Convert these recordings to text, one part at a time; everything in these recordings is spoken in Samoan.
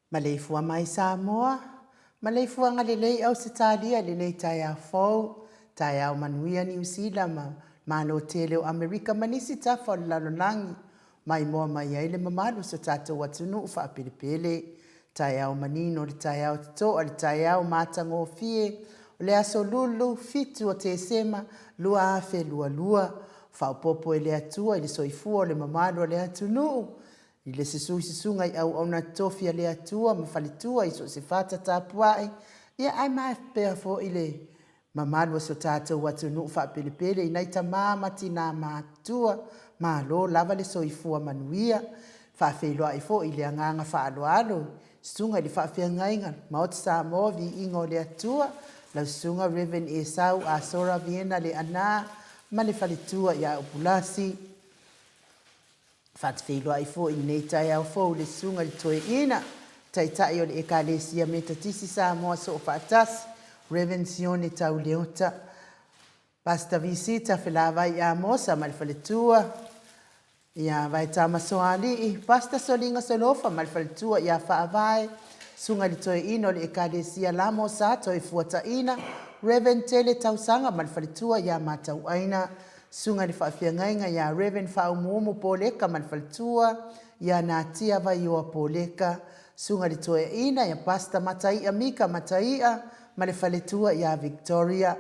Maleifua mai Samoa, maleifuaga lelei Ausetalia i lenei taeao fou, taeao manuia Niu Sila ma Malo tele o Amerika ma nisi tafa o le lalolagi, maimoa mai ai le mamalu o so tatou atunuu faapelepele. Taeao manino le taeao totoa le taeao matagofie o le aso Lulu 7 o Tesema 2022. Faaopoopo e le Atua i le soifua o le mamalu o le atunuu, i le susu i susuga i auauna totofi a le Atua ma faletua i so o se fata tapuai, ia ae maea foi le mamalu o si o tatou atunuu faapelepele i nai tama ma tina matutua, malo lava le soifua manuia. Faafeiloai foi i le agaga faaaloalo i Susuga i le Faafeagaiga Maota Samoa Viiga o le Atua, lau Susuga Rev. Esau Asora Viena Leaana ma le faletua ia Upulasi. Faatafeiloai foi i lenei taeao fou i le Susuga i le Toeaina, Taitai o le Ekalesia Metotisi Samoa Soofaatasi, Rev. Sione Tau Leota. Pastor Visita Felavai Amosa ma le faletua ia Vaetama Soalii, Pastor Soliga Solofa ma le faletua ia Faavae, Susuga i le Toeaina o le Ekalesia Lamo Sa Toefuataina, Rev. Tele Tausaga ma le faletua ia Matauaina, Susuga i le Faafeagaiga ia Rev. Faaumuumu Poleka ma le faletua ia Natia Vaioa Poleka, Susuga i le Toeaina ia Pastor Mataia Mika Mataia ma le faletua ia Victoria,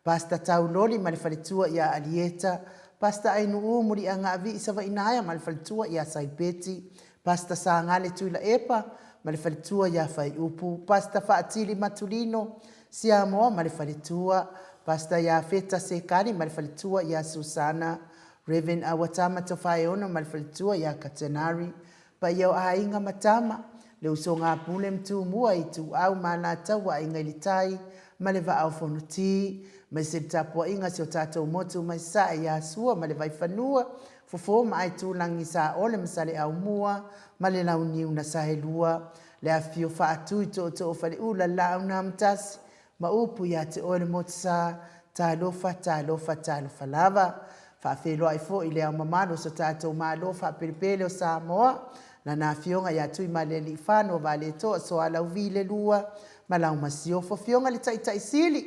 Pastor Tauloli ma le faletua ia Alieta, Pastor Ainuu Muliagaavii Savainaea ma le faletua ia Saipeti, Pastor Sagale Tuilaepa ma le faletua ia Faiupu, Pastor Faatili Matulino Siamoa ma le faletua, Pastor Iafeta Sekali ma le faletua ia Susana, Rev. Awatama Tofaeono ma le faletua ia Katenari, Paia o aiga ma tama, le usoga a Pule ma Tumua, Ituau ma Alataua, Aiga i le Tai ma le Vaa o Fonoti, aemaise le tapuaiga a si o tatou motu mai Sasae ia Sua ma le Vaifanua, Fofo ma Aitulagi, Saole ma Saleaaumua ma le Launiu na Saelua, le afifio faatui tootoo o Faleula, le Laau na Amotasi ma upu ia te oe le motusa, talofa, talofa, talofa lava. Faafeiloai foi i le Ao Mamalu o so tatou Malo faapelepele o Samoa, Lana Afioga ia Tuimalealiifano Vaaletoa Soalauvi le Lua ma lau Masiofo, Afioga i le Taitai Sili,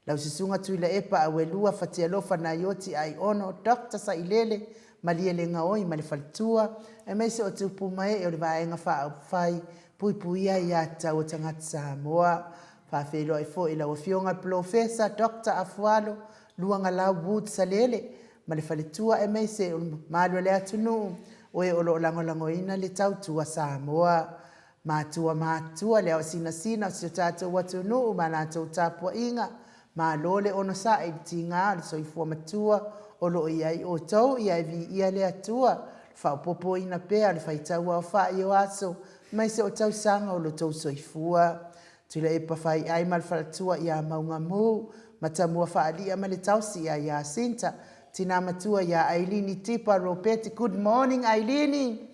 lau Susuga Tuilaepa Auelua Fatialofa Naioti Aiono Doctor Sailele Malielegaoi ma le Faletua, aemaise o tupu ma ee o le Vaega Faaupufai Puipuia Aiatatau a Tagata Samoa. Faafeiloai foi i lau Afioga i le Polofesa Doctor Afualo Luagalau Wood Salele ma le faletua aemaise o le mamalu o le atunuu o e o lo o lagolagoina le tautua Samoa. Matua matutua le aosinasina o si o tatou atunuu ma latou tapuaiga, malo le onosai i le tiga o le soifua matua o lo o i ai outou, ia e viia le Atua, le faaopoopoina pea o le faitauaofai o aso aemaise o tausaga o lo outou soifua. Tuilaepa Faiai ma le faletua ia Maugamu, Matamua Faalia ma le taosi ia Iasinta, Tina matua ia Ailini Tipa Ropeti, good morning Ailini!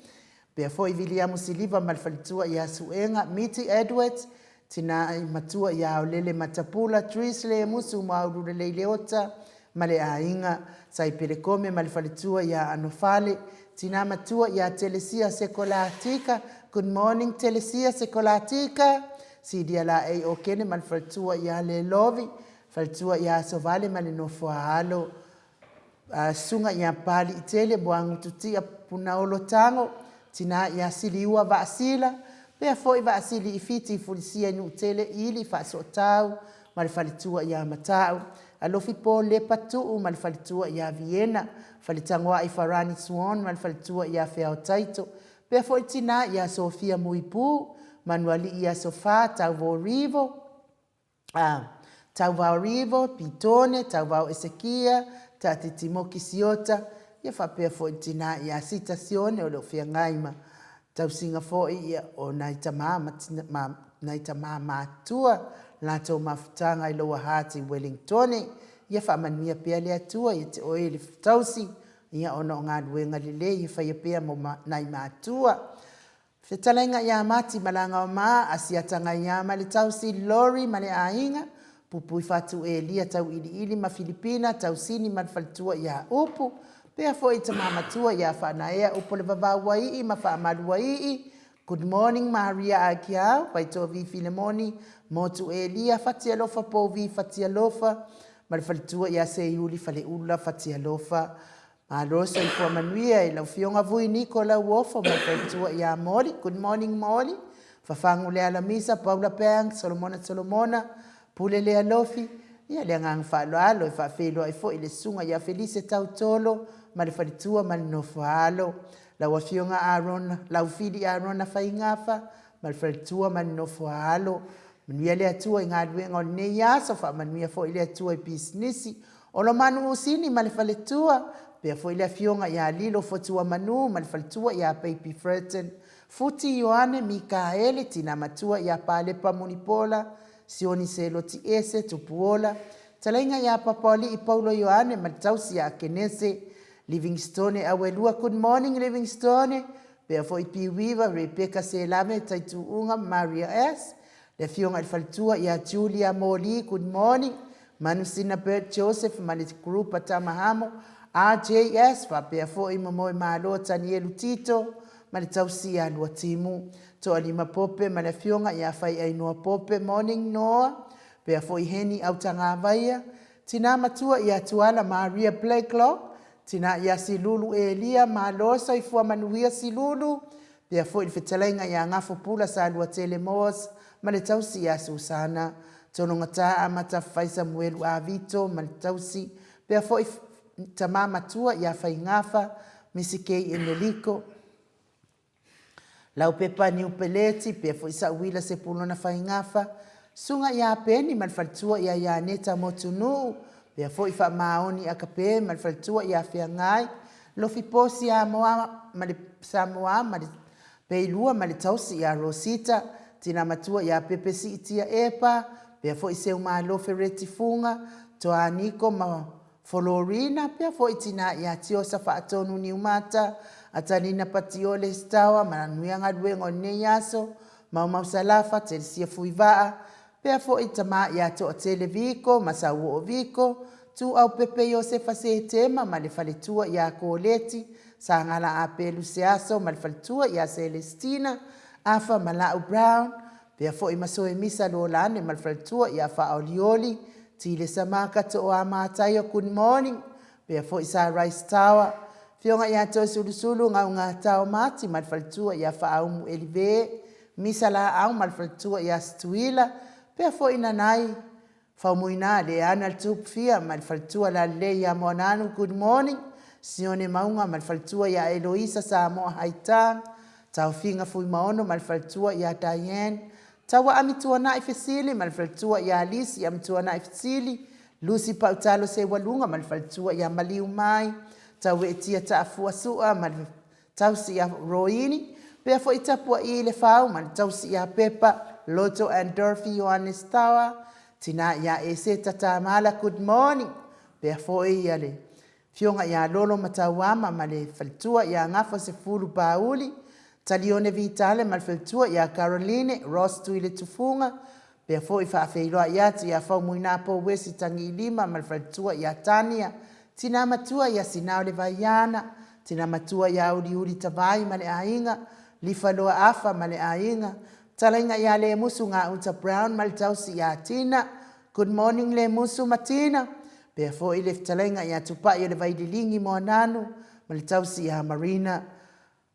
Pea foi Viliamu Siliva ma le faletua ia Suega, Miti Edwards, Tina matua ia Aolele Matapula, Tris Lemusu Muaululelei Leota, ma le aiga, Saipele Kome ma le faletua ia Anofale, Tina matua ia Telesia Sekolatika, good morning Telesia Sekolatika, Silia Laei Okene ma le faletua ia Lelovi, faletua ia Asovale ma le nofoaalo, Susuga ia Paliitele Muagututia Punaolo Tago, Tina ia Siliua Vaasila, pea foi Vaasili i Fiti Fulisia i Nuutele Ili Faasootau ma le faletua ia Matau, Alofi Paul Lepa Tuu ma le faletua ia Viena, Faletagoai Farani Swan ma le faletua ia Feaotaito, pea foi Tina ia Sofia Muipu, Manualii ia Sofa Tauvorivo, a Tauvaorivo, Pitone, Tauvao Esekia, Taatitimoki Siota, ia faapea foi le tina ia Sita Sione o lo o feagai ma tausiga foi ia o nai tama ma, ma nai tama matutua latou mafutaga i Lower Hutt i Wellingtone. Ia faamanuia pea le Atua ia te oe le tausi ia ona o galuega lelei e faia pea mo nai matua. Fetalaiga ia Mati Malagaoma, Asiata Gaia ma le tausi Lori ma le aiga, Pupui Fatu Elia Tauiliili ma Filipina Tausini ma le faletua ia Upu, pea foi i tama matua ia Faanaea Upu le Vavauaii ma Faamaluaii, Good morning Maria Akiau, Vaitovi Filemoni, Motu Elia Fatialofa Pouvi Fatialofa ma le faletua ia Seiuli Faleula Fatialofa. Malo soifua manuia i lau Afioga Vui Niko Lauofo ma le faletua ia Moli. Good morning Moli. Fafagu le Alamisa, Paula Banks, Solomona Solomona, Pule Lealofi. Ia le agaga faaaloalo e faafeiloai foi i le susuga ia Felise Tautolo ma le faletua ma le nofo a alo. Lau Afioga Arona, Laufili Arona Faigafa ma le faletua ma le nofo a alo. Manuia le Atua i galuega o lenei aso, faamanuia foi le Atua i pisinisi Olomanu Usini ma le faletua, pea foi le afioga ia Lilo Fotuamanu ma le faletua ia Baby Furton, Futi Ioane Mikaele, tina matua ia Palepa Mulipola, Sioni Seloti Ese, Tupuola, talaiga ia Papaolii Paulo Ioane ma le tausi ia Akenese, Livingstone Auelua, good morning Livingstone, pea foi Piuiva, Rebecca Selame, Taituuga, Maria S, le afioga i le faletua ia Julia Moli, good morning. Manusina Bert Joseph ma le Group a Tamahamo, RJS, faapea foi Momoemalo Tanielu Tito ma le tausi ia Luatimu. Toalima Pope ma le Afioga ia Faiainoa Pope, Morning Noa, pea foi Heni Autagavaia, Tina matua ia Tuala Maria Blakelock, tina ia Silulu Elia, malo soifua manuia Silulu, pea foi le fetalaiga ia Gafo Pula Saluatele Moores ma le tausi ia Susana Tologata Amata Fai Samuelu Avito ma le tausi, pea foi tama matua ia Faigafa Misi Kei Eneliko. Laupepa Niu Peleti, pea foi Sa'uila Sepulona Faigafa, Susuga ia Peni ma le faletua ia Ianeta Motunuu, pea foi Faamaoni Akape ma le faletua ia Feagai, Lofi Posi Amoa ma le Samoa ma le Peilua ma le tausi ia Rosita, Tina matua ia Pepe Siitia Epa, pea foi Seumalo Fereti Fuga, Toa Niko ma Folorina, pea foi tina ia Tiosa Faatonu Niumata, Atalina Patiole Stawa, Manuia galuega o lenei aso, Maumau Salafa, Telesia Fuivaa, pea foi tama ia Toatele Viko ma Sauoo Viko, Tuau Pepe Iosefa Setema ma le faletua ia Koleti, Sagala Apelu Seaso ma le faletua ia Selestina, Afa Malau Brown, Pea foi ma Soemisa Lolane ma le faletua ia Faaolioli, Tile Samaka Tooa Mataio Good morning, pea foi Sa Rice Tower, Afioga ia Toesulusulu Gaugatao Mati ma le faletua ia Faaumu Elive, Misa Laau ma le faletua ia Situila, pea foi Nanai Faumuina Leana Tupfia ma le faletua Lalelei ia Moananu Good morning, Sione Mauga ma le faletua ia Eloisa Samoa Haitang, Taofiga Fuimaono ma le faletua ia Diane, Taua Amituanai Fesili ma le faletua ia Lisi Amituanai Fesili, Lucy Pautalo Seualuga ma le faletua ia Maliumai, Taueetia Taafua Sua ma le tausi ia Roini, pea foi Tapua'i le Fau ma le tausi ia Pepa, Loto and Dorothy Ioannes Tawa, tina ia Eseta Tamala Good morning, pea foi ia le Afioga ia Lolo Matauama ma le faletua ia Gafa Sefulu Pauli, Talione Vitale ma le faletua ia Caroline Ross Tuiletufuga, Pea foi faafeiloai atu ia Faumuinapo Wesi Tagiilima ma le faletua ia Tania, tina matua ia Sinao le Vaiana, tina matua ia Uliuli Tavai ma le aiga, Lifaloa Afa ma le aiga, talaiga ia Lemusu Gauta Brown ma le tausi ia Tina, Good morning Lemusu ma Tina, pea foi le fetalaiga ia Tupai o le Vaililigi Moananu ma le tausi ia Marina.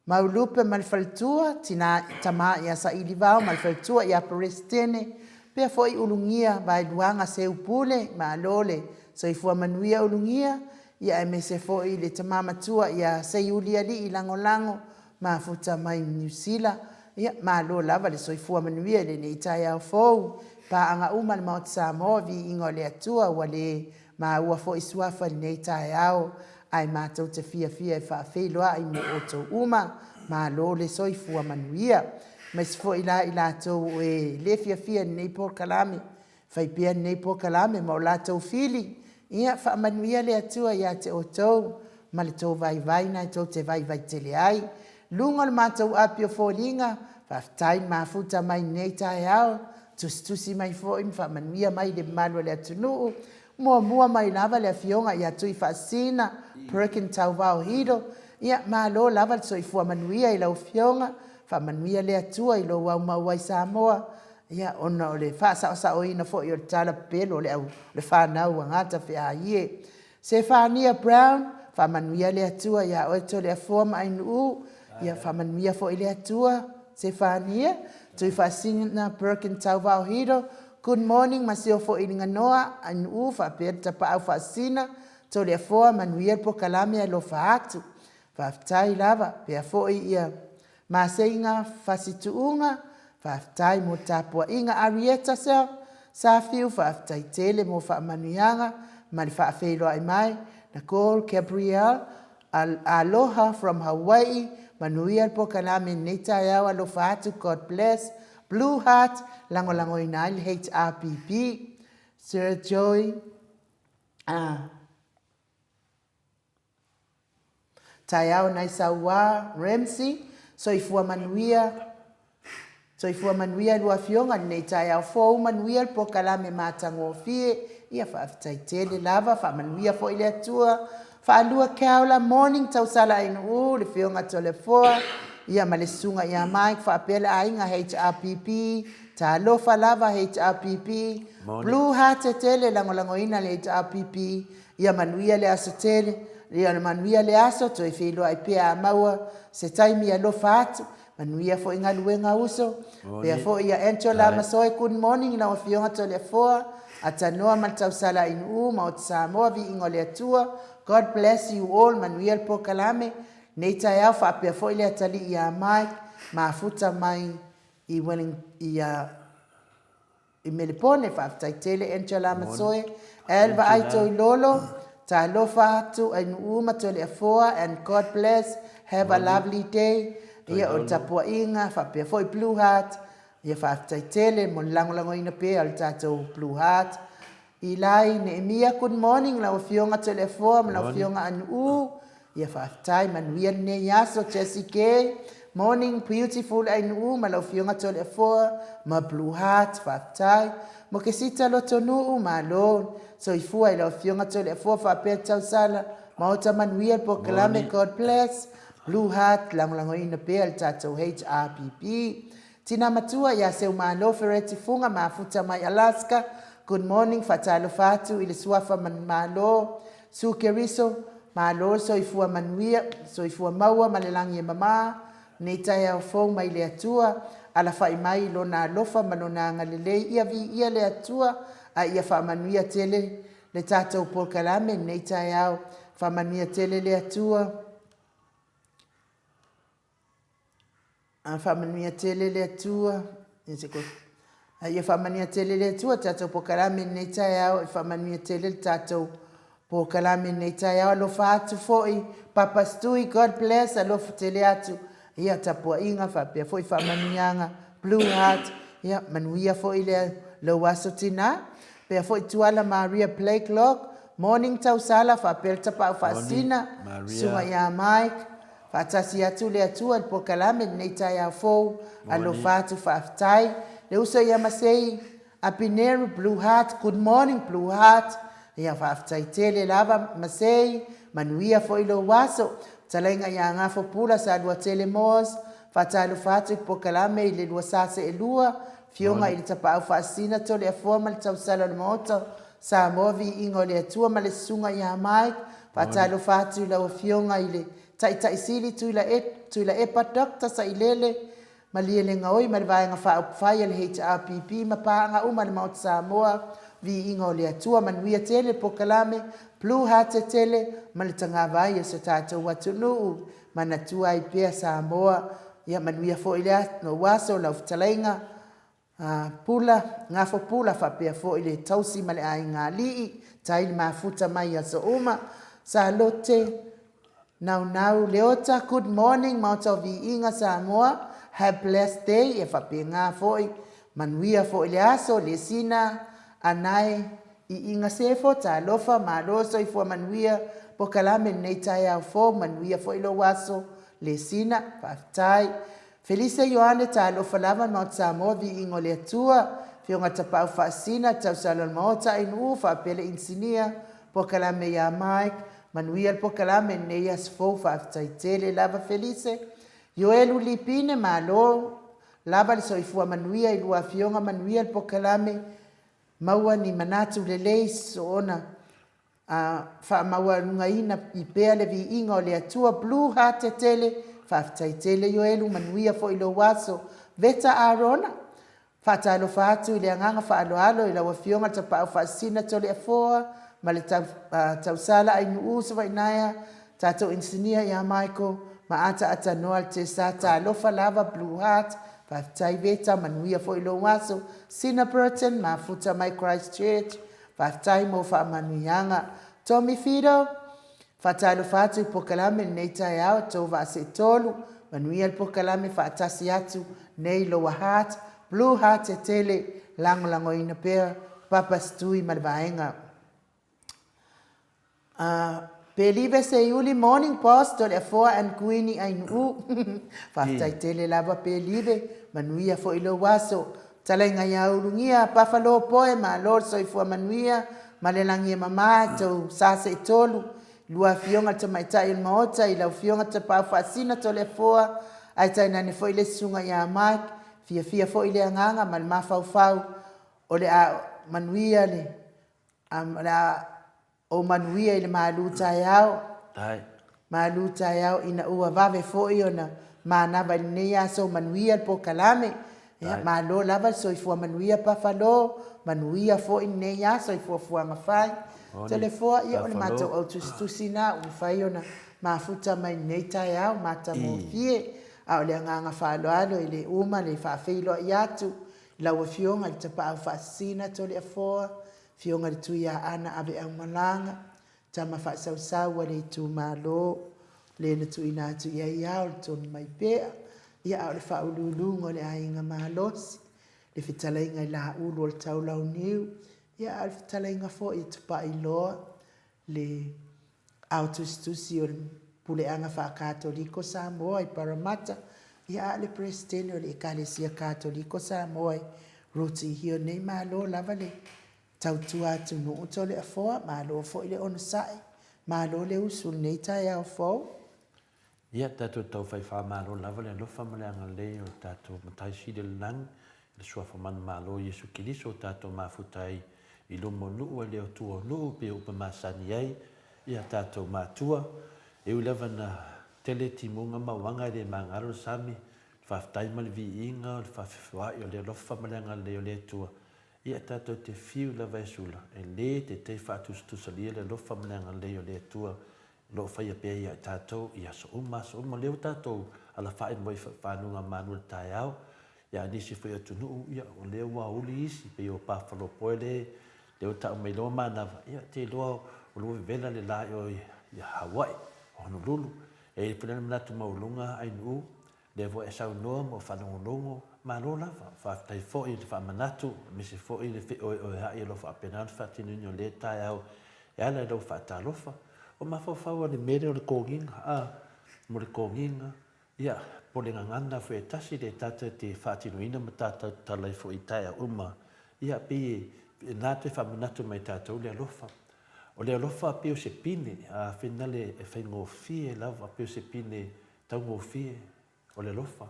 Maulupe ma le faletua, tina, tama ia Sailivao ma le faletua ia Peresetene, pea foi Ulugia, Vaeluaga, Seupule, malo le soifua manuia Ulugia, ia aemaise foi le tama matua ia Seiulialii Lagolago, mafuta mai Niu Sila, ia malo lava le soifua manuia i lenei taeao fou, paaga uma le Maota Samoa, viiga o le Atua ua le maua foi suafa i lenei taeao, ae matou te fiafia e faafeiloai mo outou uma. Malo le soifua manuia. Aemaise foi la i latou e le fiafia i lenei polokalame, fai pea lenei polokalame ma o latou fili, ia faamanuia le Atua ia te outou ma le tou vaivai na e tou te vaivai tele ai. Luga o le matou api o foliga, faafetai le mafuta mai lenei taeao, tusitusi mai foi ma faamanuia mai i le mamalu o le atunuu. Muamua mai lava le Afioga ia Tuifaasisina Perkin Tauvao Hilo, ia malo lava le soifua manuia i lau Afioga, faamanuia le Atua i lou aumau ai Samoa, ia ona o le faasaosaoina foi o le tala pepelo o le au le fanau a Gata Feaie. Sefania Brown, faamanuia le Atua ia oe Toleafoa ma Ainuu, ia faamanuia foi le Atua Sefania, Tuifaasisina Perkin Tauvao Hilo, Good morning ma seo foi Liganoa, Ainuu faapea le Tapaau Faasisina, Toleafoa, manuia le polokalame alofa atu. Faafetai lava, pea foi ia Maseiga Fasituuga, faafetai mo le tapuaiga. Arieta Seo Safiu, faafetai tele mo faamanuiaga ma le faafeiloai mai. Nicole Gabrielle, Aloha from Hawaii, manuia le polokalame i lenei taeao, alofa atu, God bless. Blue Heart, lagolagoina ai le HRPP. Sir Joey, Taeao nai Sauā, Ramsey, soifua manuia, soifua manuia lua afioga i lenei taeao fou, manuia le polokalame matagofie. Ia faafetai tele lava, faamanuia foi le Atua. Faalua Keaola, morning Tausala Ainuu, le Afioga Toleafoa, ia ma le Susuga ia Mike faapea le aiga HRPP, talofa lava HRPP, Blue Heart tele lagolagoina le HRPP, ia manuia le aso tele, ia manuia le aso, toe feiloai pea a maua se taimi alofa atu. Manuia foi galuega uso. Pea foi ia Angela Masoe, good morning i lau Afioga Toleafoa, Atanoa ma le Tausala Ainuu, Maota Samoa, Viiga o le Atua, God bless you all, manuia le polokalame nei taeao faapea foi le atalii ia Mike, mafuta mai i Welling, i I Melepone, faafetai tele Angela Masoe, El Vaai Toilolo, talofa atu Ainuu ma Toleafoa and God bless, have a lovely day. Ia o le tapuaiga faapea foi Blue Heart, ia faafetai tele mo le lagolagoina pea o le tatou Blue Heart. Eli Neemia, good morning lau Afioga Toleafoa ma lau Afioga Anuu. Ia faafetai, manuia lenei aso. Jessie Gay, morning beautiful Ainuu ma lau Afioga Toleafoa ma Blue Heart, faafetai. Mokesita Lotonuu, malo. Soifua i lau Afioga Toleafoa faapea Tausala, Maota manuia le polokalame, God bless. Blue Heart, lagolagoina pea le tatou HRPP. Tina matua ia Seumalo Fereti Fuga mafuta mai Alaska, good morning faatalofa atu i le suafa Malo Su Keriso, malo le soifua manuia, soifua maua ma le lagi e mama, nei taeao fou mai le Atua, alafai mai i Lona alofa ma Lona agalelei, ia viia le Atua a ia faamanuia tele le tatou polokalame nei taeao, faamanuia tele le Atua. A faamanuia tele le Atua. A ia faamanuia tele le Atua tatou polokalame i lenei taeao, e faamanuia tele le tatou polokalame i lenei taeao. Alofa atu foi Papa Stui, God bless, alofa tele atu ia tapuaiga faapea foi faamanuiaga Blue Heart, ia manuia foi le lou aso tina. Pea foi Tuala Maria Blakelock, Morning Tausala faapea le Tapaau Faasina, Susuga ia Mike, Faatasi atu le Atua i le polokalame lenei taeao fou. Alofa atu faafetai. Le uso ia Masei Apineru Blue Heart, good morning Blue Heart. Ia faafetai tele lava Masei, manuia foi lou aso. Fetalaiga ia Gafo Pula Saluatele Moores, faatalofa atu i le polokalame i le lua sa seelua, Afioga i le Tapaau Faasisina Toleafoa ma le Tausala o le Maota Samoa Viiga o le Atua ma le Susuga ia Mike, faatalofa atu i lau Afioga i le Taitai Sili Tuilaepa Doctor Sailele Malielegaoi ma le Vaega Faaupufai a le HRPP ma paaga uma a le Maota Samoa, Viiga o le Atua, manuia tele le polokalame, Blue Heart tele ma le tagavai o so tatou atunuu, manatua ai pea Samoa, ia manuia foi le aso, lau fetalaiga Pula, Gafo Pula faapea foi le tausi ma le aiga alii, tai le mafuta mai i aso uma. Salote, Naunau, Leota, good morning Maota o Viiga Samoa, have blessed day, ia faapena foi, manuia foi le aso, Lesina, Anae, Iiga Sefo, talofa, malo, soifua manuia, pokalame lenei taeao fou, manuia foi lou aso, Lesina, faafetai. Felise Ioane, Talofa lava le Maota Samoa, Viiga o le Atua, Afioga Tapaau Faasina, Tausala o le Maota, Ainuu, faapea le Inisinia, Pokalame ia Mike, Manuia le pokalame i lenei aso fou, faafetai tele lava Felise. Ioelu Lipine, Malo lava le soifua manuia i lua afioga, manuia le pokalame, maua ni manatu lelei soona A faamaualugaina i pea le viiga o le Atua Blue Heart tele, faafetai tele Ioelu, manuia foi lou aso. Veta Arona, Faatalofa atu i le agaga faaaloalo i lau Afioga Tapaau Faasisina Toleafoa ma le Tausala Ainuu Savainaea, tatou Inisinia ia Michael ma ataata noa le Tesa, talofa lava Blue Heart, faafetai Veta, manuia foi lou aso. Sina Burton, mafuta mai Christchurch, Faafetai mo faamanuiaga. Tommy Fido, Faatalofa atu i pokalame lenei taeao, tou vaa seetolu, manuia le pokalame faatasi atu nei lower heart, blue heart e tele, lagolagoina pea Papa Stui ma le vaega. A Pelive Seiuli morning boss Toleafoa and Kuini Ainuu Faafetai tele lava Pelive manuia foi lou aso Talaiga ia Ulugia Buffalo poe malo le soifua manuia. ma le lagi e mama tou sa seetolu, lua Afioga i le Tamaitai o le Maota i lau Afioga Tapaau Faasisina Toleafoa, ae tainane foi le Susuga ia Mike, fiafia foi le agaga ma le mafaufau o le a manuia le o le a ou manuia i le malu taeao. Malu taeao ina ua vave foi ona manava i lenei aso, manuia le polokalame. Ia malo lava le soifua manuia Buffalo, manuia foi lenei aso i fuafuaga fai. Toleafoa, ia o le matou au tusitusi lena ua mafai ona mafuta mai i lenei taeao matagofie. A o le agaga faaaloalo e le uma le faafeiloai atu i lau Afioga i le Tapaau Faasisina Toleafoa, Afioga i le Tuiaana Aveaumalaga, Tama faasausau a le itumalo, le na tuuina atu i ai ao le tonu mai pea, ia a o le faauluuluga o le aiga malosi, le fetalaiga i Laulu o le Taulauniu, ia a o le fetalaiga foi i Tupailoa, le ao tusitusi o le Puleaga Faakatoliko Samoa i Paramata, ia a o le Peresetene o le Ekalesia Katoliko Samoa i Rotary Hill nei. Malo lava le tautua atunuu Toleafoa, malo foi le onosai, malo le usu i lenei taeao fou. Ia, tatou tau fai faamalo lava le alofa ma le agalelei o le tatou Matai Sili o le Lagi, i le Suafa Manumalo o Iesu Keriso o tatou mafuta ai i luma o nuu e le o tua o nuu pei o upu e masani ai ia tatou matua. E ui lava ina tele timuga ma uaga e le magalo le sami, le faafetai ma le viiga o le faafefeoai o le alofa ma le agalelei o le Atua, ia tatou te fiu lava e sula, e le taitai faatusatusalia le alofa ma le agalelei o le Atua o lo o faia pea ia i tatou i aso uma aso uma. O lea ua tatou alafai mai i fanuga manu i le taeao, ia a nisi foi atunuu, ia o lea ua aoauli isi, pei o Pafalopoe lea ua tau mai loa manava, ia ou te iloa o lea ua vevela le la i o i Hawaii, Honolulu. E i ai foi la le manatu maualuga Ainuu, lea foi e saunoa ma ou faalogologo, malo lava. Faafetai foi i le faamanatu, aemaise foi le feoeoea'i o lo o faapena ona faatinoina i lea taeao e ala i lau faatalofa. Ua mafaufau lava i le mea lea o le kogiga, a, mo le kogiga, ia, po o le gagana foi e tasi lea tatou te faatinoina ma tatou tatalo ai foi i taeao uma, ia, pei e na toe faamanatu mai ia tatou le alofa. O le alofa pei o se pine, a finale e faigofie lava, pei o se pine taugofie o le alofa.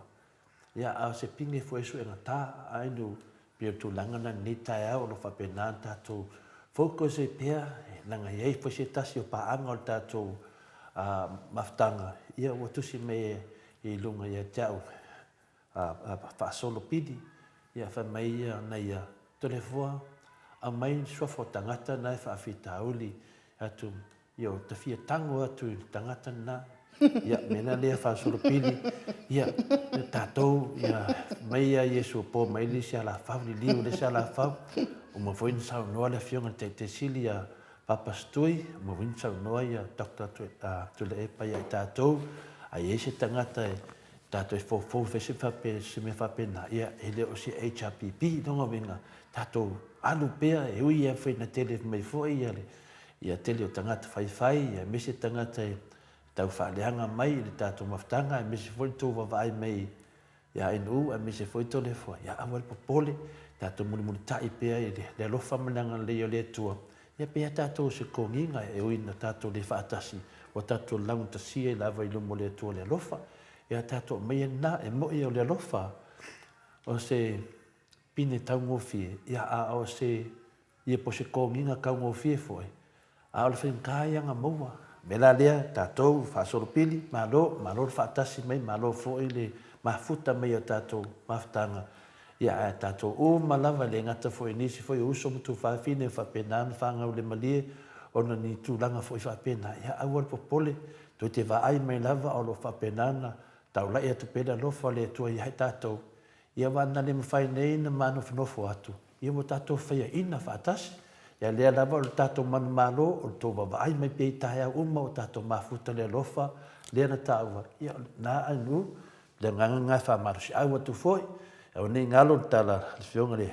Ia, a o se pine foi e suegata, a inu, pei o le tulaga lena i lenei taeao o lo o faapena ona tatou focus ai pea, leaga e i ai foi se tasi o paaga o le tatou mafutaga, ia ua tusi mai i luga ia te au faasolo pili, ia fai mai ia na ia, Toleafoa, aumai le suafa o tagata na e faafitauli atu, ia o ta fia tago atu i le tagata lena, ia mea la lea faasolo pili, ia tatou, ia mai ia Iesu po mai le isi alafau, liliu i le isi alafau, uma foi na saunoa le afioga i le Taitai Sili ia Papa Stui, uma foi na saunoa ia Doctor Tuilaepa ia i tatou, a i ai se tagata e tatou e foufou e fai se mea faapena, ia e le o se HRPP lona uiga, tatou alu pea, e ui lava foi ina tele mai foi ia le ia tele o tagata faifai, aemaise tagata e tau faaleaga mai i le tatou mafutaga, aemaise foi le tou vaavaai mai ia NU, aemaise foi Toleafoa, ia aua le popole, tatou mulimulitai pea i le alofa ma le agalelei o le Atua, ia pei lava tatou o se kogiga e ui ina tatou le faatasi, ua tatou laugatasia ai lava i luma o le Atua le alofa. Ia tatou aumaia lena, e moni o le alofa o se pine taugofie, ia a o se Ia po o se kogiga taugofie foi, a o le faigata ia ona maua. O le mea la lea, tatou faasolopili, malo, malo le faatasi mai, malo foi le mafuta mai i a tatou mafutaga, ia ae tatou uma lava, e le gata foi i nisi foi o uso ma tuafafine ua faapena ona fanau le malie ona o ni tulaga foi faapena, ia aua le popole, toe te vaai mai lava o lo o faapena ona taulai atu pea le alofa o le Atua ia i tatou, ia aua na le mafai nei ona manofonofo atu, Ia ua tatou faiaina faatasi, ia lea lava o le tatou manumalo, o le tou vaavaai mai pea i taeao uma ua tatou mafuta le alofa lea na taua, ia o lena ainu, le agaga lena e faamalosiau atu foi, aua ne i galo le tala a le Afioga i le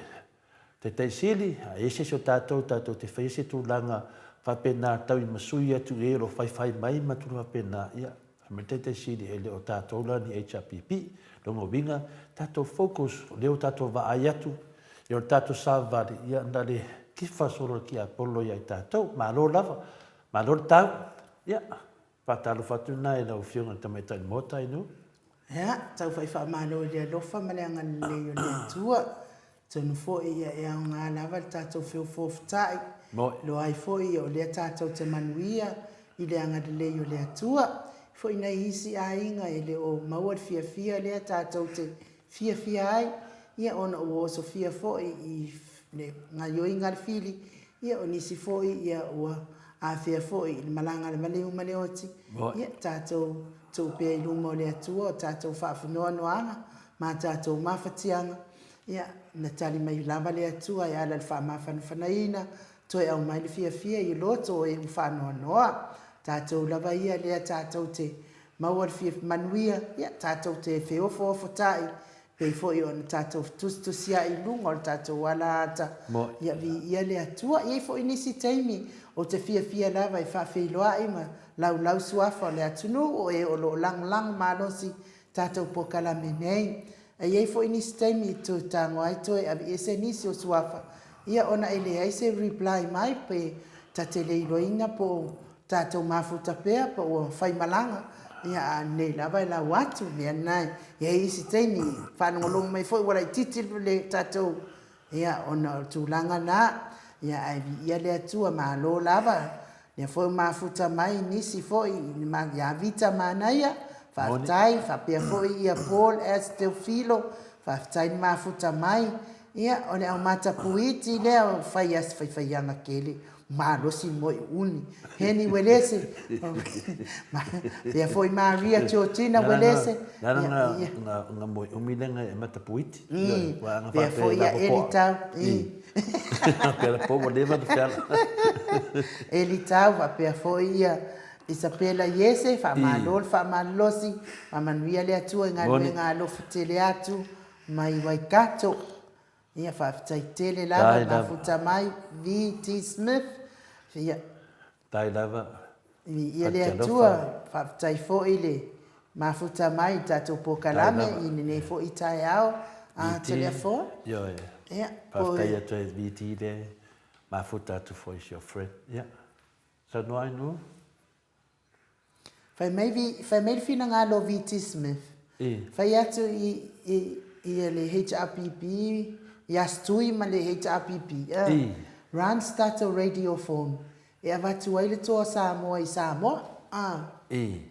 Taitai Sili, a i ai se isi o tatou tatou te faia se tulaga faapena e tauimasui atu i e o lo o faifai mai ma tulaga faapena, ia, Fai mai le Taitai Sili, e le o tatou la ni HRPP. Lona uiga, tatou focus, o lea ua tatou vaai atu, ia o le tatou savavali, ia na le kifa solo le tiapolo ia i tatou. Malo lava. Malo le tau. Ia, faatalofa atu lena i lau Afioga i le Tamaitai o le Maota i Nuu. Ia, tau fai faamalo i le alofa ma le agalelei o le Atua. Atonu foi ia e aoga lava le tatou feofoofotai, iloa ai foi o lea tatou te manuia i le agalelei o le Atua. Foi nai isi aiga e le o maua le fiafia lea tatou te fiafia ai, ia ona ua osofia foi i le gaioiga a le fili, ia o nisi foi ia ua afea foi i le malaga a le maliu ma le oti, ia tatou tuu pea i luma o le Atua o tatou faafanoanoaga ma tatou mafatiaga, ia na tali mai lava le Atua e ala i le faamafanafanaina, toe aumai le fiafia i loto o e ua faanoanoa. Tatou lava ia lea tatou te maua le fia manuia, ia tatou te feofoofotai, pei foi ona tatou tusitusiai i luga o le tatou ala ata, ia viia le Atua. E i ai foi nisi taimi ou te fiafia lava e faafeiloai ma laulau suafa o le atunuu o e o lo o lagolago malosi tatou polokalame nei. E i ai foi nisi taimi e toe tago ai toe aveese nisi o suafa, ia ona e leai se reply mai pe ta te le iloaina po o tatou mafuta pea po ua fai malaga, ia a nei lava e lau atu. Mea lena e i ai isi taimi e faalogologo mai foi ua laitiiti le tatou, ia ona o le tulaga lena. Ia ae viia le Atua, malo lava Lea foi ua mafuta mai nisi foi ia Vita Manaia, faafetai, faapea foi ia Paul S Teofilo, faafetai le mafuta mai. Ia, o le aumata puiti lea ua fai a si faifaiaga tele, malosi moe uni. Heni Uelese, faapea foi Maria Georgina Uelese. Lea la na moe umi lea e mata puiti. Faapea foi ia Eli Tau. Pea po ua leva na feala. Eli Tau, faapea foi ia Isabella Iese, faamalo le faamalolosi, faamanuia le Atua i galuega alofa tele atu mai Waikato. Ia faafetai tele lava mafuta mai VT Smith. Ia Tai lava. Viia le Atua, faafetai foi le mafuta mai i le tatou polokalame i lenei foi taeao a telefone. Ioe. Ia, faafetai atu ai VT le mafuta atu foi si o friend. Ia. Saunoa ai nu. Fai mai, fai mai le finagalo o VT Smith. I. Fai atu i, i, i le HRPP, ia Stui ma le HRPP. Uh, I. Runs tatou radio phone. E avatu ai le Toa Samoa i Samoa. Ah. I.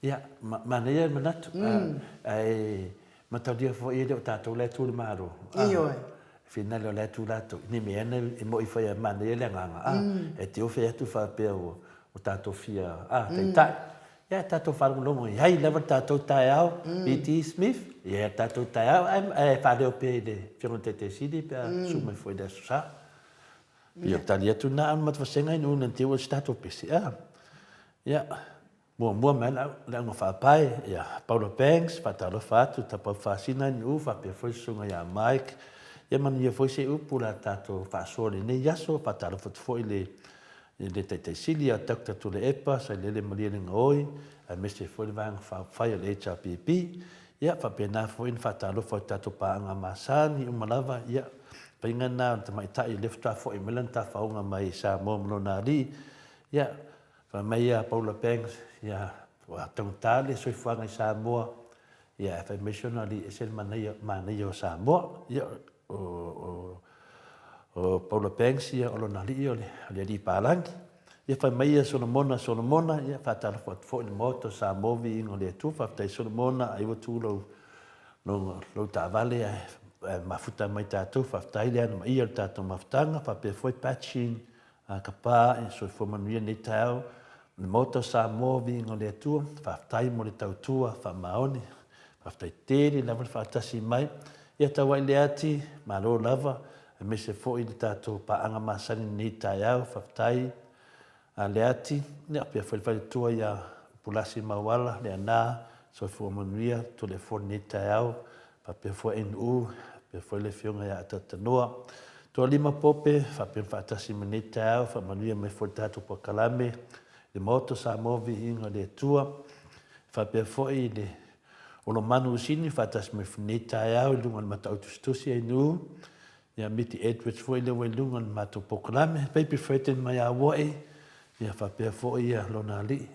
Ia, ma, manaia le manatu. Mm. Ae mataulia foi e le o tatou la e tu le Malo. Ioe. Finale o la e tu latou. Ni mea ana e moi fai a manaia le agaga. Ah, mm. E te ofe atu faapea ua, ua tatou fia, ah, taitai. Ia, tatou faalogologo i ai lava le tatou taeao, mm. E.T. Smith, ia tatou taeao, ae faaleo pea i le Afioga i le Taitai Sili pe a mm. susu mai foi i le Aso Sa. Ia tali atu na ana matavasega ina una te ua se tatou pese. Ah. Ia, muamua mai le le auga faapae, ia, Paula Banks, faatalofa atu, Tapau Faasina ni u, faapea foi susuga ia Mike. Ia manuia foi se upu la tatou faasoa lenei aso, faatalofa atu foi le i le Taitai Sili ia Doctor Tuilaepa Sailele Malielegaoi aemaise foi le Vaega Faaupufai o le HRPP. Ia, faapena foi ona faatalofa i tatou paaga masani uma lava, ia, faiga lena o le tamaitai o lea faatoa foi mai lana tafaoga mai i Samoa ma lona alii. Ia, fai mai ia Paula Banks, ia, ua taugata le soifuaga i Samoa, ia, ae fai mai si ona alii, ese le manaia, manaia o Samoa. Ia, o, o, o Paula Banks, ia, o lona alii o le, o le alii palagi. Ia fai mai ia Solomona, Solomona, ia faatalofa atu foi i le Maota o Samoa, viiga o le Atua, faafetai Solomona, ai ua tu lou, lou, lou taavale ae, ae mafuta mai tatou, faafetai le anamaia o le tatou mafutaga, faapea foi Patching, a ka pā e soifua manuia nei taeao, le Maota o Samoa, viiga o le Atua, faafetai mo le tautua faamaoni, faafetai tele lava le faatasi mai, ia tauai le ati, malo lava, aemaise foi le tatou paaga masani lenei taeao, faafetai a Leati, ia faapea foi le faletua ia Upulasi Mauala, Leana, soifua manuia, Toleafoa lenei taeao, faapea foi NU, faapea foi le afioga ia Atatanoa, Toalima Pope, faapea ona faatasi mai lenei taeao, faamanuia mai foi le tatou polokalame, le Maota o Samoa Viiga o le Atua, faapea foi le Olomanu Usini faatasi mai lenei taeao i luga o le Matautusitusi NU. Ia Miti Edwards foi lea ua i luga o le matou polokalame, Baby Fredden mai Aua'i, ia faapea foi ia lona alii.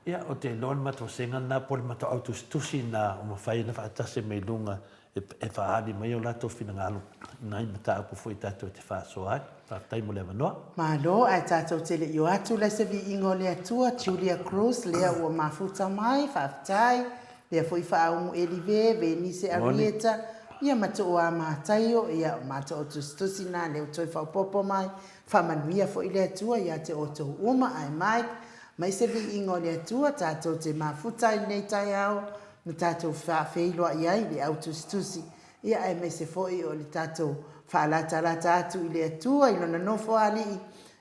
Ia, ou te iloa o le matou vasega lena po o le matou au tusitusi lena ua mafai ona faatasi mai luga e faaali mai o latou finagalo i nai mataupu foi tatou te faasoa ai. Faafetai mo le avanoa. Malo, ae tatou te le i o atu la i se viiga o le Atua, Julia Cruz, lea ua mafuta mai, faafetai. Lea foi Faaumu Elive, Venise Arieta, ia ma Tooa Mataio, ia o matou au tusitusi na lea ua toe faaopoopo mai. Faamanuia foi le Atua ia te outou uma, ae Mike, mai se viiga o le Atua tatou te mafuta ai lenei taeao na tatou faafeiloai ai i le au tusitusi, ia aemaise foi o le tatou faalatalata atu i le Atua i Lona Nofoalii,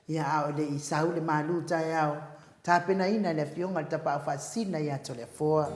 ia a o le i sau le malu taeao, tapenaina e le Afioga i le Tapaau Faasisina ia Toleafoa.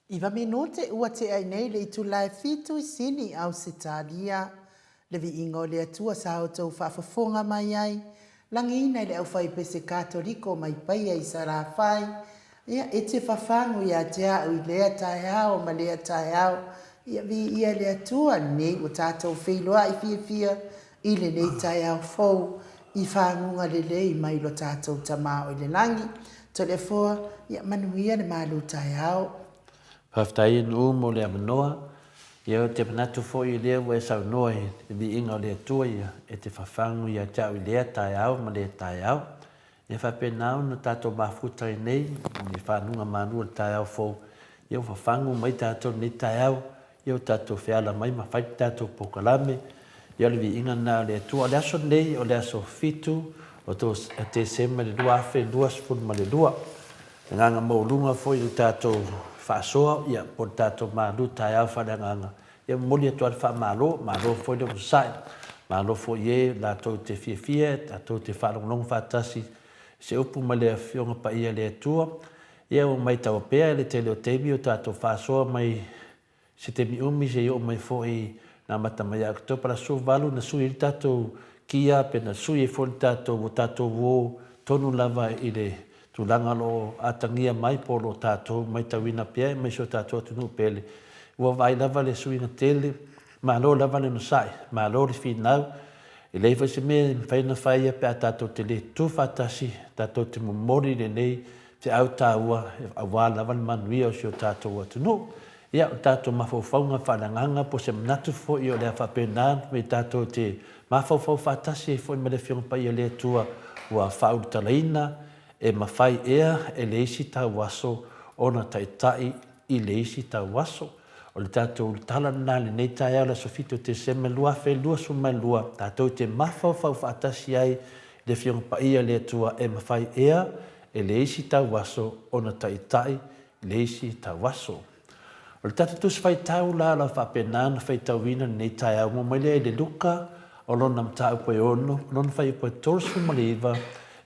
Iva minute ua tea ai nei le itula e fitu i Sini, Ausetalia. Le viiga o le Atua sa outou faafofoga mai ai, lagiina i le aufaipese Katoliko mai Paia i Salafai, Ia, e te fafagu ia te au i lea taeao ma lea taeao. Ia, viia le Atua, lenei ua tatou feiloai fiafia i lenei taeao fou i faguga lelei mai lo tatou Tama o i le lagi. Toleafoa, ia manuia le malu taeao. Faafetai Nuu mo le avanoa. Ia ou te manatu foi o lea ua e saunoa i le viiga o le Atua ia e te fafagu ia te au i lea taeao ma lea taeao. Ia faapena ona tatou mafuta ai nei i fanuga malu o le taeao fou, ia ua fafagu mai tatou i lenei taeao, ia ua tatou feala mai ma fai le tatou polokalame, ia o le viiga lena o le Atua. O le aso lenei o le aso 7 o Tesema i le 2022. Le agaga maualuga foi i le tatou faasoa, ia po o le tatou malu taeao faaleagaga, Ia momoli atu lava le faamalo, malo foi le onosai, malo foi i e latou te fiafia tatou te faalogologo faatasi i se upu mai le Afioga Paia a le Atua. Ia ua maitaua pea i le tele o taimi o tatou faasoa mai se taimi umi seia oo mai foi na amata mai ia Oketopa le aso 18 na sui ai le tatou kia pe na sui ai foi le tatou ua tatou uo tonu lava i le tulaga o lo o atagia mai po o lo o tatou matauina pea aemaise o tatou atunuu pele, ua vaai lava le suiga tele, malo lava le onosai, malo le finau, e leai foi se mea e mafai ona fai pe a tatou te le tutu faatasi, tatou te momoli lenei feau taua aua lava le manuia o si o tatou atunuu. Ia, o tatou mafaufauga faaleagaga po o se manatu foi o le a faapena ona tatou te mafaufau faatasi ai foi ma le Afioga Paia le Atua ua faaulutalaina e mafai ea e le isi tauaso ona taitai i le isi tauaso. O le tatou ulutala lena i lenei taeao i le aso 7 o Tesema 2022, tatou te mafaufau faatasi ai i le Afioga Paia le Atua e mafai ea e le isi tauaso ona taitai le isi tauaso. O le tatou Tusi Faitau la o le a faapena ona faitauina lenei taeao muamua mai lea i le Luka o lona mataupu e 6, lona fuaiupu e 39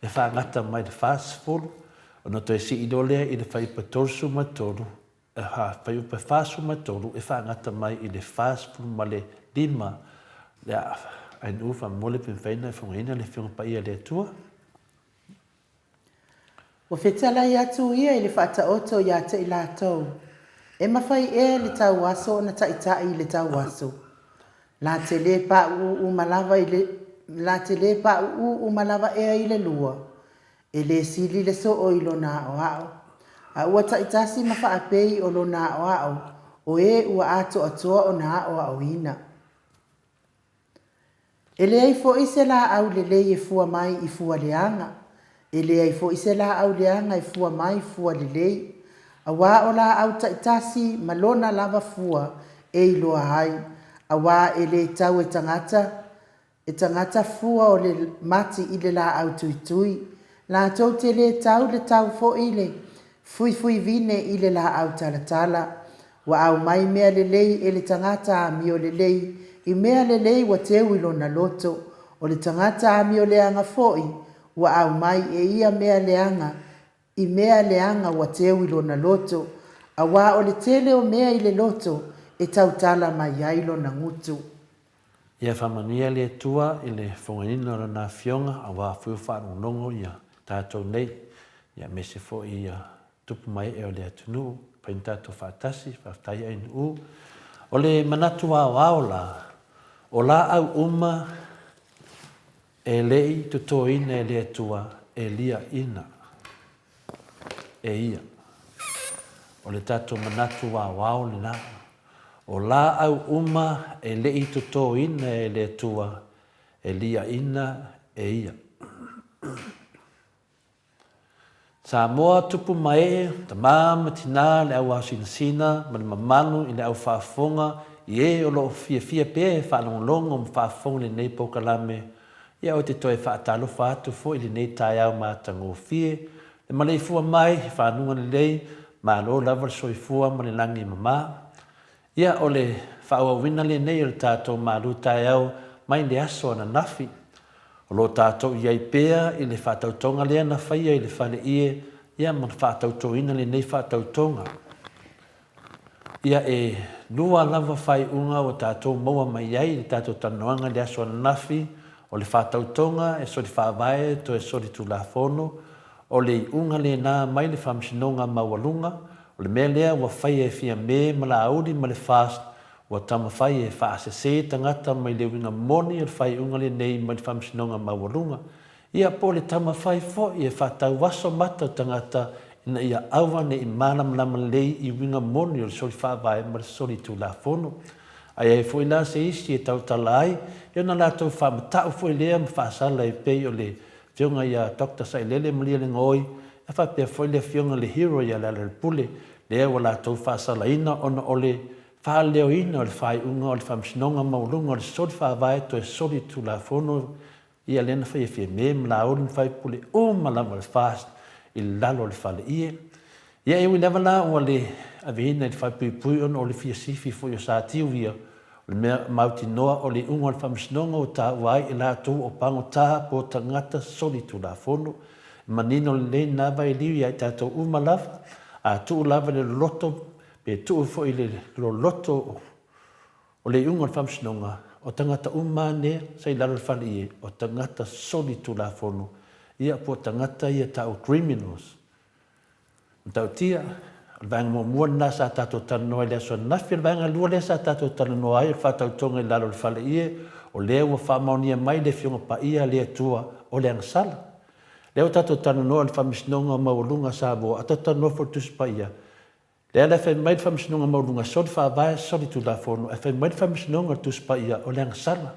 e faagata mai le 40, ona toe sii loa lea i le fuaiupu e 33, fuaiupu e 43 e faagata mai i le 45. Le a ainuu faamolemole pe mafai ona e fofogaina le Afioga Paia a le Atua. Ua fetalai atu ia i le faataoto ia te i latou, E mafai ea le tauaso ona taitai i le tauaso? La te lē paʻuʻu uma lava i le, la te lē paʻuʻu uma lava ea i le lua? E lē sili le soo i lona aʻoaʻo. A ua taitasi ma faapei o lona aʻoaʻo, o e ua atoatoa ona aʻoaʻoina. E leai foi se laau lelei e fua mai i fua leaga, e leai foi se laau leaga e fua mai i fua lelei, aua o laau taitasi ma lona lava fua e iloa ai, aua e le tau e tagata e tagata fua o le mati i le laau tuitui, latou te le tau le tau foi le fuifuivine i le laau talatala. Ua aumai mea lelei e le tagata amio lelei i mea lelei ua teu i lona loto, o le tagata amio leaga foi ua aumai e ia mea leaga i mea leaga ua teu i lona loto, aua o le tele o mea i le loto e tautala mai ai lona gutu. Ia faamanuia le Atua i le fofogaina o Lana Afioga aua foi o faalogologo ia tatou nei, ia aemaise foi ia tupu ma ee o le atunuu, fai na tatou faatasi, faafetai Ainuu. O le manatu aoao la, o laau uma e le i totoina e le Atua e liaina e ia. O le tatou manatu aoao lena. O laau uma e le i totoina e le Atua e liaina e ia. Samoa tupu ma ee, tama ma tina, le au aosinasina ma le mamalu i le au faafofoga i e o lo o fiafia pea e faalogologo ma faafofoga i lenei polokalame, ia ou te toe faatalofa atu foi i lenei taeao matagofie, le maleifua mai i fanuga lelei, malo lava le soifua ma le lagi e mama. Ia, o le faaauauina lenei o le tatou malu taeao mai le aso ananafi. O lo o tatou i ai pea i le faatautoga lea na faia i le fale ie, ia ma faatautoina lenei faatautoga. Ia, e lua lava faaiuga ua tatou maua mai ai i le tatou talanoaga i le aso ananafi, o le faatautoga e soli faavae toe soli tulafono. O le iuga lena mai le Faamasinoga Maualuga, o le mea lea ua faia e Fiame ma Laauli ma le FAST, ua taumafai e faasese tagata mai le uiga moni o le faaiuga lenei mai le Faamasinoga Maualuga. Ia po o le taumafai foi e faatauaso mata o tagata ina ia aua ne i malamalama lelei i uiga moni o le soli faavae ma le soli tulafono. A i ai foi la se isi e tautala ai, ia ona latou faamata'u foi lea ma faasala e pei o le Afioga ia Doctor Sailele Malielegaoi, e faapea foi le Afioga i le Hero ia Lealailepule, lea ua latou faasalaina ona o le faaleoina o le faaiuga o le Faamasinoga Maualuga o le Soli Faavae toe soli Tulafono ia lea na faia Fiame ma Laauli ma faipule uma lava o le FAST i lalo o le faleie. Ia e ui lava la ua le aveina i le faaipuipui ona o le fia sifi foi o Satiu ia, o le mea mautinoa o le iuga o le Faamasinoga ua taua ai e latou o pagota po o tagata solitulafono. E manino lelei lena vailiu ia i tatou uma lava, a tuu lava i le loloto pe tuu foi i le loloto o le iuga o le Faamasinoga, o tagata uma lava nea sa i lalo o le faleie, o tagata solitulafono ia po o tagata ia taua criminals. Matautia, o le vaega muamua lena sa tatou talanoa ai i le aso ananafi. O le vaega lua lea sa tatou talanoa ai, o le faatautoga i lalo o le faleie, o lea ua faamaonia mai le Afioga Paia a le Atua o le agasala. Lea ua tatou talanoa i le Faamasinoga Maualuga a Samoa, a tatou talanoa foi i le Tusi Paia, lea la e fai mai le Faamasinoga Maualuga, soli faavae, soli tulafono, ae fai mai le Faamasinoga o le Tusi Paia, o le agasala.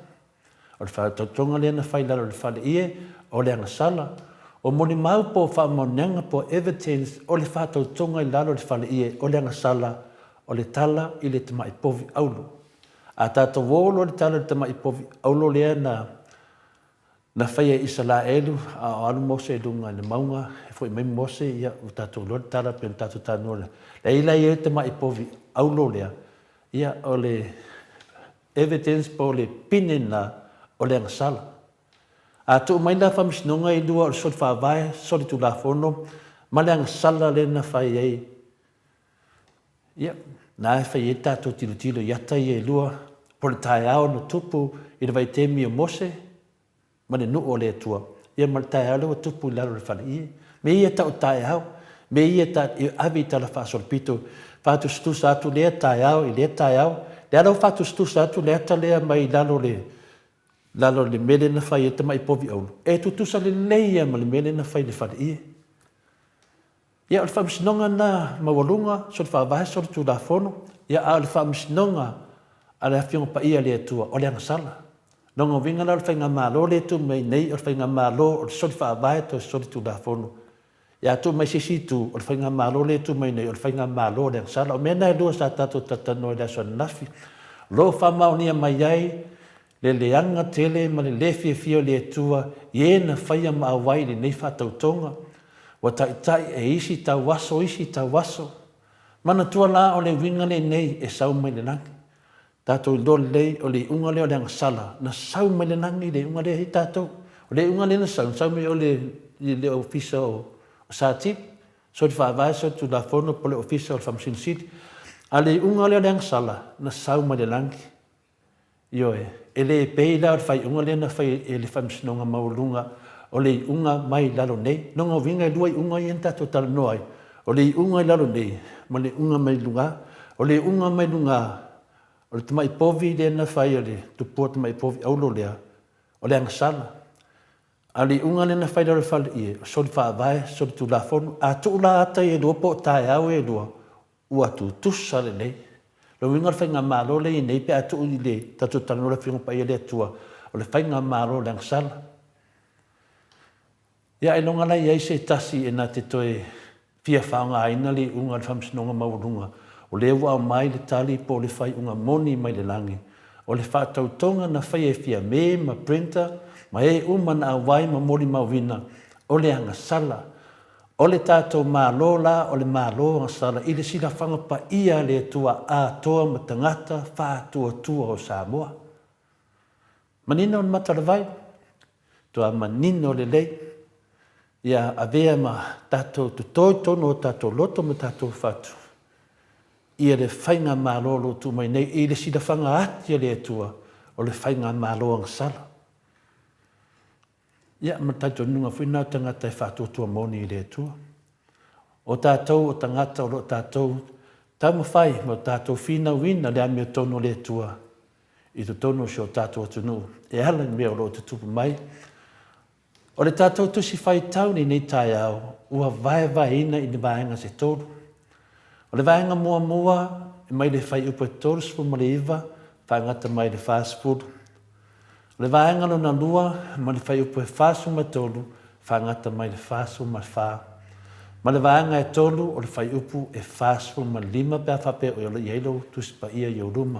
O le faatautoga lea na fai i lalo o le faleie, o le agasala. O molimau po o faamaoniaga po o evidence o le faatautoga i lalo o le faleie, o le agasala, o le tala i le tamai povi auro. A tatou o loa i le tala i le tamai povi auro lea na na faia e Isaraelu a o alu Mose i luga i le mauga, e foi mai Mose, ia ua tatou iloa le tala pei ona tatou talanoa lea. Leai la e i ai le tamai povi auro lea, ia o le evidence po o le pine lena o le agasala. A tuu mai la faamasinoga i lua o le soli faavae, soli tulafono ma le agasala lea na fai ai, ia, na e fai ai le tatou tilotilo i ata ia e lua, po o le taeao na tupu i le vaitaimi o Mose, ma le nuu o le Atua, ia ma le taeao lea ua tupu i lalo o le faleie. Mea ia e tau taeao, mea ia e ave i tala faasolopito, faatusatusa atu lea taeao i lea taeao. Lea la ua faatusatusa atu le ata lea mai lalo o le lalo o le mea lea na fai ai le tamai povi auro, e tutusa lelei lava ma le mea lea na fai i le faleie. Ia, o le faamasinoga lena maualuga, soli faavae, soli tulafono, ia, a o le faamasinoga a le Afioga Paia a le Atua, o le agasala. Lona uiga la o le faigamalo lea e tu mai nei, o le faigamalo o le soli faavae toe soli tulafono. Ia, a tuu mai se isi itu, o le faigamalo lea e tu mai nei, o le faigamalo o le agasala. O mea na e lua sa tatou talatalanoa i le aso ananafi, o lo o faamaonia mai ai le leaga tele ma le lē fiafia o le Atua i e na faia ma auai i lenei faatautoga, ua taitai e isi tauaso isi tauaso. Manatua la o le uiga lenei e sau mai le lagi. Tatou iloa lelei o le iuga lea o le agasala na sau mai le lagi le iuga lea i tatou. O le iuga lea na sau, na sau mai o le i le ofisa o Sati, soli faavae, soli tulafono po o le ofisa o le Faamasino Sili. A o le iuga lea o le agasala na sau mai le lagi. Ioe, e le pei la o le faaiuga lea na fai e le Faamasinoga Maualuga o le iuga mai lalo nei. Lona uiga e lua iuga ia na tatou talanoa ai, o le iuga i lalo nei ma le iuga mai luga. O le iuga mai luga, o le tamai povi lea na fai e le tupua tamai povi auro lea, o le agasala. A o le iuga lea na fai i lalo o le faleie, o soli faavae, soli tulafono. A tuu la ata ia e lua po o taeao ia e lua, ua tutusa lelei. O le uiga o le Faigamalo lea e i ai nei pe a tuu i le tatou talanoa i le Afioga Paia a le Atua, o le Faigamalo o le agasala. Ia ailoga la e i ai se tasi e na te toe fia faaaogaina le iuga a le Faamasinoga Maualuga, o lea ua aumai le tali po o le faaiuga moni mai le lagi, o le faatautoga na faia e Fiame ma Brenda ma e uma na auai ma molimauina, o le agasala. O le tatou Malo la o le Malo agasala i le silafaga paia a le Atua atoa ma tagata faatuatua o Samoa. Manino le mata o le vai, toa manino lelei, ia avea ma tatou toto i totonu o tatou loto ma tatou fatu ia le faigamalo o lo o tu mai nei i le silafaga ati a le Atua o le faigamalo agasala. Ia, ma le talitonuga foi lena o tagata e faatuatua moni i le Atua. O tatou o tagata o lo o tatou taumafai ma o tatou finauina le amiotonu o le Atua i totonu o si o tatou atunuu e ala i mea o lo o tutupu mai. O le tatou Tusi Faitau i lenei taeao ua vaevaeina i ni vaega se tolu. O le vaega muamua e mai le fuaiupu e 39 faagata mai le 40. O le vaega lona lua mai le fuaiupu e 43 faagata mai le 44. Ma le vaega e tolu o le fuaiupu e 45 pe a faapea o lo o i ai lou Tusi Paia i ou luma.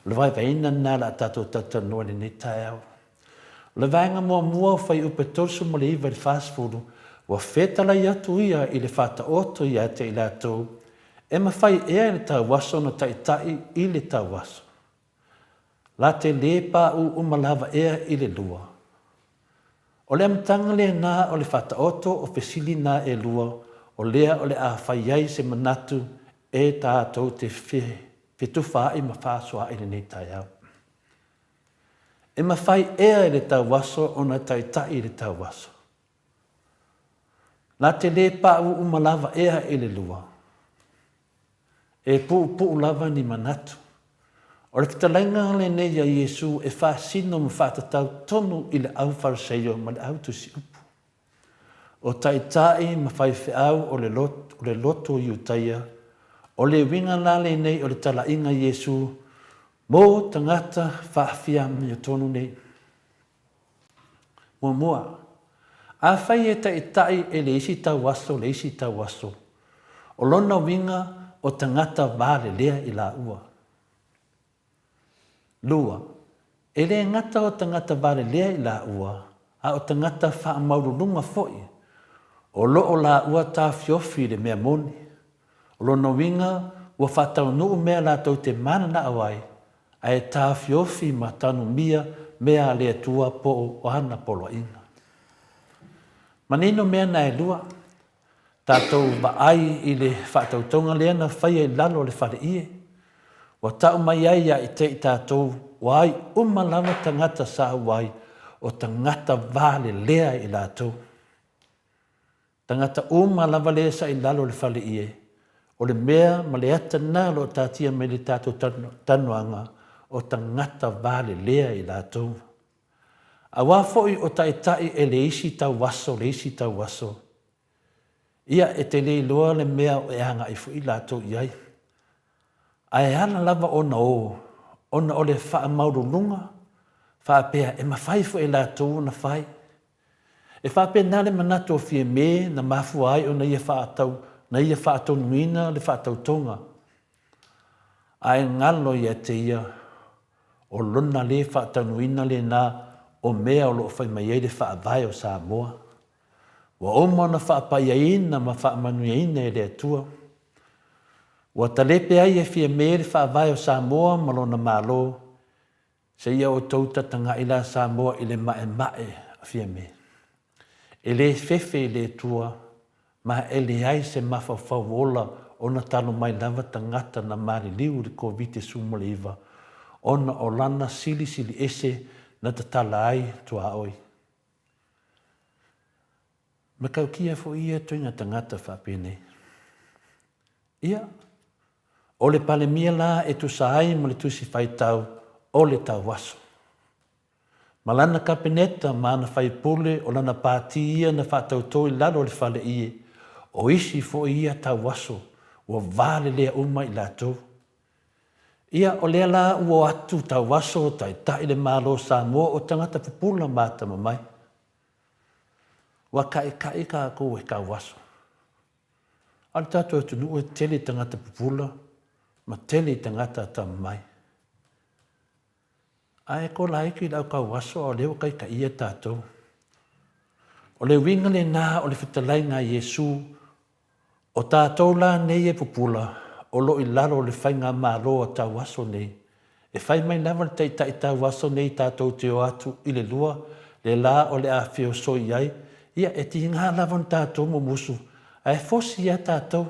O le vaevaeina lena o le a tatou talatalanoa i lenei taeao. O le vaega muamua o fuaiupu e 39 i le 40, ua fetalai atu ia i le faataoto ia te i latou, e mafai ea e le tauaso ona taitai i le tauaso? La te lē paʻu uma lava ea i le lua? O le amataga lena o le faataoto o fesili na e lua o lea o le a fai ai se manatu e tatou te fetufaai ma faasoaai i lenei taeao. E mafai ea e le tauaso ona taitai i le tauaso? La te lē paʻu uma lava ea i le lua? E puupuu lava ni manatu. O le fetalaiga lenei a Iesu e faasino ma faatatau tonu i le au Fariseio ma le au Tusiupu. O taitai ma faifeau o le o le loto Iutaia, o le uiga la lenei o le talaiga Iesu mo tagata faafia amiotonu nei. Muamua, afai e taitai e le isi tauaso le isi tauaso, o lona uiga o tagata valelea i laua. Lua, e le gata o tagata valelea i laua, a o tagata faamaululuga foi, o lo o laua taofiofi i le mea moni. O lona uiga ua faataunuu mea latou te mananao ai, ae taofiofi ma tanumia mea a le Atua po o ana poloaiga. Manino mea na e lua, tatou vaai i le faatautoga lea na faia i lalo o le faleie, ua tau mai ai ia te i tatou ua ai uma lava tagata sa auai o tagata valelea i latou. Tagata uma lava lea sa i lalo o le faleie, o le mea ma le ata lena o lo o taatia mai i le tatou talanoaga, o tagata valelea i latou. Aua foi o taitai e le isi tauaso le isi tauaso, ia e te le iloa le mea e agai foi latou i ai. Ae ala lava ona o, ona o le faamaululuga faapea e mafai foi e latou ona fai. E faapena le manatu o Fiame na mafua ai ona ia faatau, na ia faatonuina le faatautoga. Ae galo ia te ia, o lona le faataunuina lena o mea o lo o fai mai ai le Faavae o Samoa. Ua uma ona faapaiaina ma faamanuiaina e le Atua. Ua talepe ai e Fiame le Faavae o Samoa ma lona Malo, Seia outou tatagaʻi la Samoa i le maʻemaʻe a Fiame. E le fefe i le Atua, ma e leai se mafaufau ola ona talo mai lava tagata na maliliu i le Koviti 19 ona o lana silisili ese na tatala ai tuaoi. Matautia foi ia toiga tagata faapenei. Ia, o le Palemia la e tusa ai ma le Tusi Faitau o le tauaso. Ma lana Kapeneta ma ana faipule o lana pati ia na faatautō i lalo o le fale ie, o isi foi ia tauaso ua valelea uma i latou. Ia, o lea la ua o atu tauaso taitai le Malo o Samoa o tagata pupula ma atamamai. Ua kaʻikaʻi kākou e tauaso. A o le tatou atunuu e tele i tagata pupula ma tele i tagata atamamai. Ae ko laiti i le au tauaso a o lea ua taitaia tatou. O le uiga lena o le fetalaiga a Iesu O tatou la nei e pupula, o lo o i lalo o le faigamalo a tauaso nei, e fai mai lava le taitai tauaso nei tatou te o atu i le lua le la o le a feosoi ai, ia e tiga lava ona tatou mumusu, ae fosi ia tatou,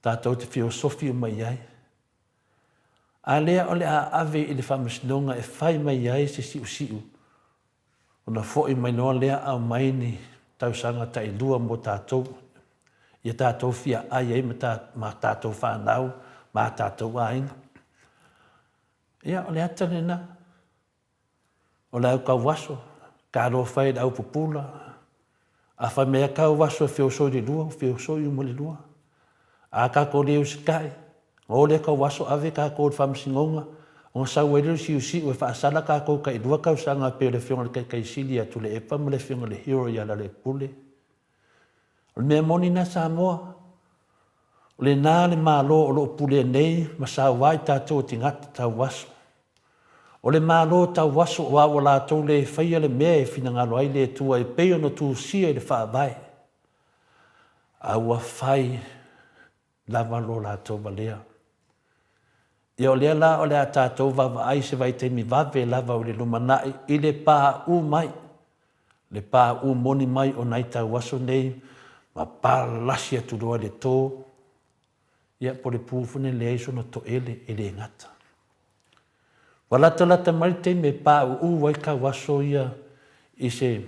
tatou te feosofi uma i ai. A lea o le a ave i le faamasinoga e fai mai ai se siusiu. Ona foi mai loa lea aumai ni tausaga tailua mo tatou, ia tatou fia ai ai ma tatou fanau ma tatou aiga. Ia, o le ata lena. O le au tauaso, talofa e i le au pupula, a fai mai lava tauaso e feosoi i le lua, feosoi uma i le lua. A tatou le usitai, ona o lea tauaso ave tatou i le faamasinoga, ona sau ai lea o le siusiu e faasala tatou tailua tausaga e pei o le Afioga i le Taitai Sili ia Tuilaepa ma le Afioga i le Hero ia Lealailepule. O le mea moni lena Samoa, o lena le Malo o lo o pulea nei ma saua ai tatou e tagata tauaso. O le Malo tauaso aua ua latou le faia le mea e finagalo ai le Atua e pei ona tusia i le Faavae, a ua fai lava lo latou valea. Ia o lea la o le a tatou vaavaai i se vaitaimi vave lava o le lumanai i le paū mai, le paū moni mai o nai tauaso nei ma palasi atu loa i le to, ia po o le pu foi lenei e leai sona toele e le gata. Ua latalata mai le taimi e pauu ai tauaso ia i se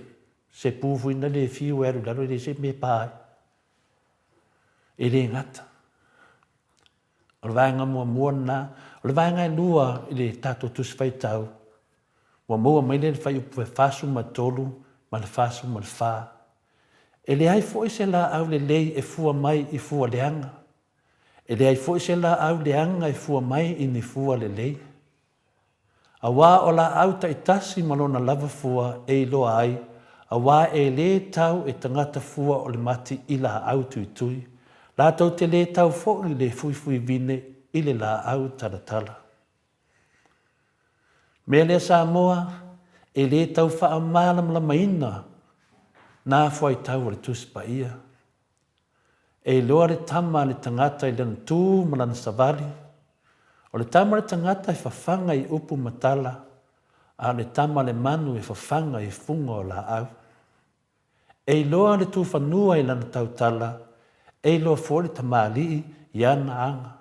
se pu foi lea e fiu e alu i lalo e leai se mea e pa ai. E le gata. O le vaega muamua lena. O le vaega e lua i le tatou Tusi Faitau, ua maua mai lea i le fuaiupu e 43 ma le 44. E leai foi se laau lelei e fua mai i fua leaga, e leai foi se laau leaga e fua mai i ni fua lelei. Aua o laau taitasi ma lona lava fua e iloa ai, aua e lē tau e tagata fua o le mati i laau tuitui, latou te lē tau foi le fuifuivine i le laau talatala. Mea lea Samoa, e lē tau faamalamalamaina nā fuaitau o le Tusi Paia. E iloa le tama a le tagata i lana tu ma lana savali. O le tama a le tagata e fafaga i upu ma tala, a o le tama a le manu e fafaga i fuga o laau. E iloa le tufanua i lana tautala, e iloa foi le tamalii i ana aga.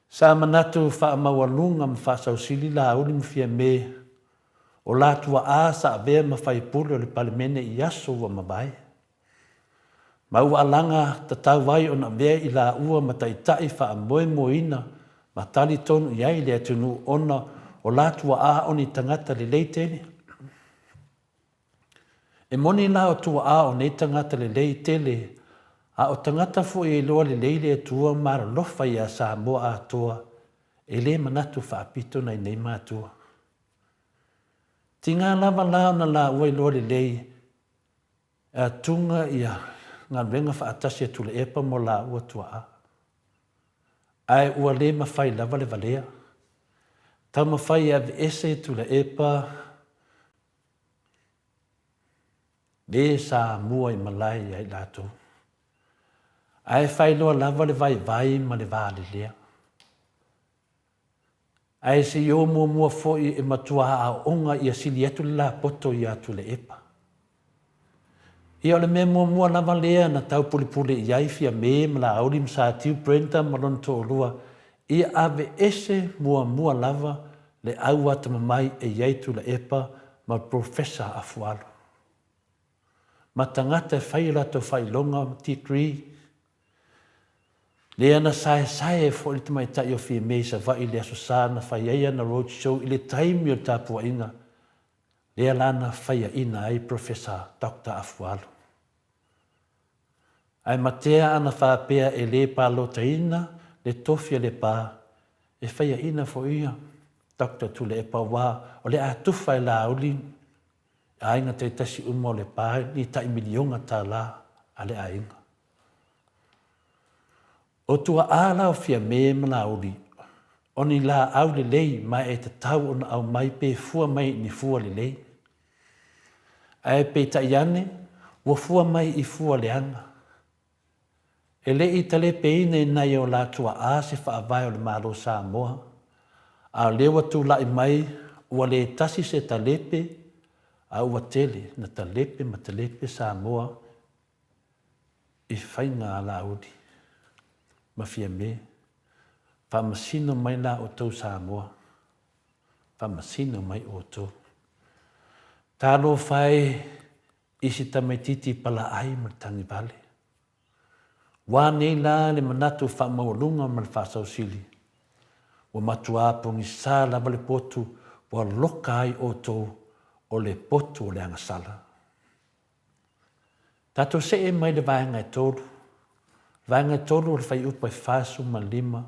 Sa manatu faamaualuga ma faasausili Laauli ma Fiame, o la tuaa sa avea ma faipule o le Palemene i aso ua mavae. Ma ua alaga tatau ai ona avea i laua ma taitai faamoemoeina ma talitonu i ai le atunuu ona o la tuaa o ni tagata lelei tele. E moni la o tuaa o nei tagata lelei tele, a o tagata foi e iloa lelei le Atua ma alolofa iā Samoa atoa, e le manatu faapito nai nei matua. Tiga lava la ona laua iloa lelei e atuga ia galuega faatasi a Tuilaepa mo laua tuaa. Ae ua le mafai lava le valea. Taumafai e aveese Tuilaepa Le sa mua i malae ia i latou. Ae faailoa lava le vaivai ma le valelea. Ae se i o muamua foi e matua aoga ia sili atu le lapoto ia Tuilaepa. Ia o le mea muamua lava lea na taupulepule i ai Fiame ma Laauli ma Satiu Brenda ma lona toalua, ia aveese muamua lava le au atamamai e i ai Tuilaepa ma Professor Afualo. Ma tagata e fai o latou faailoga degree, lea na saesae ai foi le tamaitai o Fiame i Savaii i le Aso Sa na fai ai ana road show i le taimi o le tapuaiga, lea la na faiaina ai Professor Doctor Afualo. Ae matea ana faapea e le palotaina le tofi a Lepa, e faiaina foi ia Doctor Tuilaepa aua o le a tufa e Laauli aiga taitasi uma o Lepa ni tai miliona tala a le aiga. O tuaa la o Fiame ma Laauli, o ni laau lelei ma e tatau ona aumai pe fua mai i ni fua lelei. Ae peitai ane, ua fua mai i fua leaga. E le i talepeina i nai o la tuaa se faavae o le Malo Samoa, a o lea ua tulai mai ua le tasi se talepe, a ua tele na talepe ma talepe Samoa i faiga a Laauli ma Fiame. Faamasino mai la outou Samoa. Faamasino mai outou. Talofa e i si tamaitiiti palaai ma le tagivale. Ua nei la le manatu faamaualuga ma le faasausili. Ua matuā pogisa lava le potu ua loka ai outou o le potu o le agasala. Tatou see mai le vaega e tolu. Vaega e tolu o le fuaiupu e 45,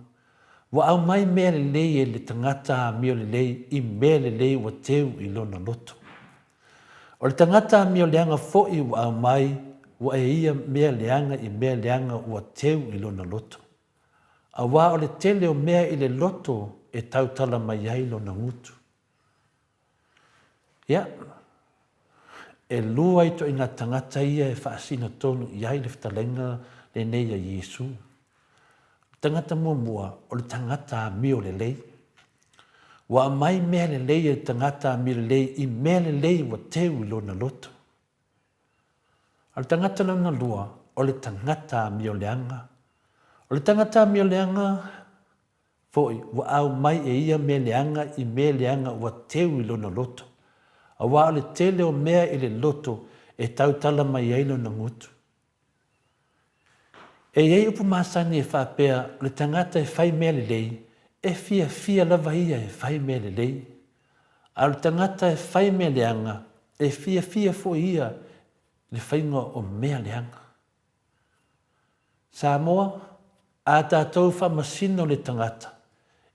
Ua aumai mea lelei e le tagata amio lelei i mea lelei ua teu i lona loto. O le tagata amio leaga foi ua aumai ua e ia mea leaga i mea leaga ua teu i lona loto. Aua o le tele o mea i le loto e tautala mai ai lona gutu. Ia, e lua ituaiga tagata ia e faasino tonu i ai le fetalaiga lenei a Iesu. O le tagata muamua, o le tagata amio lelei. Ua aumai mea lelei e le tagata amio lelei i mea lelei ua teu i lona loto. A o le tagata lona lua, o le tagata amio leaga. O le tagata amio leaga, Foi, ua aumai e ia mea leaga i mea leaga ua teu i lona loto, aua o le tele o mea i le loto e tautala mai ai lona gutu. E i ai upu masani e faapea o le tagata e fai mea lelei, e fiafia lava ia e fai mea lelei. A o le tagata e fai mea leaga, e fiafia foi ia i le faiga o mea leaga. Samoa, a tatou faamasino le tagata,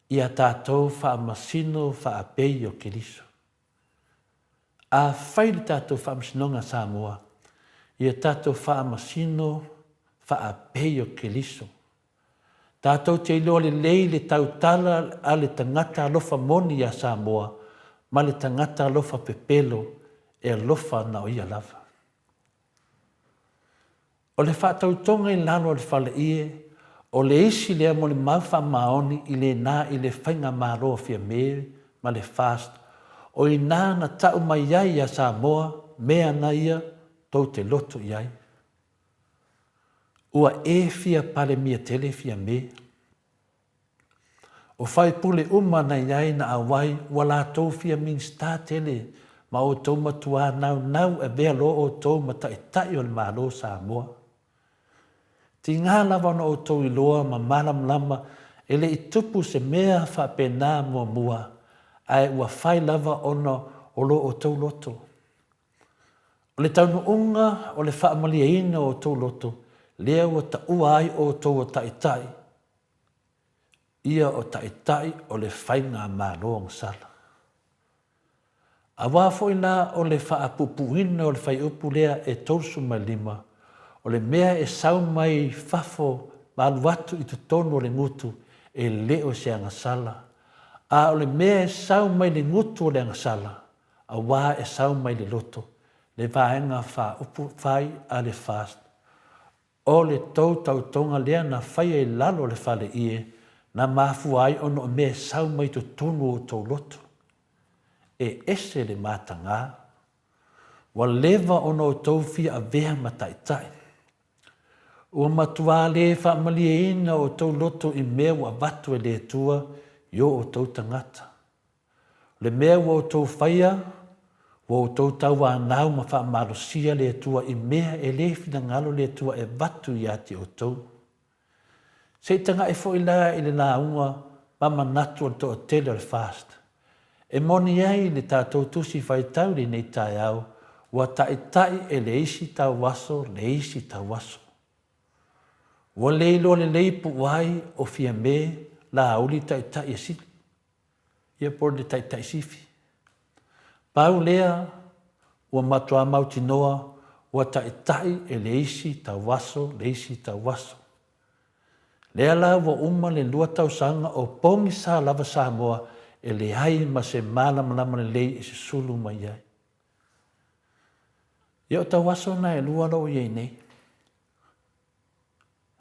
ia tatou faamasino faapei o Keriso. A fai le tatou faamasinoga Samoa, ia tatou faamasino faapei o Keriso. Tatou te iloa lelei le tautala a le tagata alofa moni iā Samoa ma le tagata alofa pepelo e alofa na o ia lava. O le faatautoga i lalo o le faleie, o le isi lea molimau faamaoni i lena i le Faigamalo a Fiame ma le FAST, o ina na tau mai ai ia Samoa mea na ia tou te loto i ai. Ua e fia Palemia tele Fiame. O faipule uma na i ai na auai ua latou fia Minisita tele ma outou matuā naunau e avea loa outou ma Taitai o le Malo o Samoa. Tiga lava ona outou iloa ma malamalama e le i tupu se mea faapena muamua ae ua fai lava ona o lo outou loto. O le taunuuga o le faamalieina o outou loto lea ua taua ai outou o Taitai ia o Taitai o le Faigamalo Agasala. Aua foi la o le faapuupuuina o le fuaiupu lea e 35, o le mea e sau mai fafo ma alu atu i totonu o le gutu e le o se agasala, a o le mea e sau mai le gutu o le agasala, aua e sau mai le loto, le vaega faaupu fai a le FAST. O le tou tautoga lea na faia i lalo o le fale ie, na mafua ai ona o mea e sau mai totonu o outou loto. E ese le matagā. Ua leva ona outou fia avea ma taitai. Ua matuā le faamalieina outou loto i mea ua avatu e le Atua i o outou tagata. O le mea ua outou faia, ua outou tauanau ma faamalosia le Atua i mea e le finagalo le Atua e avatu ia te outou. Se i taga'i foi la i le lauga ma manatu o le toatele o le FAST. E moni ai le tatou tusi faitau i lenei taeao, ua ta'ita'i e le isi tauaso le isi tauaso. Ua le iloa lelei pu'uai o Fiame Laauli Ta'ita'i e sili. ia po o le taitai sifi. Pau lea, ua matuā mautinoa ua taitai e le isi tauaso le isi tauaso. Lea la ua uma le lua tausaga o pogisa lava Samoa e leai ma se malamalama lelei e susulu mai ai. Ia o tauaso na e lua lo o i ai nei.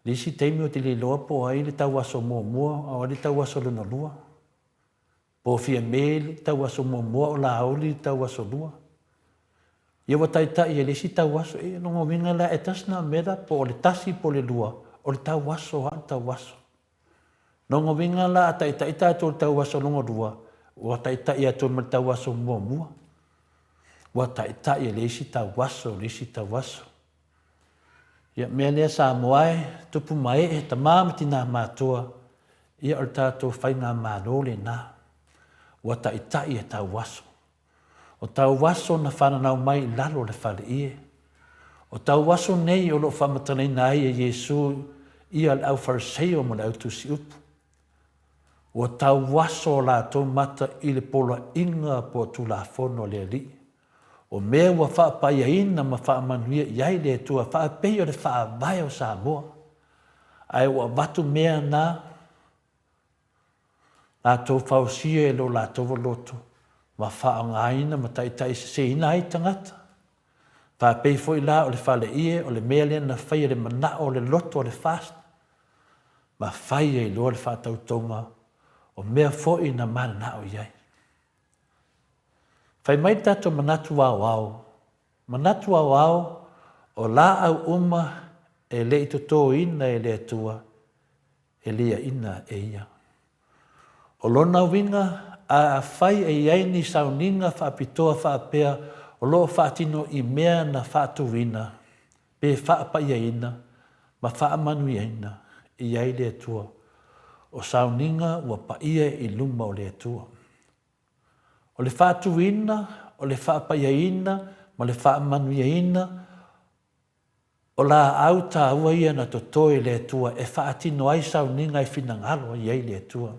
Le isi taimi ou te le iloa po o ai le tauaso muamua a o ai le tauaso lona lua. Po o Fiame le tauaso muamua o Laauli le tauaso lua. Ia ua taitai e le isi tauaso, e lona uiga la it does not matter po o le tasi po o le lua, o le tauaso lava o le tauaso. Lona uiga la a taitai tatou i le tauaso lona lua, ua taitai atu ai ma le tauaso muamua. Ua taitai e le isi tauaso le isi tauaso. Ia, mea lea Samoa e, tupu ma ee, tama ma tina matutua, ia o le tatou faigamalo lena. Ua taitai e tauaso. O tauaso na fananau mai i lalo o le faleie. O tauaso nei o lo o faamatalaina ai e Iesu ia le au Fariseio ma le au tusiupu. Ua tauaso o latou mata i le poloaiga po o Tulafono a le Alii. O mea ua faapaiaina ma faamanuia i ai le Atua faapei o le Faavae o Samoa. Ae ua avatu mea na latou fausia e lo latou loto ma faaaogaina ma taitaiseseina ai tagata. Faapei foi la o le faleie o le mea lea na faia le manao o le loto o le FAST ma fai ai loa le faatautoga o mea foi na mananao i ai. Fai mai le tatou manatu aoao, manatu aoao o laau uma e le i totoina e le Atua, e liaina e ia. O lona uiga, a afai e i ai ni sauniga faapitoa faapea o lo o faatino i mea na faatuina pe faapaiaina ma faamanuiaina i ai le Atua, o sauniga ua paia i luma o le Atua. O le faatuina, o le faapaiaina ma le faamanuiaina O laau taua ia na totoe e le Atua e faatino ai sauniga e finagalo i ai le Atua.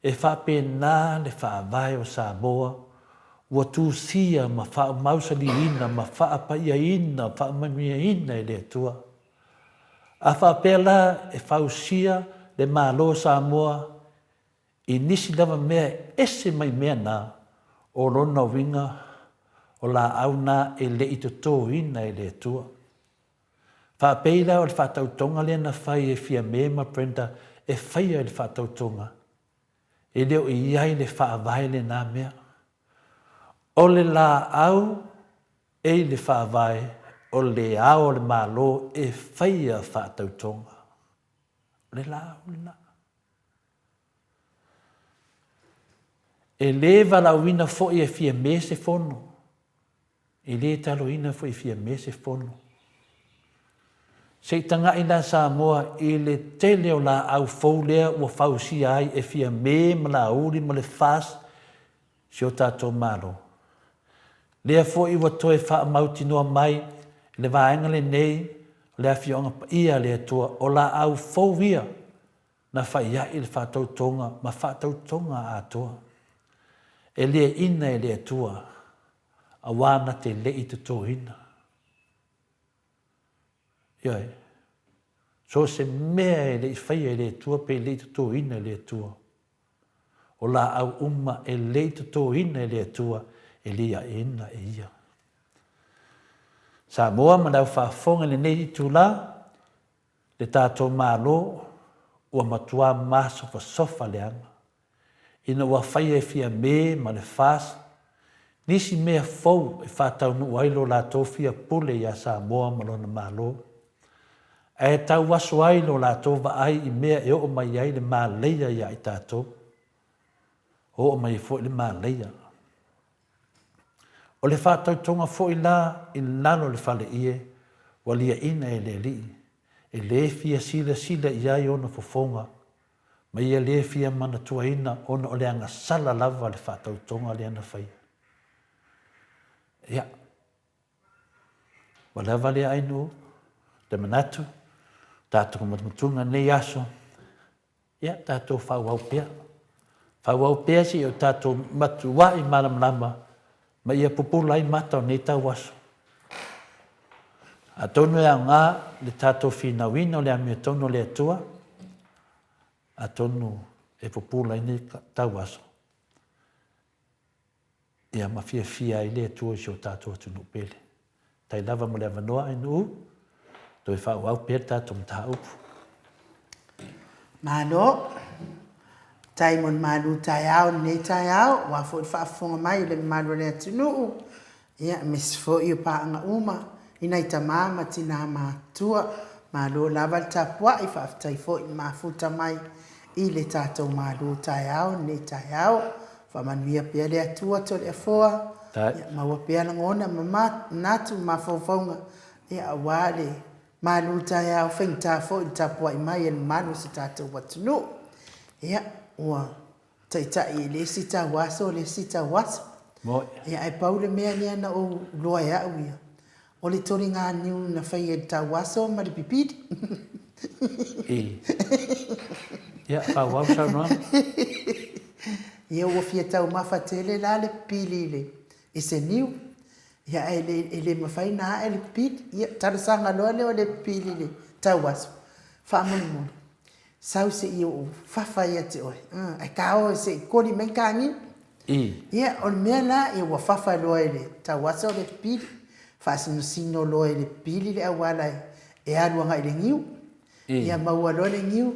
E faapena le Faavae o Samoa ua tusia ma faamausaliina ma faapaiaina faamanuiaina e le Atua. A faapea la e fausia le Malo o Samoa I nisi lava mea e ese mai mea na, o lona uiga, o laau na e le i totoina e le Atua. Faapei la o le faatautoga lea na fai e Fiame ma Brenda e faia i le faatautoga, e le o i ai le faavae lena mea. O le laau e i le faavae, o le ao o le Malo e faia faatautoga. O le laau lena. E le valaauina foi e Fiame se fono, e le taloina foi e Fiame se fono. Se i tagai la Samoa i le tele o laau fou lea ua fausia ai e Fiame ma Laauli ma le FAST si o tatou Malo. Lea foi ua toe faamautinoa mai i le vaega lenei o le Afioaga Paia a le Atua o laau fou ia na faiaʻi le faatautoga ma faatautoga atoa. E liaina e le Atua, auā na te leʻi totoina. Ioe. So o se mea e leʻi faia e le Atua pe leʻi totoina e le Atua. O laau uma e leʻi totoina e le Atua, e liaina e Ia. Samoa ma le au faafofoga i lenei itulā, Le tatou Malo ua matua masofasofa leaga ina ua faia e Fiame ma le FAST nisi mea fou e faataunuu ai lo latou fia pule iā Samoa ma lona Malo, ae tauaso ai lo latou vaai i mea e oo mai ai le malaia iā i tatou. Oo mai ai foi le malaia. O le faatautoga foi la i lalo o le faleie ua liaina e le Alii, e le fia silasila i ai ona fofoga, ma ia le fia manatuaina ona o le agasala lava le faatautoga lea na faia. Ia, ua lava lea Ainuu, te manatu, tatou matumatuga i lenei aso, Ia, tatou faaauau pea. Faaauau pea seia o tatou matuai malamalama ma ia pupula ai mata o nei tauaso. Atonu e aoga le tatou finauina o le amiotonu o le Atua, atonu e pupula ai nei tauaso. Ia ma fiafia ai le Atua i si o tatou atunuu pele. Tai lava mo le avanoa Ainuu, toe faaauau pea le tatou mataupu. Malo. Tai mo le malu taeao i lenei taeao, aua foi le faafofoga mai i le mamalu o le atunuu, ia, aemaise foi o paaga uma i nai tama ma tina matutua. Malo lava le tapuai, faafetai foi le mafuta mai i le tatou malu taeao i lenei taeao. Faamanuia pea le Atua Toleafoa, ia maua pea lagona ma manatu ma mafaufauga, ia aua le malu taeao faigata foi le tapuai mai a le mamalu o si tatou atunuu. Ia, ua taitai i le isi tauaso le isi tauaso. Ia, ae pau le mea lea na ou iloa e au ia, O le toliga niu na faia i le tauaso ma le pipili. I. Ia, faaauau le saunoaga. Ia, ua fia taumafa tele la le pipili i le, i se niu. Ia, ae le, e le mafai ona ae le pipili. Ia, talosaga loa lea o le pipili i le tauaso, faamolemole, Sau se i ou fafa ia te oe, ae ta o se i koli mai ta niu. Ia, o le mea la, ia ua fafa loa i le tauaso le pipili, faasinosino loa i le pipili le auala e alu agai i le niu. Ia maua loa le niu,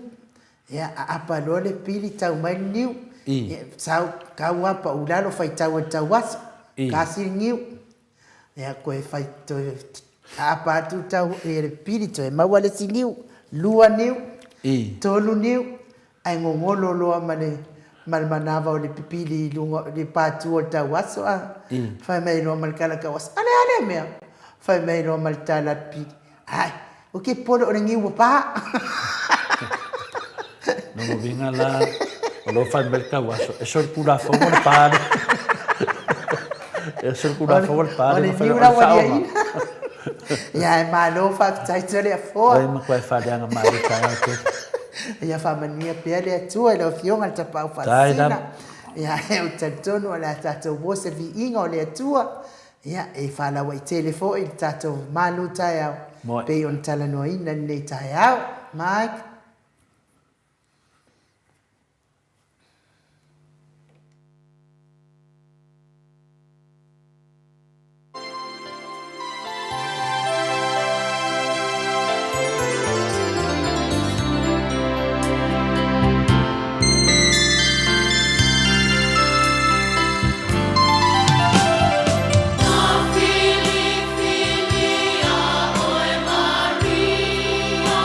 ia aapa loa le pipili tau mai le niu, ia sau, tau lava pau i lalo faitau e le tauaso, kasi le niu. Ia toe fai, toe aapa atu tau i le pili toe maua le isi niu, lua niu, tolu niu, ae gogolo loa ma le ma le manava o le pipili i luga o le patu o le tauaso a. Fai mai loa ma le tala tauaso, a o le a lea mea? Fai mai loa ma le tala a le pipili, Ai, ou te popole o le niu ua pa. Lona uiga la, o lo o fai mai le tauaso, e solitulafono le pa lea. E solitulafono le pa lea. O le niu la ua liaina. Ia, ae malo faafetai Toleafoa. Oi, matua e faaleaga malie taeao tele. Ia faamanuia pea le Atua i lau Afioga i le Tapaau Faasisina. Ia, ou te talitonu o le a tatou maua se viiga o le Atua. Ia, e faalauaitele foi le tatou malu taeao pei ona talanoaina i lenei taeao. Mike. Na filifilia oe Maria.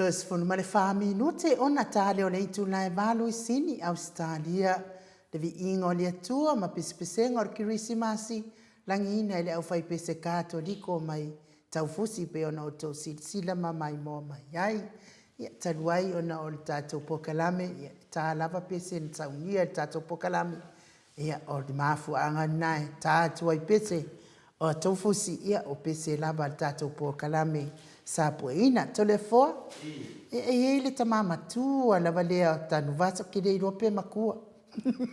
Toe 14 minute ona ta lea o le itula e valu i Sini, Ausetalia, le viiga o le Atua ma pesepesega o le Kerisimasi, lagiina e le aufaipese Katoliko mai Taufusi pei ona outou silasila ma maimoa mai ai. Ia, talu ai ona o le tatou polokalame, ia, e ta lava pese na saunia e le tatou polokalame, Ia, o le mafuaaga lena e ta atu ai pese o Taufusi, ia, o pese lava a le tatou polokalame sapueina. Toleafoa, ia, e i ai le tama matua lava lea o Tanuvasa, ou te le iloa pe matua. Ou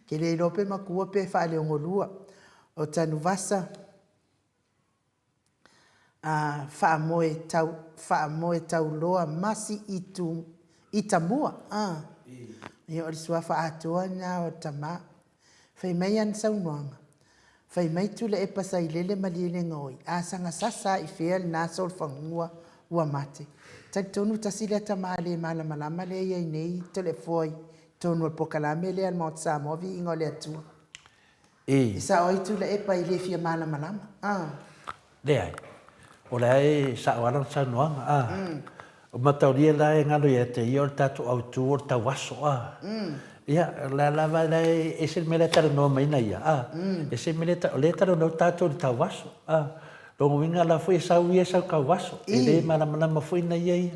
te le iloa pe matua pe faaleogolua. O Tanuvasa, a faamoe tau faamoe tauloa masi i tu i tamua a ia o le suafa atoa lena o tama. Fai mai ana saunoaga, fai mai Tuilaepa Sailele Malielegaoi, a saga sasa a i fea lena solofanua ua mate. Talitonu tasi lea tama le malamalama lea e i ai nei Toleafoa i totonu o le polokalame lea a le Maota Samoa Viiga o le Atua. E sao ai Tuilaepa e le fia malamalama. A. Leai. O lea e sao lava lana saunoaga. A. O mataulia la e galo ia te ia o le tatou autu o le tauaso. A. Ia, o lea lava la e ese le mea la e talanoa mai na ia. A. Ese le mea o lea e talanoa tatou i le tauaso. A. Lona uiga la foi e sau ia sau tauaso. E le malamalama foi na ia ia.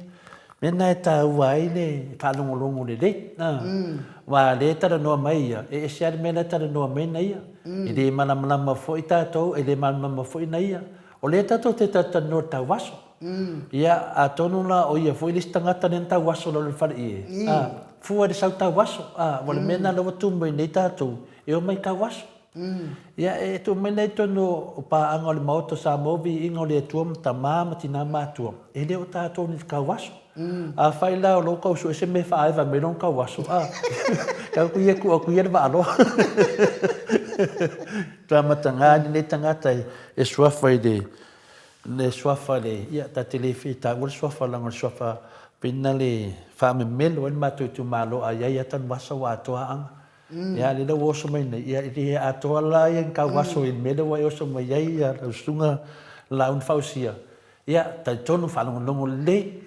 Mea na e taua ai le faalogologo lelei. Aua o lea e talanoa mai ia, e ese lava le mea la e talanoa mai na ia. E le malamalama foi tatou, e le malamalama foi na ia. O lea tatou te talatalanoa i le tauaso. Ia, atonu la o ia foi le isi tagata lea na tauaso lalo i le faleie, fua i le sau tauaso. Aua o le mea lena o lea ua tu mai nei tatou, e omai tauaso. Ia, e tuu mai la i totonu o paaga o le Maota o Samoa, viiga o le Atua ma tama ma tina matutua, e le o tatou ni tauaso. Afai la o lo o tau sue se mea e faaeva mai lona tauaso, a, tau atu ia e tuu atu ia le vaaloa. Matua mataga lenei tagata e suafa i le, le suafa le, ia, ta te le fia taua le suafa leaga o le suafa pei na le faamemelo ai le matou itumalo a i ai lava Tanuvasa ua atoa aga. Ia, a o lea ua oso mai nei, ia, e le atoa la ia ni tauaso i le mea lea ua e oso mai ai ia lau susuga Laauni Fausia. Ia, talitonu, faalogologo lelei,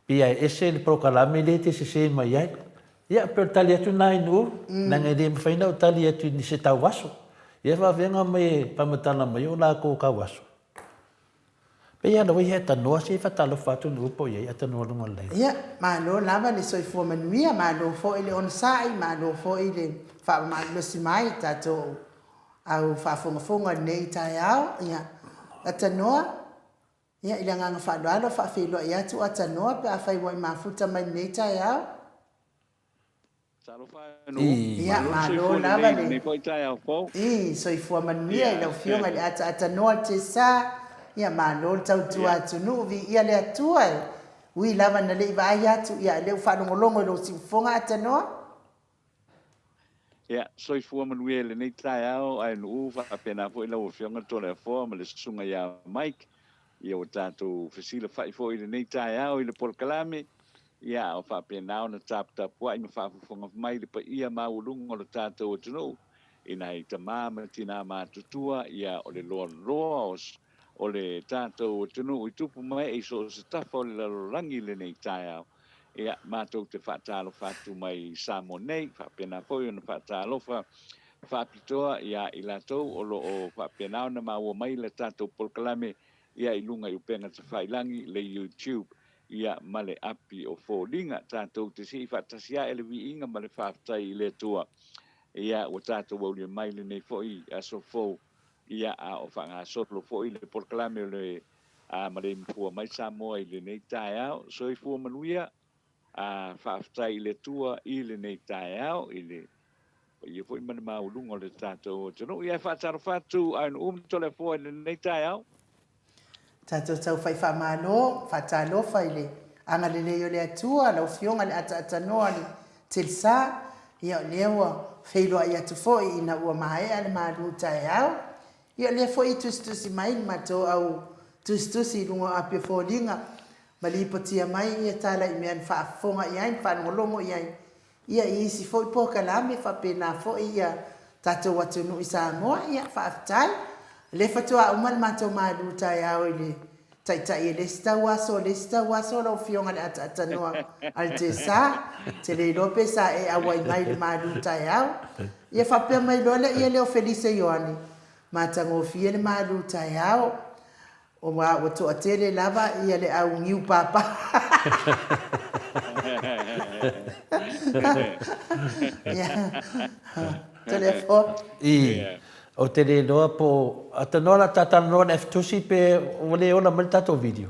pei e ese le polokalame lea e te sese mai ai. Ia, pei o le tali atu lena i Nu'u, leaga e le mafai ona ou tali atu i se tauaso. Ia, e faafefea ona e faamatala mai o latou tauaso? Pei lava ua i ai tanoa, se i faatalofa atu Nu'u po o i ai tanoa luga o le laina. Ia, malo lava le soifua manuia, malo foi le onosai, malo foi le faamalosi mai i tatou au faafogafoga i lenei taeao. Ia, Atanoa, ia, i le agaga faaaloalo, faafeiloai atu Atanoa pe afai ua e mafuta mai i lenei taeao. Talofa e Nu'u, Ia, malo le malo soifua lava lelei i le lenei foi taeao fou. Ii, soifua manuia i Ia, lau Afioga i le ataatanoa le Tesa. Ia, malo le tautua ia. atunuu, viia le Atua e ui lava ina le i vaai atu, ia, a o lea ua faalogologo i lou siufofoga Atanoa. Ia, soifua manuia i lenei taeao ae Nu'u, faapena foi lau Afioga Toleafoa ma le Susuga ia Mike. Ia ua tatou fesilafai foi i lenei taeao i le polokalame, ia a o faapena ona taputapuai ma faafofoga mai le paia maualuga o le tatou atunuu i nai tama ma tina matutua, ia o le loaloa o, o le tatou atunuu i tupu ma ee i so o se tafa o le lalolagi i lenei taeao. Ia, matou te faatalofa atu mai i Samoa nei, faapena foi ona faatalofa faapitoa ia i latou o lo o faapena ona maua mai le tatou polokalame ia i luga i upega tafailagi, le YouTube, ia ma le api o foliga. Tatou te sii faatasi ae le viiga ma le faafetai i le Atua. Ia, ua tatou aulia mai lenei foi aso fou, ia, a o faagasolo foi le polokalame o le a maleimafua mai Samoa i lenei taeao. Soifua manuia, a faafetai i le Atua i lenei taeao, i le paia foi ma le maualuga o le tatou atunuu. Ia e faatalofa atu a Nu'u ma Toleafoa i lenei taeao. Tatou taufai faamalo, faatalofa i le agalelei o le Atua, lau Afioga i le Ataatanoa le Telsa, ia o lea ua feiloai atu foi ina ua maea le malu taeao. Ia o lea foi e tusitusi mai le matou au tusitusi i luga o api o foliga ma lipotia mai ia tala i mea na faafofoga i ai ma faalogologo i ai ia i isi foi polokalame faapena foi ia tatou atunuu i Samoa. Ia faafetai. O lea faatoa uma le matou malu taeao i le. Taitai e le isi tauaso, le isi tauaso lau Afioga i le ataatanoa a le Tesa. Ou te le iloa pe sa e auai mai i le malu taeao. Ia faapea mai loa lea lea o Felise Ioane, matagofie le malu taeao. Aua ua toatele lava ia le au niu papa. Toleafoa. I. Ou te le iloa po o atanoa la ta talanoa le F-tusi pe ua le ola mai le tatou video.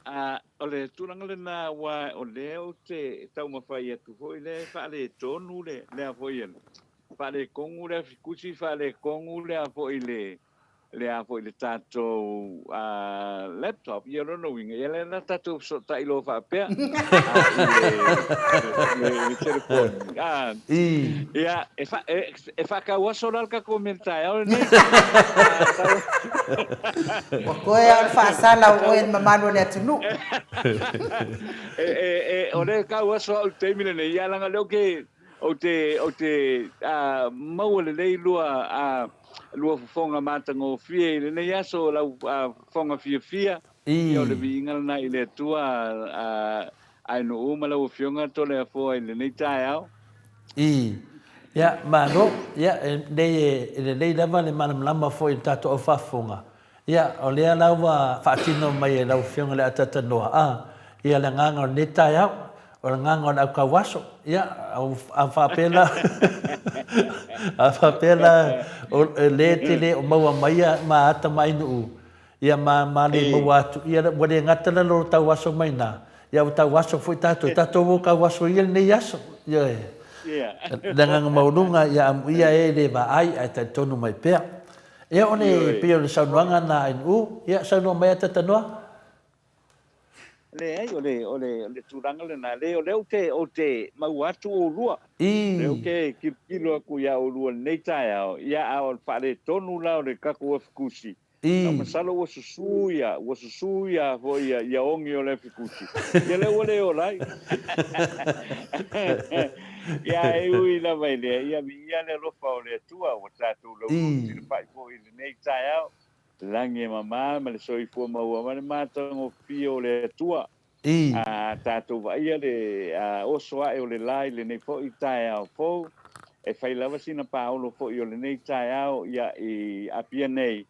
A, o le tulaga lena aua o lea ou te taumafai atu foi lea e faaletonu le, lea foi e faaletonu le F-tusi, faaletonu le a foi le, le a foi le tatou laptop, ia o lona uiga, ia lea la tatou fesootai loa faapea i le telefoni. Ia, e, fa, e, e faatauaso la le tatou mea i le taeao lenei. Ua toe lava o le faasala o oe e le mamalu o le atunuu. E, e, e, o lea e tauaso au i le taimi lenei, ia leaga o lea ou te, Ou te, ou te maua lelei lua, lua fofoga matagofie i lenei aso, lau fofoga fiafia, ia o le viiga lena i le Atua, ae nuu ma lau Afioga Toleafoa i lenei taeao. I. Ia, malo. Ia, e nei e lelei lava le malamalama foi i le tatou au faafofoga. Ia, o lea la ua faatino mai e lau Afioga le ataatanoa, a, ia le agaga o lenei taeao, o le agaga o le aukauaso. Ia, a faapea la, a faapea la, o lea e te le o maua mai ma ata ma ainuu, ia ma, ma le maua atu, ia ua le gata la lo tauaso mai ina, ia ua tauaso foi tatou, tatou o tauaso ia lenei aso. Ioe. Le agaga maualuga, ia amuia e le vaai ae talitonu mai pea. Ia o le pei o le saunoaga na a NU, ia saunoa mai Atatanoa. Leai, o le, o le, o le tulaga lena, leai, o lea ou te, ou te maua atu oulua. I. O lea ou te tilotilo atu iā oulua i lenei taeao, ia, a o le faaletonu la o le tatou afikusi, I. Na masalo ua susu ia, ua susu ia foi ia, ia ogi o le afikusi. Ia lea ua le ola ai. Ia, e ui lava i lea, ia viia le alofa o le Atua ua tatou laulautilafai foi i lenei taeao, lagi e mama ma le soifua maua ma le matagofie o le Atua. A tatou vaaia le oso ae o le la i lenei foi taeao fou, e fai lava sina paolo foi o lenei taeao ia i Apia nei,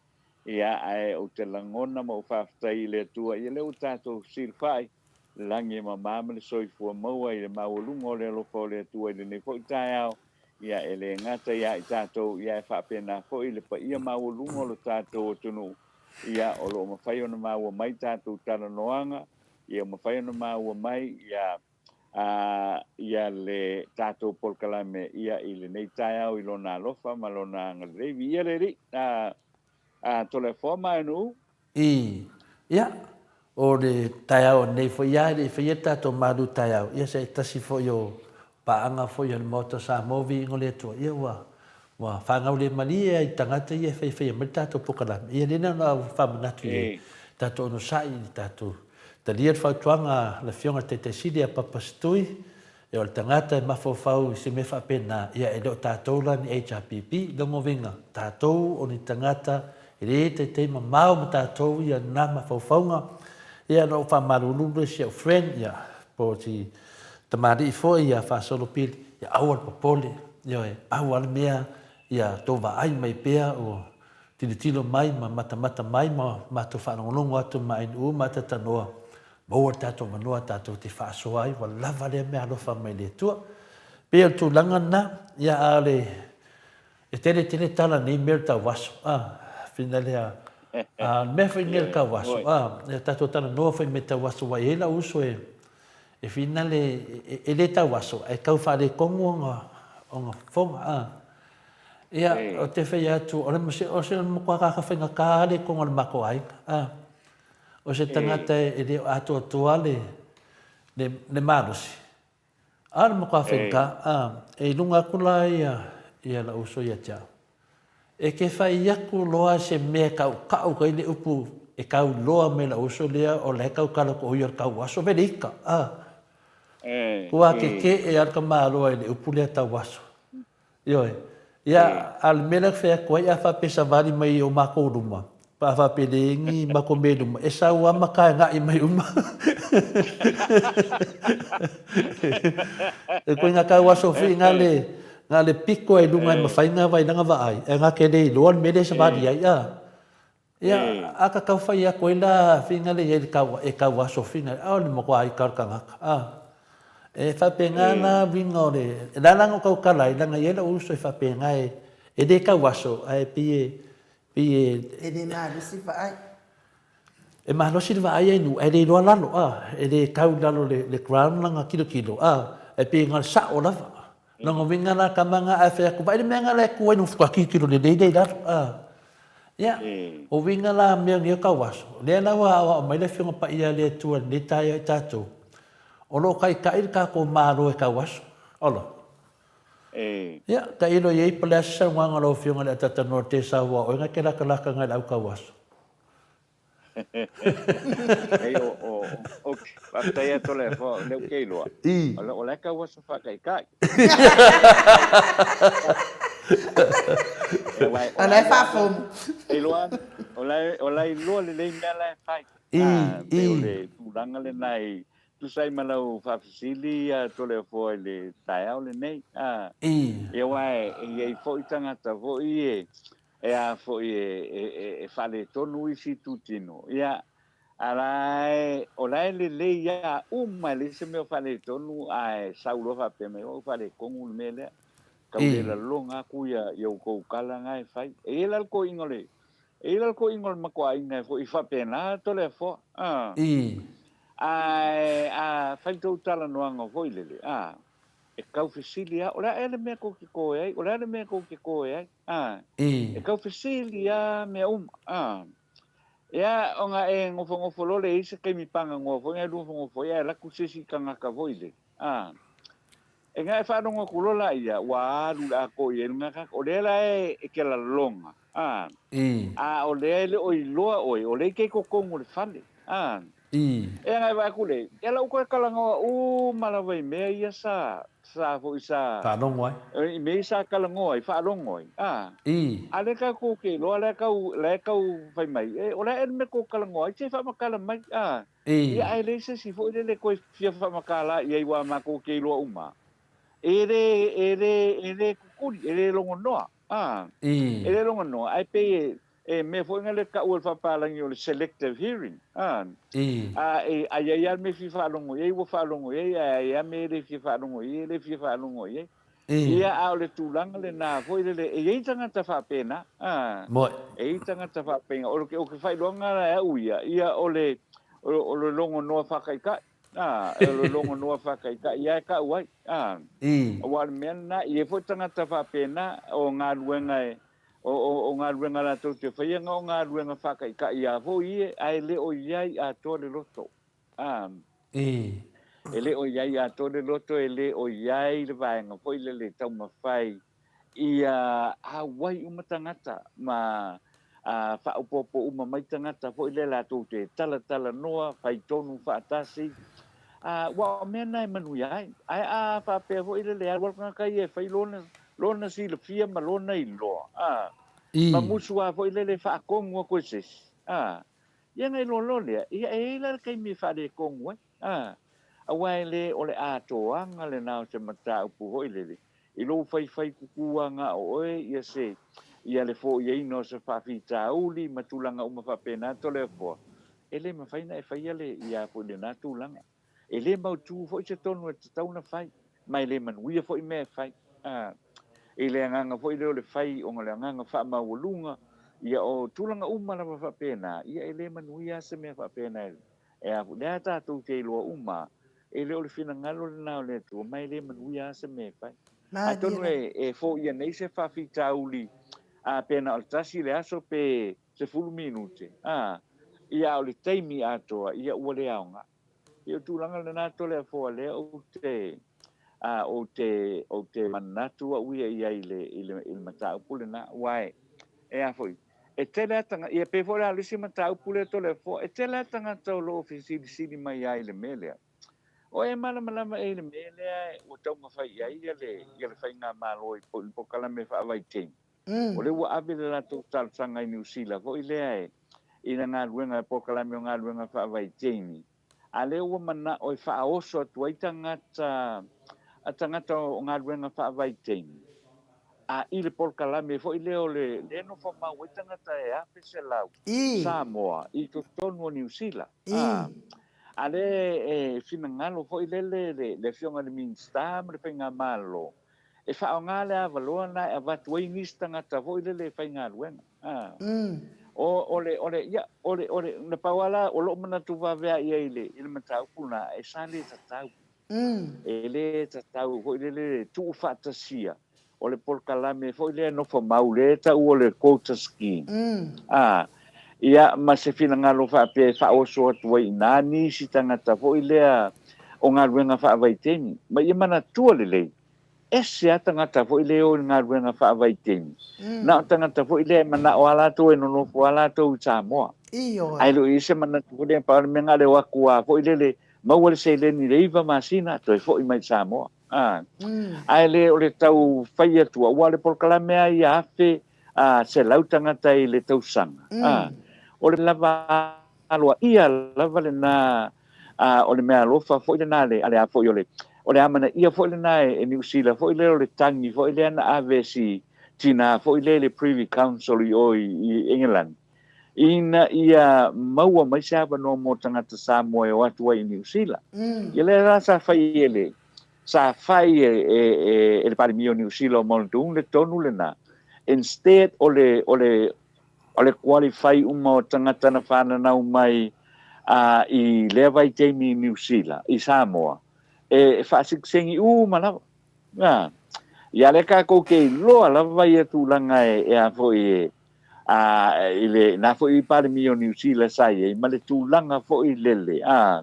ia ae ou te lagona ma ou faafetai i le Atua ia lea ua tatou fesilafai, lagi e mama ma le soifua maua i le maualuga o le alofa o le Atua i lenei foi taeao, ia e le gata ia i tatou, ia e faapena foi le paia maualuga o lo tatou atunuu, ia o lo o mafai ona maua mai tatou talanoaga, ia mafai ona maua mai ia a ia le tatou polokalame ia i lenei taeao i lona alofa ma lona agalelei. Viia le Alii. A a Toleafoa ma Aenuu. I, ia, o le taeao anei foi ia e le i faia le tatou malu taeao, ia se tasi foi o paaga foi a le Maota o Samoa viiga o le Atua, ia ua Ua faagaulemalie ai tagata ia e faifaia mai le tatou polokalame. Ia lea na ona ou faamanatu i ai, tatou onosai i le tatou talia le fautuaga a le Afioga i le Taitai Sili ia Papa Setui, ia o le tagata e mafaufau i se mea faapena, ia e le o tatou la ni HRPP, lona uiga, tatou o ni tagata e le taitai mamao ma tatou ia na mafaufauga. Ia na ou faamalulu lea i si au friend, ia, po o si Tamalii foi ia Faasolopili, ia aua le popole, ioe, pau lava le mea ia tou vaai mai pea o tilotilo mai ma matamata mai ma matou faalogologo atu ma ainu ma atatanoa, maua le tatou avanoa tatou te faasoa ai, ua lava lea mea alofa mai le Atua. Pei o le tulaga lena, ia a o le, e tele tele tala nei mea o le tauaso, a, finale a, a o le mea foi lenei o le tauaso, a, ia tatou talanoa foi i mea tauaso aua e i ai lau uso e, E finale, e le tauaso, ae tau faaletonu ona fofoga. A. Ia, ou te fai atu, o le, o se matua tagata faigata lava le tonu o le matou aiga. A. O se tagata e le o atoatoa le, le, le malosi, a o le matua faigata. A. E i luga atu la ia, ia lou uso ia te au. E te fai atu loa se mea e kaukau ai le upu e kau loa mai lou uso lea o la e tautala atu o ia o le tauaso. Vele ika, a. Ua kekeʻe lava le tamaloa i le upu lea tauaso. Ioe. Ia, a o le mea lea ou te fai atu ai, a faapea e savali mai i o matou luma, Pa a faapelegi ma ko me luma, e sau a ma kae ngaʻi mai uma. E koe nga kau aso fi nga le nga le piko ai lunga e mawhai nga vai langa vaai, e nga ke le iloa le mele sa vali ai a. Ia, a ka kau whai a koe la fi nga le iai le kau, e kau aso fi nga, a o le moko ai kau kangaka. A. E whapenga na winga o le, e la langa o kau kala i langa iai la uso e whapenga e, e le kau aso, a e pie, Pei e. E le malosi vaai. E malosi le vaai ai nu, ae le iloa lalo, a, e le kau i lalo le, le ground langa kilokilo, a, e pei na o le sa'o lava. Lona uiga la tama nga ae fai atu, vaai le mea nga la e tu ai nu faatoa kilokilo lelei lea i lalo, a. Ia, o uiga la mea nei o tauaso, lea la ua aoao mai le Afioga Paia a le Atua i lenei taeao i tatou, o lo o taitai le tatou Malo e tauaso. Olo. Ia, tailo i ai po o le a se saunoaga a lau Afioga i le Atatanoa i le tesa ua oe na te latalata ngai le au tauaso. Ei, o, o, o, faafetai atu o le, o lea ou te iloa, o le, o la e tauaso faataitai. O la e faafomu. E iloa, o la e, o la e iloa lelei mea la e fai. Pei o le tulaga lena i, Tusa ai ma lau faafesili ia Toleafoa i le taeao lenei, a. Ia aua e i ai foi tagata foi e, e a foi e, e, e faaletonu isi itutino, ia, a la e, o la e lelei lava uma, e leai se mea o faaletonu, ae sau loa faapea mai, ua faaletonu le mea lea, tau le laloga atu ia, ia outou tala na e fai. E i ai la le toeaina o le, E i ai la le toeaina o le matou aiga e foi faapena Toleafoa, a. Ae a fai tou talanoaga foi lele, a, e tau fesili lava, o le a ea le mea tou te toe ai, o le a le mea tou te toe ai, a. E tau fesili lava mea uma, a. Ia, ona e nofonofo loa lea e i ai se taimi paganoa foi na e nofonofo ai ae alu atu se isi tagata foi lele, a. E na e faalogo atu loa laia ua alu le atoa i ai lena tagata, o lea la e te lalona, a, a o lea e le o iloa oe, o lea e te i totonu o le fale, a. E ana e vaai atu lea, ia la ua toe talanoa uma lava i mea ia sa, sa foi sa. Faalogo ai. I mea ia sa talanoa ai, faalogo ai, a. A lea tatou te iloa, la e tau, la e tau fai mai, e, o le a ea le mea tou talanoa ai, se faamatala mai, a. Ia ae leai se isi foi lele toe fia faamatala i ai aua matou te iloa uma e le e le e le kukuli e le logonoa a e le logonoa ae pei e e mea foi na le taua e le faapalagi o le selective hearing a a e a i ai lava le mea e fia faalogo i ai ua faalogo i ai ae ai lava mea e le fia faalogo i ai e le fia faalogo i ai. Ia, a o le tulaga lena foi lele, e i ai tagata faapena, a, e i ai tagata faapena, o le, o ke faailoaga la e au ia, ia o le, o le logonoa faataitai, a, o le logonoa faataitai ia e tau ai, a, aua o le mea lena, e i ai foi tagata faapena, o galuega e, o, o, o galuega latou te faia, na o galuega faataitai lava foi ia, ae le o i ai atoa le loto. A. E le o i ai atoa le loto, e le o i ai le vaega foi lele e taumafai ia auai uma tagata ma faaopoopo uma mai tagata foi lea latou te talatalanoa, fai tonu faatasi. Aua o mea na e manuia ai. Ae a faapea foi lele e alu alu tagata ia e fai lona, lona silafia ma lona iloa, ma musu lava foi lele e faatonu atu e se isi. Ia ona iloa loa lea, ia e i ai la le taimi e faaletonu ai, a, aua e le o le atoaga lena o se mataupu foi lele, i lou faifai kuku lava na o oe ia se, ia le foiaina o se faafitauli ma tulaga uma faapena Toleafoa, e le mafai ona e faia le, ia foi lena tulaga. E le mautu foi se tonu e tatau ona fai, ma e le manuia foi mea e fai. A, i le agaga foi lea o le fai ona o le agaga faamaualuga, ia o tulaga uma lava faapena, ia e le manuia lava se mea faapena e, e a foi. Lea tatou te iloa uma, e le o le finagalo lena o le Atua, ma e le manuia lava se mea e fai. Atonu e, e foia nei se faafitauli, a pe na o le tasi le aso pe 10 minute, a, ia a o le taimi atoa, ia ua le aoga. Ia o tulaga lena Toleafoa lea ou te, a, ou te, ou te manatu au ia i ai i le, i le, i le mataupu lena, aua e, e a foi, e tele lava tagata, ia pei foi la o le isi mataupu lea Toleafoa, e tele lava tagata o lo o fesilisili mai lava i le mea lea. O e malamalama ea i le mea lea ua taumafai i ai ia le, ia le Faigamalo i polokalame faavaitaimi? O lea ua ave le latou talosaga i Niu Sila foi lea e, i le galuega polokalame o galuega faavaitaimi, a lea ua manao e faaoso atu ai tagata a tagata o galuega faavaitaimi a i le polokalame foi lea o le lea e nofo mau ai tagata e 1,100 Samoa i totonu o Niu Sila. A a lea e finagalo foi lele le le Afioga i le Minisita ma le Faigamalo e faaaoga le avanoa lena e avatu ai nisi tagata foi lele e faigaluega. A. O, o le, o le, ia, o le, o le, na pau lava la o lou manatu vaveai ai i le, i le mataupu lena, e sa le tatau. E le tatau foi lele le tuufaatasia o le polokalame foi lea nofo mau lea e tau o le quota scheme. A, ia, ma se finagalo faapea e faaoso atu ai i ina nisi tagata foi lea o galuega faavaitaimi. Ma ia manatua lelei, ese lava tagata foi lea e o i le galuega faavaitaimi, na o tagata foi lea e manao lava latou e nonofo lava latou i Samoa. Ae le o i ai se manatu foi lea, pau le mea na o le o atu lava foi lele, maua le seleni i le 9 masina, toe foi mai i Samoa. Ae le o le tau fai atu, aua o le polokalame lava ia 1,100 tagata i le tausaga. O le lava aloaia lava lena, o le meaalofa foi lena a le, a le a foi o le, o le amanaia foi lena e Niu Sila foi lea o le tagi foi lea na ave e si tinā foi lea i le Privy Council i o i Engelani, ina ia maua mai se avanoa mo tagata Samoa e o atu ai i Niu Sila. Ia lea la sa fai e le, sa fai e, e, e, e le Palemia o Niu Sila o Muldoon le tonu lena, instead o le, o le, o le qualify uma o tagata na fananau mai a, i lea vaitaimi i Niu Sila, i Samoa, e, e faasikisegiuma lava. A, ia lea kākou ke iloa lava ia tulaga e, e a foi e, a, i le, na foi i Palemia o Niu Sila sa i ai, ma le tulaga foi lele, a,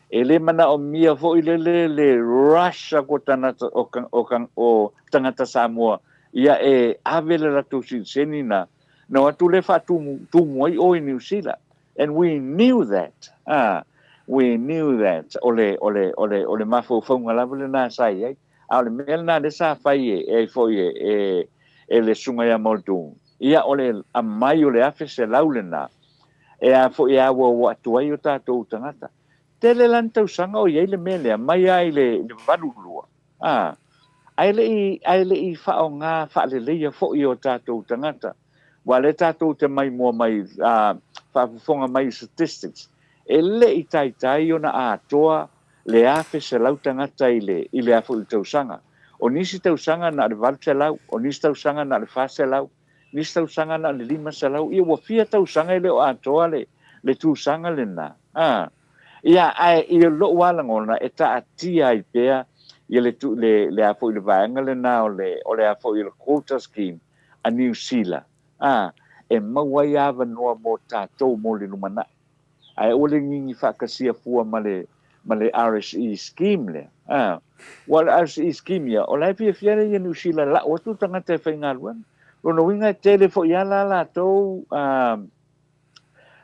e le manaomia foi lele le rush aku o tagata, o, o, o tagata Samoa ia e ave le latou siliseni na, na o atu lea faatumu tumu ai o i Niu Sila. And we knew that. Ah, we knew that. O le, o le, o le, o le mafaufauga lava lena sa i ai. A o le mea lena lea sa fai e, e ai foi e, e, e le Susuga ia Muldoon. Ia, o le aumai o le 1,100 lena, e a foi e auau atu ai o tatou tagata. Tele la ni tausaga o i ai le mea lea, mai lava i le, i le 82, a, ae le i, ae le i faaaoga faaleleia foi e o tatou tagata. Aua o lea tatou te maimoa mai, a, faafofoga mai i statistics, e le i taitai ona atoa le 1,100 tagata i le, i le a foi i le tausaga. O nisi tausaga na o le 800, o nisi tausaga na o le 400, nisi tausaga na o le 500, ia ua fia tausaga e le o atoa le, le tusaga lena. A, ia, ae i lou lava lagona, e taatia ai pea ia le, le, le a foi le vaega lena o le, o le a foi o le quota scheme a Niu Sila, a, e maua ai avanoa mo tatou mo le lumanai. Ae aua le gigi faakasia fua ma le, ma le RSE scheme lea. A, ua o le RSE scheme ia, o la e fiafia lea ia Niu Sila e lau atu tagata e faigaluega. Lona uiga e tele foi lava la latou, a,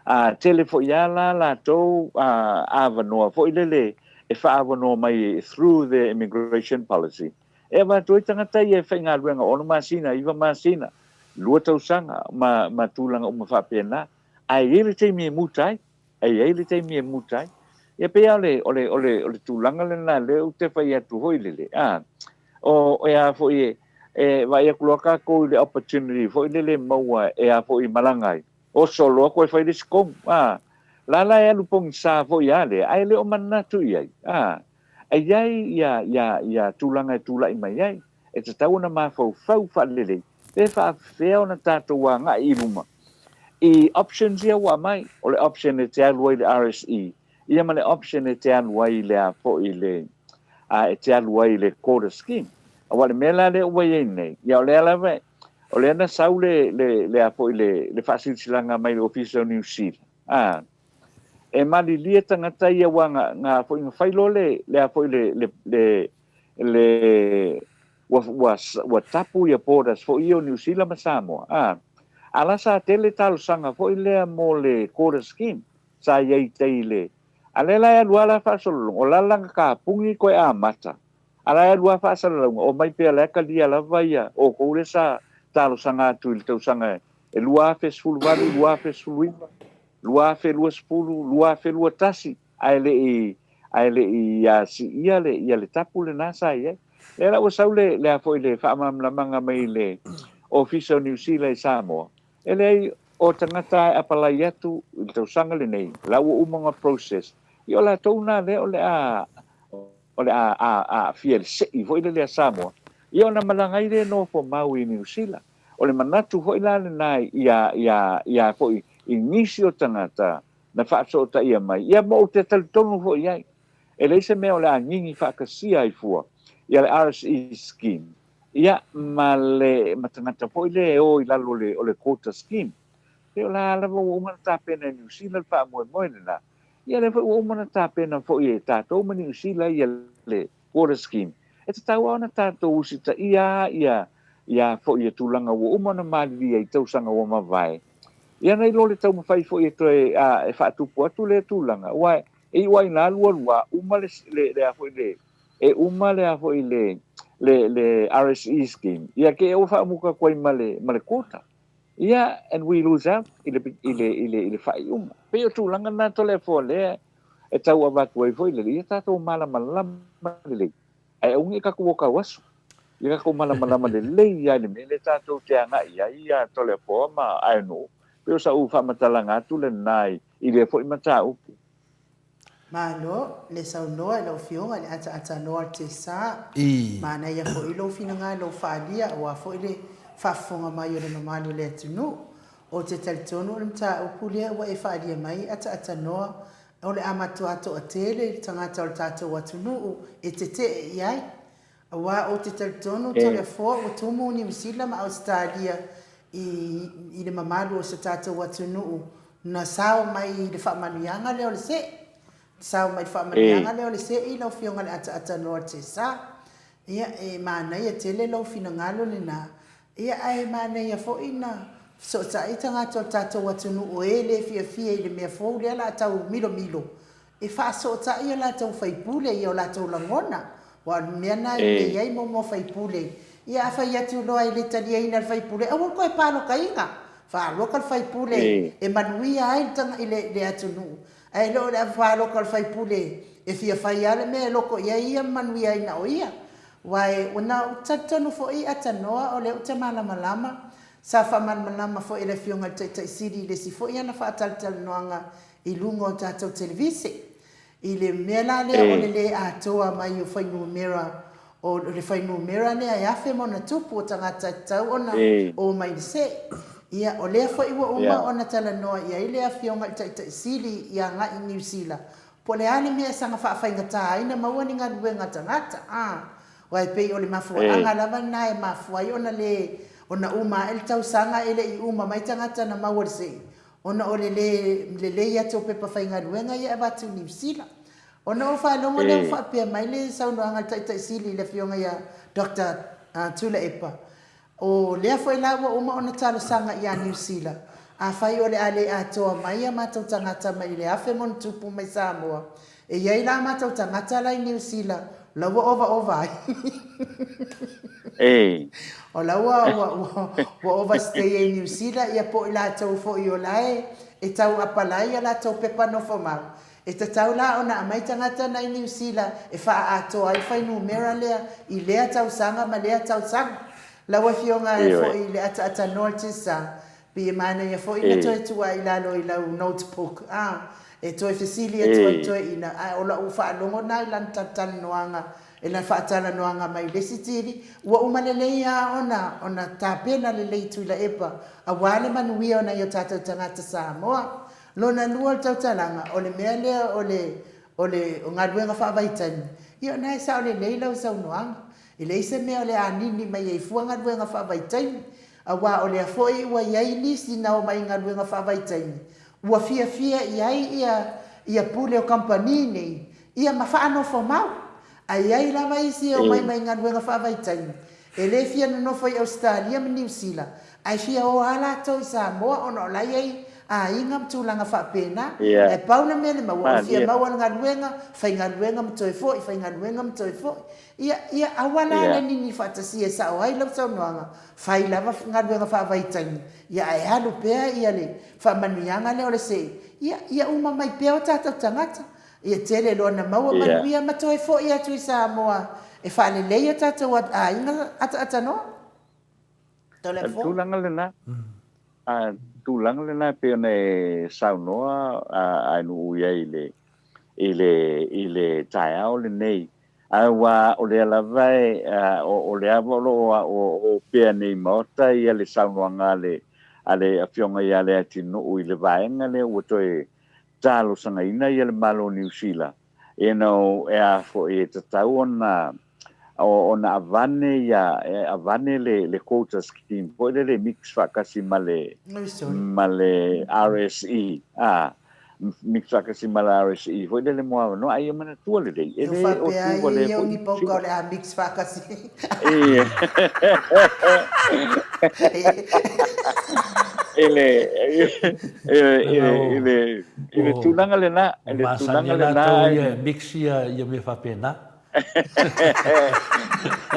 a, tele foi lava la latou a, avanoa foi lele e faaavanoa mai through the immigration policy. E avatu ai tagata ia e faigaluega 6 masina, 9 masina, 2 tausaga ma, ma tulaga uma faapena. Ae i ai le taimi e muta ai, e i ai le taimi e muta ai. Ia pei lava o le, o le, o le, o le tulaga lena lea ou te fai atu foi lele, a, o, e a foi e, e vaai atu loa tatou i le opportunity foi lele e maua e a foi e malaga ai, oso loa toe fai le isi tonu, a, la la e alu pogisa foi lava lea, ae le o manatu i ai, a, e i ai ia, ia, ia tulaga e tulai mai ai, e tatau ona mafaufau faalelei pe faafefea ona tatou agai i luma i options ia ua aumai, o le option e te alu ai i le RSE, ia ma le option e te alu ai i le a foi le, a, e te alu ai i le quota scheme. Aua o le mea la lea ua i ai nei, ia o lea lava, o lea na sau le, le, le a foi le, le faasilasilaga mai le Ofisa o Niu Sila, a, e malilie tagata ia aua na, na foi na fai loa le, le a foi le, le, le, le ua, ua, ua tapu ia borders foi ia o Niu Sila ma Samoa, a, a la sa tele talosaga foi lea mo le quota scheme sa i ai tai i le, a lea la e alu a la faasolologa, o la la na kapuni koe amata, a la e alu a faasalalauga, omai pea la e talia lava ia outou lea sa talosaga atu i le tausaga e 2018, 2019. 2020, 2021, ae le i, ae le i siia le, ia le tapu lena sa i ai. Lea la ua sau le, le a foi le faamalamalamaga mai le Ofisa o Niu Sila i Samoa, e leai, o tagata e apalai atu i le tausaga lenei, la ua uma ona process, ia o latou na lea o le a, o le a aafia i le sei foi lele a Samoa, ia ona malaga ai lea e nofo mau i Niu Sila. O le manatu foi la lena ia, ia, ia foi i nisi o tagata na faasootaia mai, ia ma ou te talitonu foi i ai, e leai se mea o le a gigi faatasia ai fua ia le RSE scheme, ia ma le ma tagata foi lea e o i lalo o le, o le quota scheme. Pei o la lava ua uma ona tapena e Niu Sila le faamoemoe lena, ia lea foi ua uma ona tapena foi e tatou ma Niu Sila ia le quota scheme. E tatau lava ona tatou usitaia ia ia foi ia tulaga ua uma ona malilie i tausaga ua mavae, Ia nai lo le taumafai foi e toe e faatupu atu lea tulaga, aua e iu lava ina alu alu a uma le le a foi le e uma le a foi le le le RSE scheme, ia te i ua faamuta atu ai ma le ma le quota. Ia and we lose out i le i le i le i le faaiuga. Pei o tulaga na Toleafoa lea e tau avatu ai foi lele, ia tatou malamalama lelei. Ae aua ne i tatou o tau aso. Ia tatou malamalama lelei lava i le mea lea tatou te agai i ai ia Toleafoa ma Aenuu. Pei o sau faamatalaga atu lena i lea foi mataupu. Malo le saunoa i lau Afioga i le ataatanoa o le Tesa. Manaia foi lou finagalo faaalia aua foi le faafofoga mai o le mamalu o le atunuu. Ou te talitonu o le mataupu lea ua e faaalia mai ataatanoa O le a matua toatele i le tagata o le tatou atunuu e tetee i ai, aua ou te talitonu Toleafoa ua tumu Niu Sila ma Ausetalia i i le mamalu o se tatou atunuu na sao mai i le faamanuiaga lea o le se'i. Na sao mai i le faamanuiaga lea o le se'i lau Afioga i le Ataatanoa Tesa. Ia, e manaia tele lou finagalo lena Ia, ae manaia foi na fesootai tagata o le tatou atunuu o e le fiafia i le mea fou lea la tau milomilo, e faasootai a latou faipule i o latou lagona, aua o le mea lena e lelei ai momoa faipule. Ia a fai atu loa e le taliaina e le faipule, aua le toe palotaina, faaloka le faipule e manuia ai le le atunuu, ae le o le palota o le faipule e fia fai lava le mea e loko i ai ia ma manuia ai na o ia. Aua na ou talitonu foi Atanoa o lea ou te malamalama, sa faamalamalama foi e le Afioga i le Taitai Sili i le isi foi ana faatalatalanoaga i luga o tatou televise, i le mea la lea o le le atoa mai o fuainumera, o le fuainumera lea e 1000+ o tagata e tatau ona omai i le se'i. Ia, o lea foi ua uma ona talanoa i ai le Afioga i le Taitai Sili i agai i Niu Sila, Po o le a le mea e saga faafaigata ai na maua ni galuega tagata, a. Aua e pei o le mafuaaga lava lena e mafua ai ona le, ona uma ae le tausaga e le i uma mai tagata na maua le se'i, ona o le le lelei atu o pepa faigaluega ia e avatu i Niu Sila. Ona ou faalogo lea ua faapea mai le saunoaga a le Taitai Sili i le Afioga ia Doctor Tuilaepa, O lea foi la ua uma ona talosaga ia Niu Sila, afai o le a le atoa mai a matou tagata mai le 1000+ mai Samoa, e i ai la a matou tagata la i Niu Sila, o la ua ovaova ai. O la ua, ua, ua, ua overstay ai i Niu Sila, ia po o i latou foi o la e, e tau apalai a latou pepa nofomau, E tatau la ona aumai tagata nai Niu Sila e faaatoa ai le fuainumera lea i lea tausaga ma lea tausaga. Lau Afioga foi i le ataatanoa le Tisa, pei e manaia foi na toe tuu ae i lalo i lau notebook a, e toe fesili atu ai toeaina, ae o lau faalogo na i lana talatalanoaga, i lana faatalanoaga mai le isi TV, ua uma lelei lava ona ona tapena lelei Tuilaepa aua le manuia o nai o tatou tagata Samoa. Lona lua o le tautalaga, o le mea lea o le, o le galuega faavaitaimi, ia o lena e sao lelei lau saunoaga. E leai se mea o le a nini mai ai fua galuega faavaitaimi, aua o lea foi ua i ai nisi na omai i galuega faavaitaimi, ua fiafia i ai ia, ia pule o kamupani nei, ia ma faanofomau. Ae i ai lava isi e omai mai galuega faavaitaimi, e le fia nonofo i Ausetalia ma Niu Sila, ae fia o lava latou i Samoa ona o la e i ai aiga ma tulaga faapena. Ia, Ae pau le mea na maua, o le fia malie. maua o le galuega, faigaluega ma toe foi, faigaluega ma toe foi. Ia, ia aua la Ia. le nini faatasia e sao ai lau saunoaga, fai lava galuega faavaitaimi, ia ae alu pea ia le faamanuiaga lea o le see, ia, ia uma mai pea o tatou tagata. Ia tele loa na maua Ia. manuia ma toe foi atu i Samoa e faalelei o tatou aiga ataatanō. O le tulaga lena, a tulaga lena e pei ona e saunoa a nuu i ai i le, i le, i le taeao lenei. Aua o lea lava e, o lea lava o lo o opea nei i Maota ia le saunoaga a le, a le Afioga ia Leatinuu i le vaega lea ua toe talosagaina ia le Malo o Niu Sila, you know, e a foi e tatau ona ona avane ia e avane le le quota scheme foi lele mix faatasi ma le ma le RSE a mix faatasi ma le RSE foi lele mo avanoa ae ia manatua lelei e Ua le o faapea tu ai valea ia o foi ni Niu pauka Sila. o le a mix faatasi. I le i le i Leaga le o i le i le o tulaga lena ua i le masani tulaga a lena latou ia e mix ia ia mea faapena.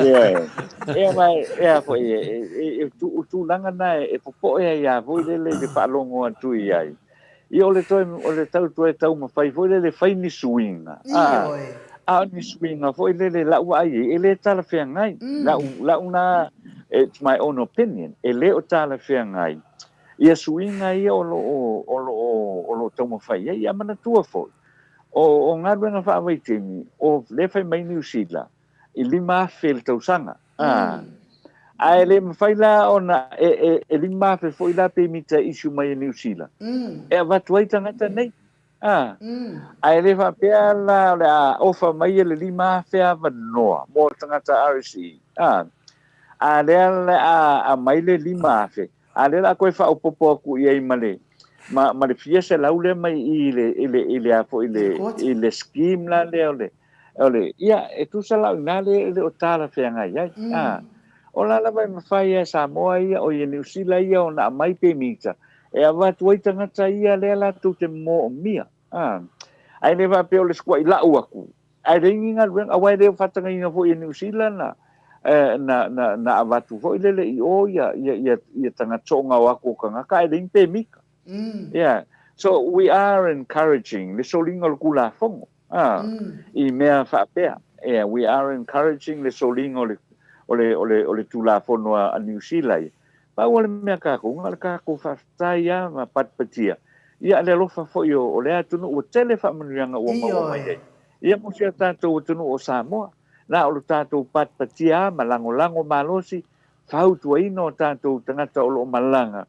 Ioe. Ia ma e a foi e e e o tulaga na e popoe ai lava foi lele i le faalogo atu i ai. Ia o le toe o le tau toe taumafai foi lele e fai ni suiga, a, Ioe. a o ni suiga foi lele i lau vaai i ai, e le talafeagai. Lau, lau na, it's my own opinion, e le o talafeagai ia suiga ia o lo o, o lo o, o lo o taumafai ai. Ia manatua foi, o, o galuega faavaitaimi, o lea e fai mai Niu Sila, i 5,000 i le tausaga. A, ae le mafai la ona e, e, e 5,000 foi la pemita e issue mai e Niu Sila e avatu ai tagata nei. A, ae le faapea la o le a ofa mai e le 5,000 avanoa mo tagata RSE. A, a lea le a aumai le 5,000, A lea la a toe faaopoopo atu i ai ma le ma, ma le fia selau lea mai i le i le i le a foi le i le scheme la lea o le o le ia e tusa la o ina le le o talafeagai ai. A o la lava e mafai e Samoa ia o ia Niu Sila ia ona aumai pemita e avatu ai tagata ia lea latou te moomia. A ae le faapea o le sikuai lau atu Ae leai ni galuega, aua e le o faatagaina foi e Niu Sila na, na, na, na avatu foi lele i o ia, ia, ia, ia tagata soonga o atu o tagata ae leai ni pemita. Yeah. So we are encouraging le soliga o le Tulafono, ah, i mea faapea. Yeah, we are encouraging le soliga o le, o le, o le, o le Tulafono a, a Niu Sila ia. Pau o le mea kākou, na o le kākou faafetai lava ma patipatia ia le alofa foi o, o lea atunuu ua tele faamanuiaga ua maua mai ai. Ia mo si a tātou atunuu o Samoa, na o lo tātou patipatia lava ma lagolago malosi, fautuaina o tātou tagata o lo o malaga,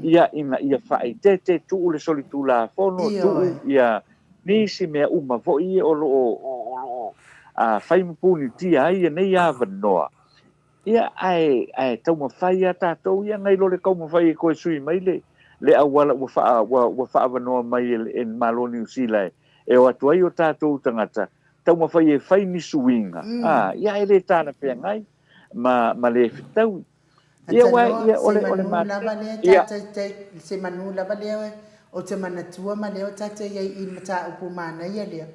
ia ina ia faaeteete, tuu le solitulafono, tuu ia nisi mea uma foi ia o lo o, o lo o fai ma punitia ai ia nei avanoa. Ia, ae, ae taumafai lava tatou ia nai lo le taumafai e toe sui mai le, le auala ua faa, ua, ua faaavanoa mai e, e le Malo o Niu Sila e, e o atu ai o tatou tagata, taumafai e fai ni suiga, ā, ia e le talafeagai ma, ma le fetaui. Ia, aua, Atanoa, ia, o se le, o le manu lava lea ia. tatou, se manu lava lea ou te manatua ma lea o tatou i ai i le mataupu manaia lea,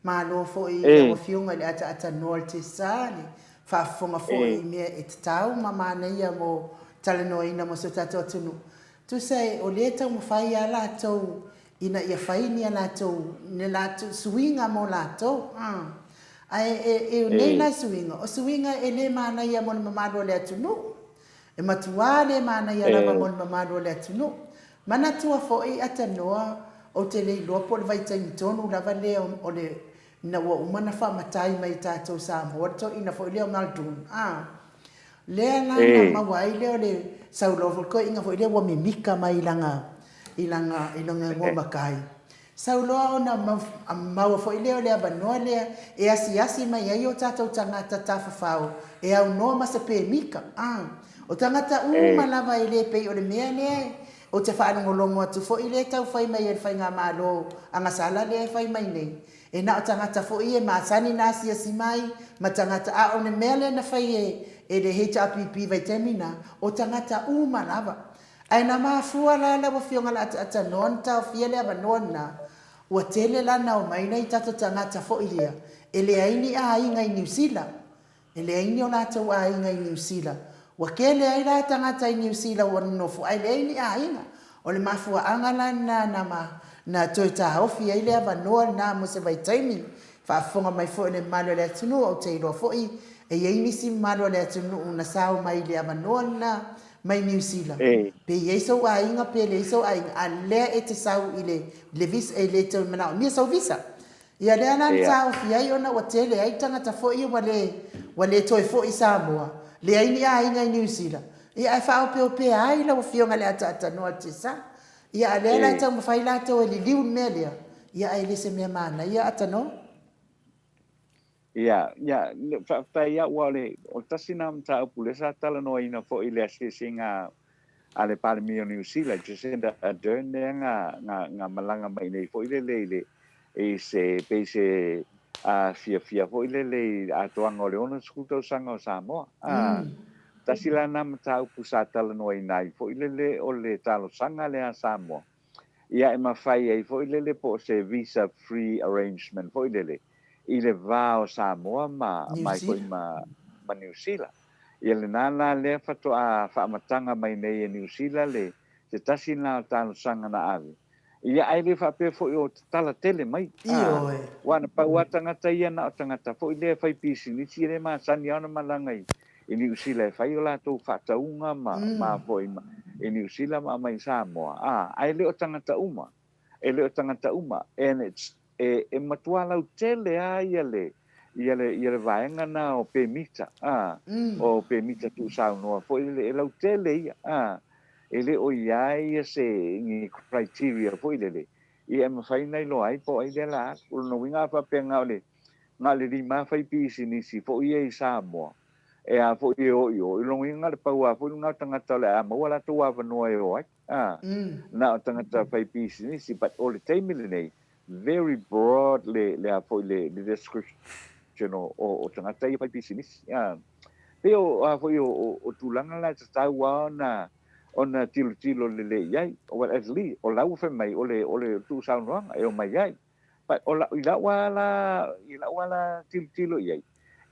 Malo foi i lau Afioga i le ataatanoa o le Tesa, le faafofoga foi i mea e tatau ma manaia mo talanoaina mo si o tatou atunuu. Tusa e o lea e taumafai a latou ina ia fai ni a latou, ni latou suiga mo latou. Ae e, e nei la suiga, o suiga e le manaia mo le mamalu o le atunuu. E matuā le manaia lava mo le mamalu o le atunuu. Manatua foi atanoa ou te le iloa po o le vaitaimi tonu lava lea o le ina ua uma ona faamatai mai e tatou Samoa le toeaina foi lea o Muldoon a lea la na maua ai lea o le sau loa foi le toeaina foi lea ua mimika mai i lana i lana i lona igoa matai Sau loa ona maua foi lea o le avanoa lea e asiasi mai ai o tatou tagata tafafao e aunoa ma se pemika. A, o tagata uma lava e le pei o le mea lea ou te faalogologo atu foi lea e tau fai mai e le Faigamalo agasala lea e fai mai nei, e na o tagata foi e masani na asiasi mai ma tagata, a o le mea lea na fai e le HRPP vaitaimi na, o tagata uma lava. Ae na mafua la lau Afioga Laataatanoa na taofia le avanoa lena, ua tele la na omai nai tatou tagata foi ia e leai ni aiga i Niu Sila. E leai ni o latou aiga i Niu Sila. Ua tele ai la tagata i Niu Sila ua nonofo ae leai ni aiga. O le mafuaaga la lena na ma na toe taofi ai le avanoa lena mo se vaitaimi. Faafofoga mai foi le mamalu o le atunuu, ou te iloa foi e i ai nisi mamalu o le atunuu na sao mai i le avanoa lena mai Niu Sila. Pe i ai sou aiga pe leai sou aiga, a lea e te sau i le le visa e le toe manaomia sou visa. Ia lea la na taofi ai ona ua tele ai tagata foi ia ua le ua le toe foi i Samoa, leai ni aiga i Niu Sila. Ia ae faaopeopea ai lau Afioga i le ataatanoa a Tesa. Ia a lea la e taumafai latou e liliu le mea lea, ia ae le se mea manaia atanoa. Ia, ia, faafetai lava, aua o le, o le tasi lena o mataupu lea sa talanoaina foi i le asiasiga a le Palemia o Niu Sila, Jacinda Ardern lea na, na, na malaga mai nei foi lele i le, i se, pei se a fiafia foi lele i atoaga o le 60 tausaga o Samoa. A, tasi la lena mataupu sa talanoaina ai foi lele o le talosaga lea a Samoa, ia e mafai ai foi lele po o se visa free arrangement foi lele i le va o Samoa ma mai foi ma ma Niu Sila. Ia lena la lea faatoa faamataga mai nei e Niu Sila le se tasi lena o talosaga na ave. Ia ae le faapea foi o tatala tele mai. Ioe. Aua na pau lava tagata ia na o tagata foi lea e fai pisinisi e le masani lava ona malaga i i Niu Sila e fai o latou faatauga ma ma foi ma i Niu Sila ma aumai i Samoa, a, ae le o tagata uma, e le o tagata uma, and it's, e, e matua lautele lava ia le, ia le, ia le vaega na o pemita, a, o pemita tuusaunoa foi lele, e lautele ia, a, e le o i ai ia se, ni criteria foi lele, ia e mafai ona iloa ai po o ai lea la alu. O lona uiga a faapea na o le, na o le lima fai pisinisi foi ia i Samoa, e a foi e o i o, i lona uiga na o le pau lava foi lena o tagata o le a maua latou avanoa e o ai, a, na o tagata fai pisinisi, but o le taimi lenei, very broad le, le a foi le, le description o, o, o tagata ia fai pisinisi, a. Pei o, a foi o, o, o tulaga la e tatau lava ona, ona tilotilo lelei i ai. Well, at least, o la ua fai mai, o le, o le tuusaunoaga e omai ai. But o lau, i lau lava la, i lau lava la tilotilo i ai,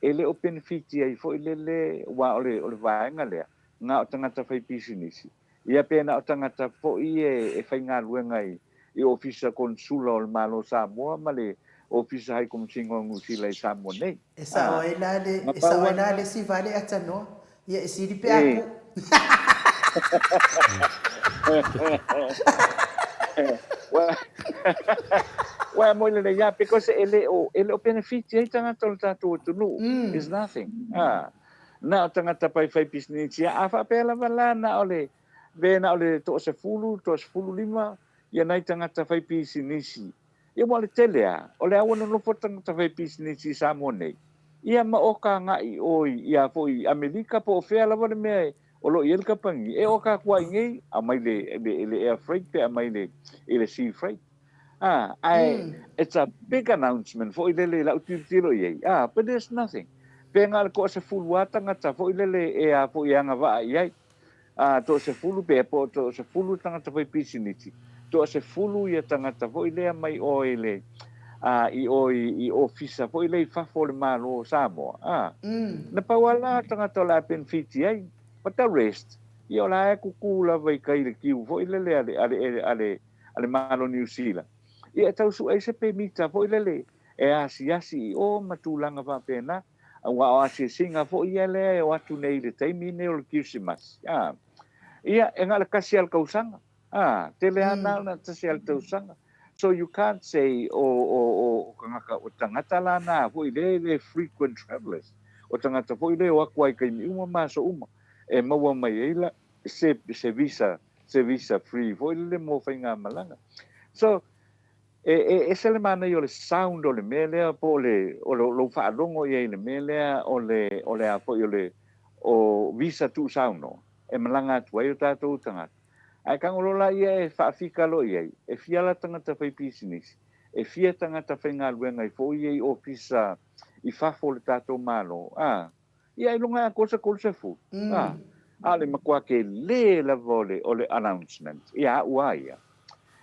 e le o penefiti ai foi lele, aua o le, o le vaega lea, na o tagata faipisinisi, ia pe na o tagata foi e, e faigaluega i, i Ofisa Konesula o le Malo o Samoa ma le Ofisa Hai Komesina o Niu Sila i Samoa nei. E sao ai la le, e sao ai la le isi vale atanoa. Ia e sili pe a ku. Ua moi lelei lava because e le o, e le o penefiti ai tagata o le tatou atunuu. It's nothing. Ah. Na o tagata faifai pisinisi a faapea lava la na o le pe na o le toasefulu, toasefululima ia nai tagata fai pisinisi. Ia ua o le tele a, o le a ua nonofo tagata fai pisinisi i Samoa nei, ia ma oka agai i o i ia foi i Amelika po o fea lava le mea o lo o i ai le kamupani, e oka atu lava i inei, aumai le, le, le air freight pe aumai le, i le sea freight. Ah, ae it's a big announcement foi lele i lau tilotilo i ai, ah, but there's nothing. Pe na o le toasefulu lava tagata foi lele e a foi e agavaa i ai. Ā, toasefulu pea, po o toasefulu tagata fai pisinisi, toasefulu ia tagata foi lea mai o i le, ā, i o i, i ofisa foi lea i fafo o le Malo o Samoa, ā. Na pau lava la tagata o le a penefiti ai, but the rest, ia o la e kukū lava i kai le kiu foi lele a le, a le, a le, a le Malo o Niu Sila. Ia e tau suʻe ai se pemita foi lele e asiasi i o ma tulaga faapena. Aua o asiasiga foi ia lea e o atu nei i le taimi nei o le Kirisimasi. A, ia, e na o le tasi lava o le tausaga. A, tele lava na o le tasi lava o le tausaga. So you can't say o, o, o, o tagata, o tagata la na foi lea e le frequent travellers. O tagata foi lea e o atu lava i taimi uma ma aso uma e maua mai ai la se, se visa, se visa free foi lele mo faigamalaga. So, E, e ese le manaia o le sound o le mea lea po o le, o le, lou faalogo i ai i le mea lea o le, o le a foi o le, o visa tuusaunoa e malaga atu ai o tatou tagata. Ae tago loa la ia e faafika loa i ai, e fia la tagata faipisinisi, e fia tagata faigaluega i foi ia i ofisa i fafo o le tatou Malo, a, ia ailoga e atoa se 30, a. A o le matua telē lava o le, o le announcement ia a'u a ia,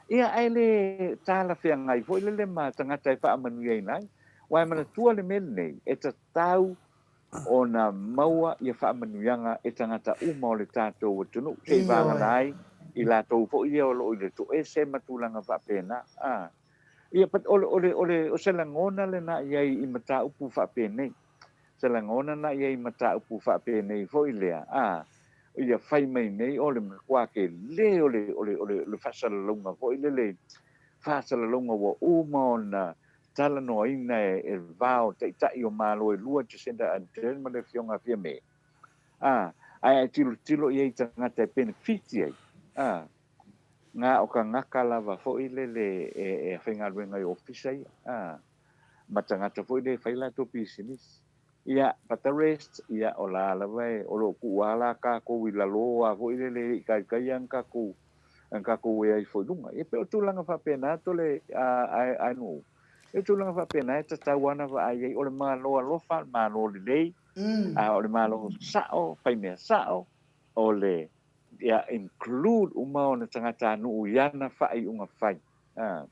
ia ae le talafeagai foi lele ma tagata e faamanuiaina ai. Aua e manatua le mea lenei, e tatau ona maua ia faamanuiaga e tagata uma o le tatou atunuu, seivagana ai i latou foi ia o lo o i le toese ma tulaga faapena. A. Ia, but o le, o le, o le, o se lagona lena i ai i mataupu faapenei. Se lagona na i ai i mataupu faapenei foi lea, a, ia fai mai nei o le matua tele o le, o le, o le, o le faasalalauga foi lele, faasalalauga ua uma ona talanoaina e, e le va o Taitai o Malo e lua, Jacinda Ardern ma le Afioga a Fiame, a, ae a e tilotilo i ai i tagata e penefiti ai, a, na o tagata lava foi lele e, e faigaluega i ofisa ia, a, ma tagata foi lele e fai latou pisinisi. Ia, but the rest, ia, o la lava e, o lo o tuu lava la tatou i lalo a foi lele e le i taitai lava na tatou, na tatou ea ifo i luga. Ia pei o tulaga faapena tole a, a, a nuu. E o tulaga faapena e tatau lava ona vaai ai, o le Malo alofa, o le Malo lelei, a o le Malo sao, fai mea sao, o le, ia include uma ona tagatanuu i ana faaiuga fai. A,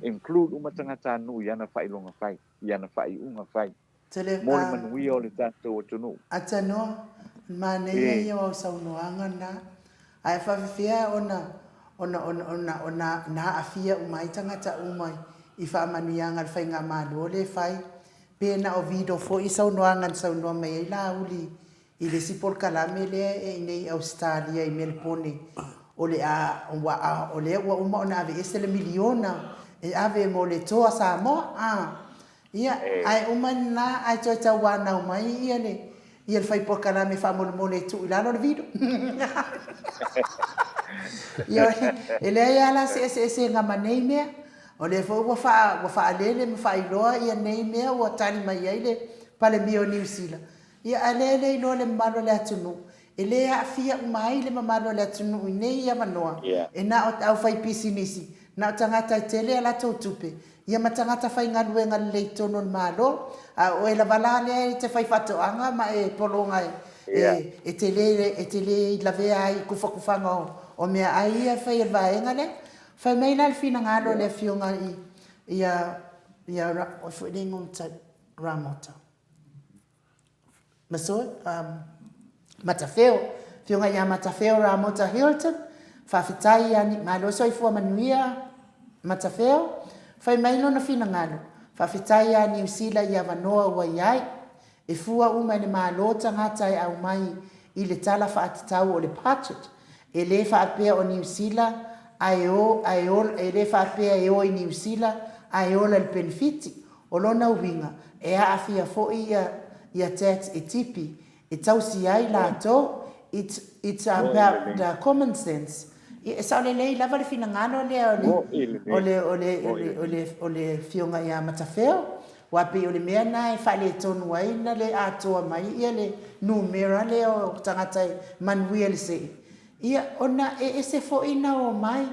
include uma tagatanuu i ana faailoga fai, i ana faaiuga fai. Tele Mo le manuia o le tatou atunuu. Atanoa, manaia ia o au saunoaga na. Ae faafefea ona ona ona ona ona na aafia uma ai tagata uma i faamanuiaga a le faigamalo lea e fai? Pe na o Vido foi saunoaga na saunoa mai ai Laauli i le isi polokalame lea e i inei i Ausetalia i Melepone, o le a, ua, o lea ua uma ona aveese le miliona e ave mo le Toa Samoa, a. Ia, ae uma lena ae toe tauanau mai ia le, ia le fai polokalame faamolemole e tuu i lalo le Vido. Ia, e leai lava la se eseesega ma nei mea. O lea foi ua faa, ua faalele ma faailoa ia nei mea ua tali mai ai le Palemia o Niu Sila. Ia, a lea e le iloa le mamalu o le atunuu, e le aafia uma ai le mamalu o le atunuu i nei avanoa, e na o te aufaipisinisi, na o tagata e tele a latou tupe, ia ma tagata faigaluega lelei i totonu o le Malo. A o oe lava la lea e te fai faatoaga ma e pologa e, e te le, e te le lavea ai i kufakufaga o, o meaai ia e fai e le vaega lea. Fai mai la le finagalo o le Afioga i, ia, ia, oi foi le igoa matai, Ramota. Masoe, um, Matafeo, Afioga ia Matafeo Ramota Hilton, faafetai ia ni, malo soifua manuia Matafeo, fai mai lona finagalo, faafetai ia Niu Sila i avanoa ua i ai, e fua uma i le Malo tagata e aumai i le tala faatatau o le budget, e le faapea o Niu Sila ae o, ae o, e le faapea e o i Niu Sila ae ola i le penefiti, O lona uiga, e aafia foi ia ia tax e tipi e tausi ai latou, it's it's about the common sense. Ia, e sao lelei lava le finagalo lea o le o le o le o le o le o le Afioga ia Matafeo, aua pei o le mea lena e faaletonu ai na le atoa mai ia le numera lea o tagata e manuia i le see. Ia, ona e ese foi na omai,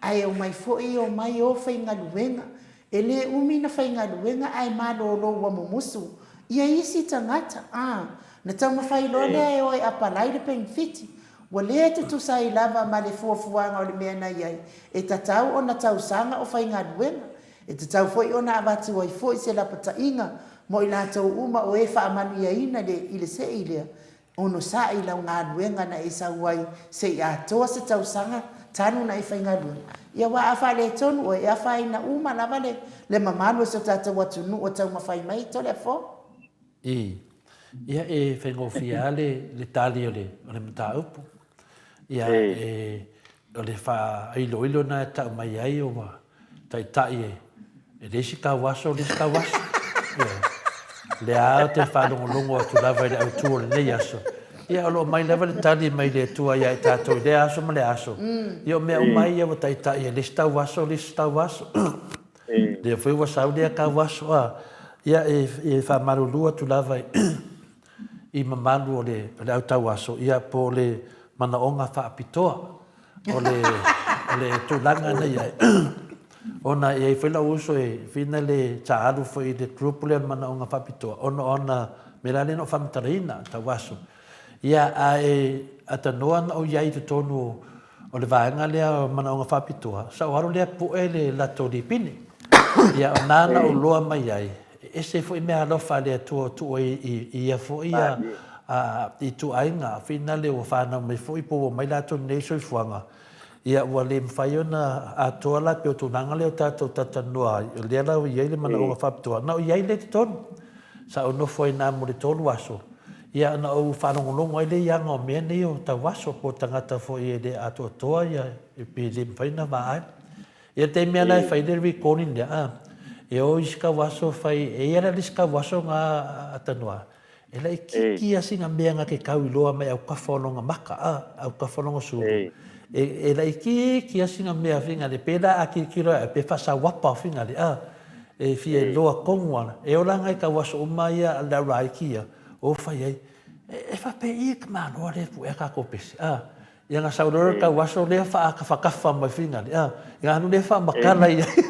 ae omai foi omai o faigaluega. E le umi na faigaluega ae malolo ua mumusu ia isi tagata, a, na taumafai loa lea e o e apalai le penefiti. Ua le tutusa ai lava ma le fuafuaga o le mea na i ai, e tatau ona tausaga o faigaluega. E tatau foi ona avatu ai foi se lapataiga mo i latou uma o e faamanuiaina le i le sei lea, Onosai i lau galuega na e sau ai se i atoa se tausaga talu na e faigaluega. Ia aua a faaletonu oe, e afaina uma lava le le mamalu o si o tatou atunuu o taumafai mai Toleafoa. I. Ia e faigofie lava le le tali o le o le mataupu. Ia e O le faailoilo lena e tau mai ai ua taitai e le isi tauaso le isi tauaso. Ioe. Lea lava ou te faalogologo atu lava i le autu o lenei aso, ia o lo o mai lava le tali mai le Atua ia i tatou i lea aso ma lea aso. Ia o mea uma ia ua taitai e le isi tauaso le isi tauaso. Lea foi ua sau lea tauaso, a, ia e faamalulu atu lava i i mamalu o le o le au tauaso, ia po o le manaoga faapitoa o le o le tulaga na i ai. Ona e i ai foi lou uso e fina le sa alu foi i le group lea o le manaoga faapitoa ona o ana mea la lea na ou faamatalaina tauaso. Ia ae Atanoa na ou i ai i totonu o le vaega lea o Manaoga Faapitoa, sa ou alu lea pue le latou lipini. Ia o na na ou loa mai ai, e ese foi meaalofa a le Atua o tuu ai i ia foi ituaiga finale ua fanau mai foi po ua omai latou nei soifuaga, ia ua le mafai ona atoa la pei o tulaga lea o tatou talatalanoa ai, o lea la ua i ai le manaoga faapitoa, na ou i ai lea i totonu. Sa ou nofo ai i ina mo le 3 aso, ia ona ou faalogologo ai lea i aga o mea nei o tauaso po o tagata foi e le atoatoa ia pe le mafai ona vaai. Ia le taimi lava la e fai ai le recording lea, a, e o isi tauaso fai, e i ai la le isi tauaso na a Tanoa, e laitiiti lava sina mea na te tau iloa mai autafa o lona maka, a, autafa o lona sulu, e laitiiti lava sina mea finale, pei la a tilotilo ia oe, pe faasauapa finale, a, e fia iloa tonu lava. E ola nai tauaso uma ia a le au laiti ia, o fai ai, e faapei i tamaloa lea e puea tatou pese, a. Ia na sau loa le tauaso lea faatafatafa mai finale, a. Ia alu lea faamatala i ai.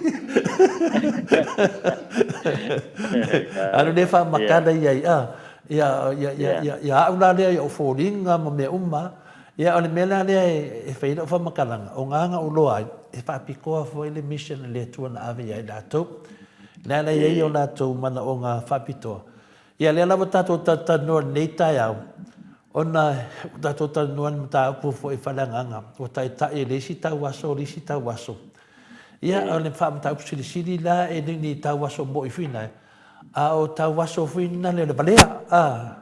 Alu lea faamatala i ai, a. Ia, ia, ia, ia, ia au la lea i ou foliga ma mea uma. Ia o le mea la lea e fai ai lau faamatalaga, o na na ou iloa ai, e faapitoa foi le mission a le Atua na ave ia i latou. Lea la e i ai o latou manaoga faapitoa. Ia lea lava tatou talatalanoa i lenei taeao, ona ua tatou talanoa i le mataupu foi faaleagaga, ua taitai e le isi tauaso le isi tauaso. Ia, o le faamataupu silisili la e le ni tauaso moi foi na, a o tauaso foi na le o le valea, a.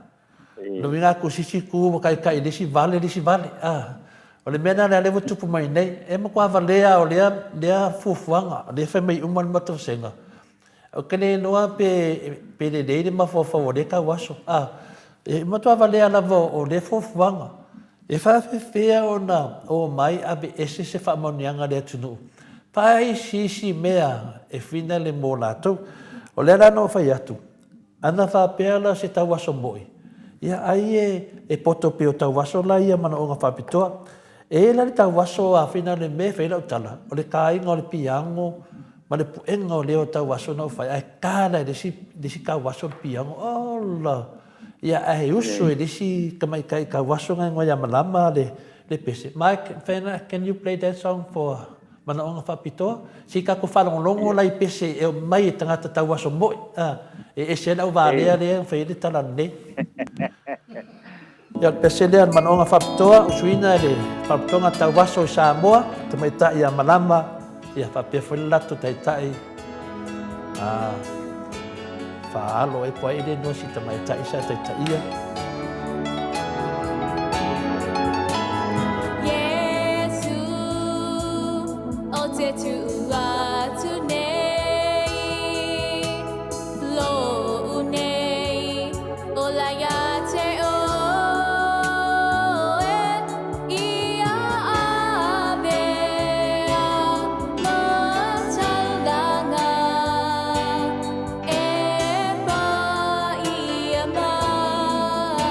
Lona uiga a tusisi isi tu ua taitai e le isi vale le isi vale, a. O le mea lena lea ua tupu mai nei, e matua valea o lea, lea fuafuaga, lea fai mai uma le matou vasega. Ou te le iloa pe, pe lelei le mafaufau o lea tauaso, a. E matua valea lava o lea fuafuaga. E faafefea ona omai aveese se faamanuiaga a le atunuu? Fai sisi mea e finale mo latou. O lea la na ou fai atu, Ana faapea la se tauaso moi, ia ai e poto pei o tauaso la ia manaoga faapitoa. E i ai la le tauaso a fina le mea e fai ai lau tala, o le taina o le piano ma le puega o leo tauaso na ou fai, ae ta la e le isi, le isi tauaso le piano, ola! Ia ae uso e le isi tamaitai tauaso na igoa ia Malama le, le pese. Mike, Fena, can you play that song for Manaoga faapitoa, se i tatou faalogologo la i pese e aumai e tagata tauaso moi, a, e ese ai le auvalea lea e fai ai le tala lelei. Ia, o le pese lea o le manaoga faapitoa, usuina e le Faalapotopotoga Tauaso i Samoa, tamaitai ia Malama, ia faapea foi le latou taitai, a, Faalo ai po ai le no si tamaitai sa taitaia. Iesu, o te tuu atu nei, Lou nei, ola ia te oe, Ia avea matalanga e paia mai.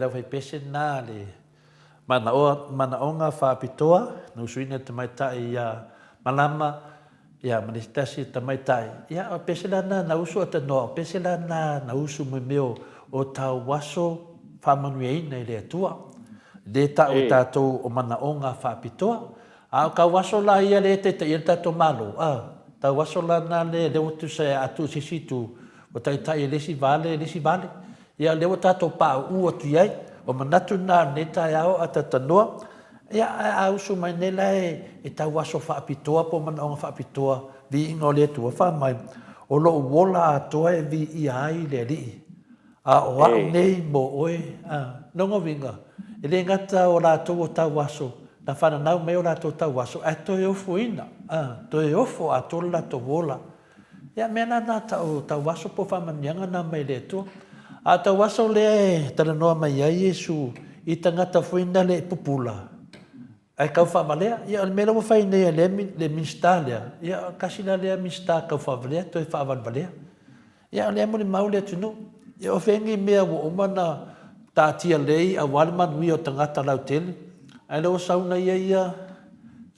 aufaipese lena le manaoa, manaoga faapitoa na usuina e le tamaitai ia Malama, ia ma le isi tasi tamaitai. Ia o pese la na na usu atanoa, o pese la na na usu mo mea o tauaso faamanuiaina i le Atua. Le ta'u e tatou o manaoga faapitoa. A o tauaso la ia lea e taitaia le tatou Malo, a, tauaso la na lea lea ua tusa e a tuu i se isi itu, ua taitai e le isi vale le isi vale. Ia lea ua tatou pauu atu i ai. O manatu na o lenei taeao a tatanoa. Ia ae a usu mai nei la e tauaso faapitoa po o manaoga faapitoa viiga o le Atua, fai mai, O lou ola atoa e viia ai le Alii, a o au nei mo oe. A, lona uiga, e le gata o latou o tauaso, na fananau mai o latou tauaso, ae toe ofoina, a, toe ofo atoa le latou ola. Ia, mea la na tau tauaso po o faamanuiaga na mai le Atua. A o tauaso lea e talanoa mai ai Iesu i tagata foi na le pupula, ae tau faavalea. Ia, o le mea lea ua fai nei e le, le Minisita lea, ia, tasi la lea Minisita tau faavalea toe faavalevalea. Ia, o lea e molimau le atunuu. Ia, o fea ni mea ua uma ona taatia lelei aua le manuia o tagata lautele, ae lea ua sau na ia ia,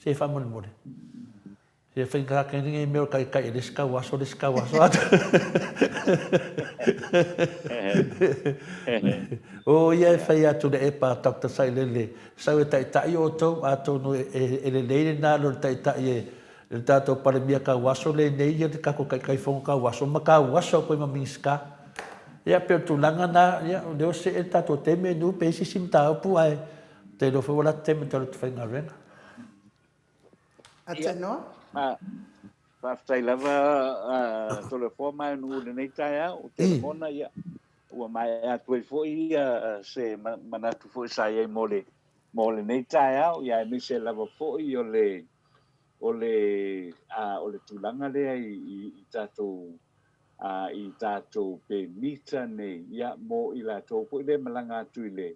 se faamolemole. Ia faigata tele nei mea o taitai e le isi tauaso le isi tauaso atu. O ia e fai atu le epa a Doctor Sailele, sau e taitai outou, atonu e lelei lena lo le taitai e le tatou Palemia tauaso lenei ia le tatou Taitaifono tauaso ma tauaso atu ai ma Minisita. Ia pei o le tulaga lena, ia o lea ua see le tatou taimi e pe i ai se isi mataupu ae ou te iloa foi ua lata taimi ou te alu atu e faigaluega. Atenoa. Faafetai lava Toleafoa ma Nuu i lenei taeao. Ou te lagona ia ua maea atu ai foi ia se manatu foi sa i ai mo le mo lenei taeao, ia aemaise lava foi o le o le o le tulaga lea i i tatou i tatou pemita nei ia mo i latou foi lea e malaga atu i le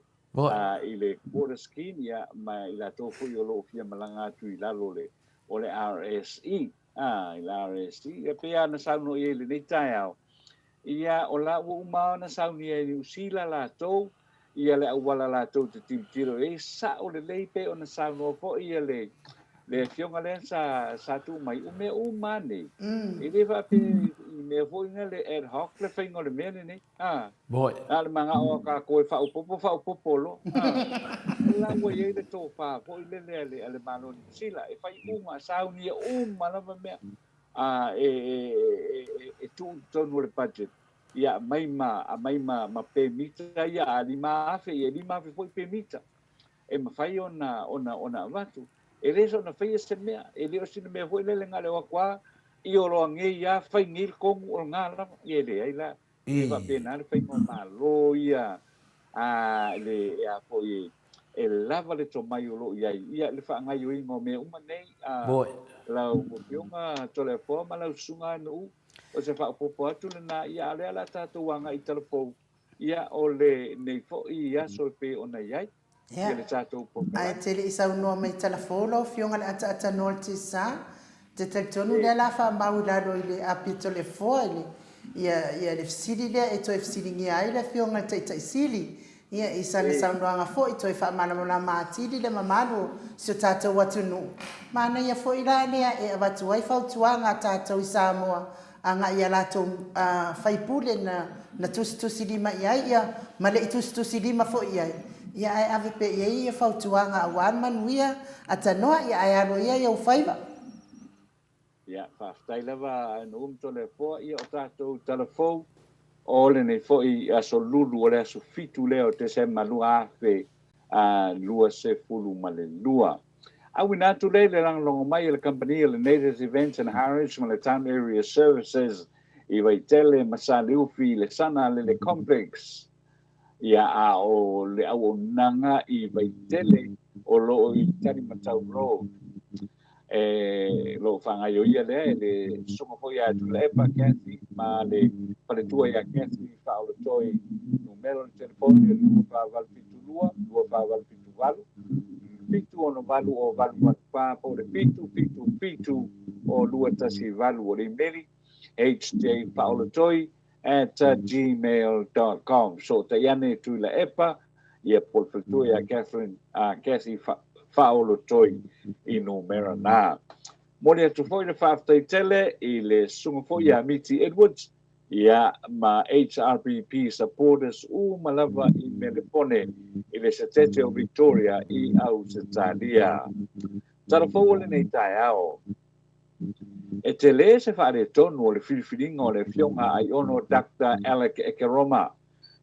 i le quota scheme, ia, ma i latou foi o lo o fia malaga atu i lalo o le, o le RSE, a, i le RSE, ia pei lava ona saunoa i ai i lenei taeao, ia, o la ua uma ona saunia e Niu Sila latou, ia le auala latou te tilotilo i ai, sao lelei pei ona saunoa foi ia le, le afioga lea sa, sa tuu mai, o mea uma lava nei, e le faapea i mea foi na le ad hoc le faiga o le mea lenei. A, na o le manao a tatou e faaopoopo, faaopoopo loa. A, o la ua i ai le tofa foi lele a le, a le Malo o Niu Sila e fai uma, saunia uma lava mea a, e, e, e, e tuu i totonu o le budget. Ia aumai ma, aumai ma, ma pemita ia a 5,000, ia 5,000 foi pemita e mafai ona, ona, ona avatu. E le soona faia se mea, e le o sina mea foi lele na o le o atu lava Iolo angei a fai nei le tonu o lena lava. Ia e leai la. E faapena le faiga o Malo ia a le e a foi e lava le tomai o lo o i ai ia le faagaioiga o mea uma nei a lau Afioga Toleafoa ma lau Susuga Nuu o se faaopoopo atu lena ia a o lea o le a tatou agai i talafou ia o lenei foi aso e pei ona i ai. Ia, le tatou ae te le i saunoa mai talafou lau Afioga le ataatanoa o le TSA, ou te talitonu lea o le a faamau i lalo i le apito le foa i le, ia, ia le fesili lea e toe fesiligia ai le Afioga i le Taitai Sili, ia, i sana saunoaga foi toe faamalamalama atili le mamalu o si o tatou atunuu. Manaia foi la lea e avatu ai fautuaga a tatou i Samoa agai i a latou faipule na tusitusilima i ai, ia, ma le i tusitusilima foi i ai, ia, ae ave pea i ai ia fautuaga aua le manuia atanoa, ia, ae alo ia i ou faiva. Ia, faafetai lava a Nuu ma Toleafoa, ia o tatou tala fou o lenei foi aso Lulu o le aso 7 lea o Tesema 2022. Auina atu lea i le lagolago mai a le kamupani a le Natives Events and Heritage ma le Town Area Services i Vaitele ma Saleufi i le Sana Lele Complex. Ia, a o le auaunaga i Vaitele o lo o i Talimatau Road. E lo o faagaioia lea e le Susuga foi ia Tuilaepa Cathy ma le faletua ia Cathy Faaolotoi. Numera o le telefoni o le 2472 2478 768 o 884 po o le 777 o 218. O le imeli hjfaaolotoi at gmail dot com. Sootai ane Tuilaepa. Ia po o le faletua ia Catherine, Cathy Faaolotoi i numera na. Momoli atu foi le faafetai tele i le susuga foi ia Miti Edwards, ia ma HRPP supporters uma lava i Melepone i le Setete o Victoria i Ausetalia. Tala fou o lenei taeao. E tele se faaletonu o le filifiliga o le Afioga a Aiono Doctor Alec Ekeroma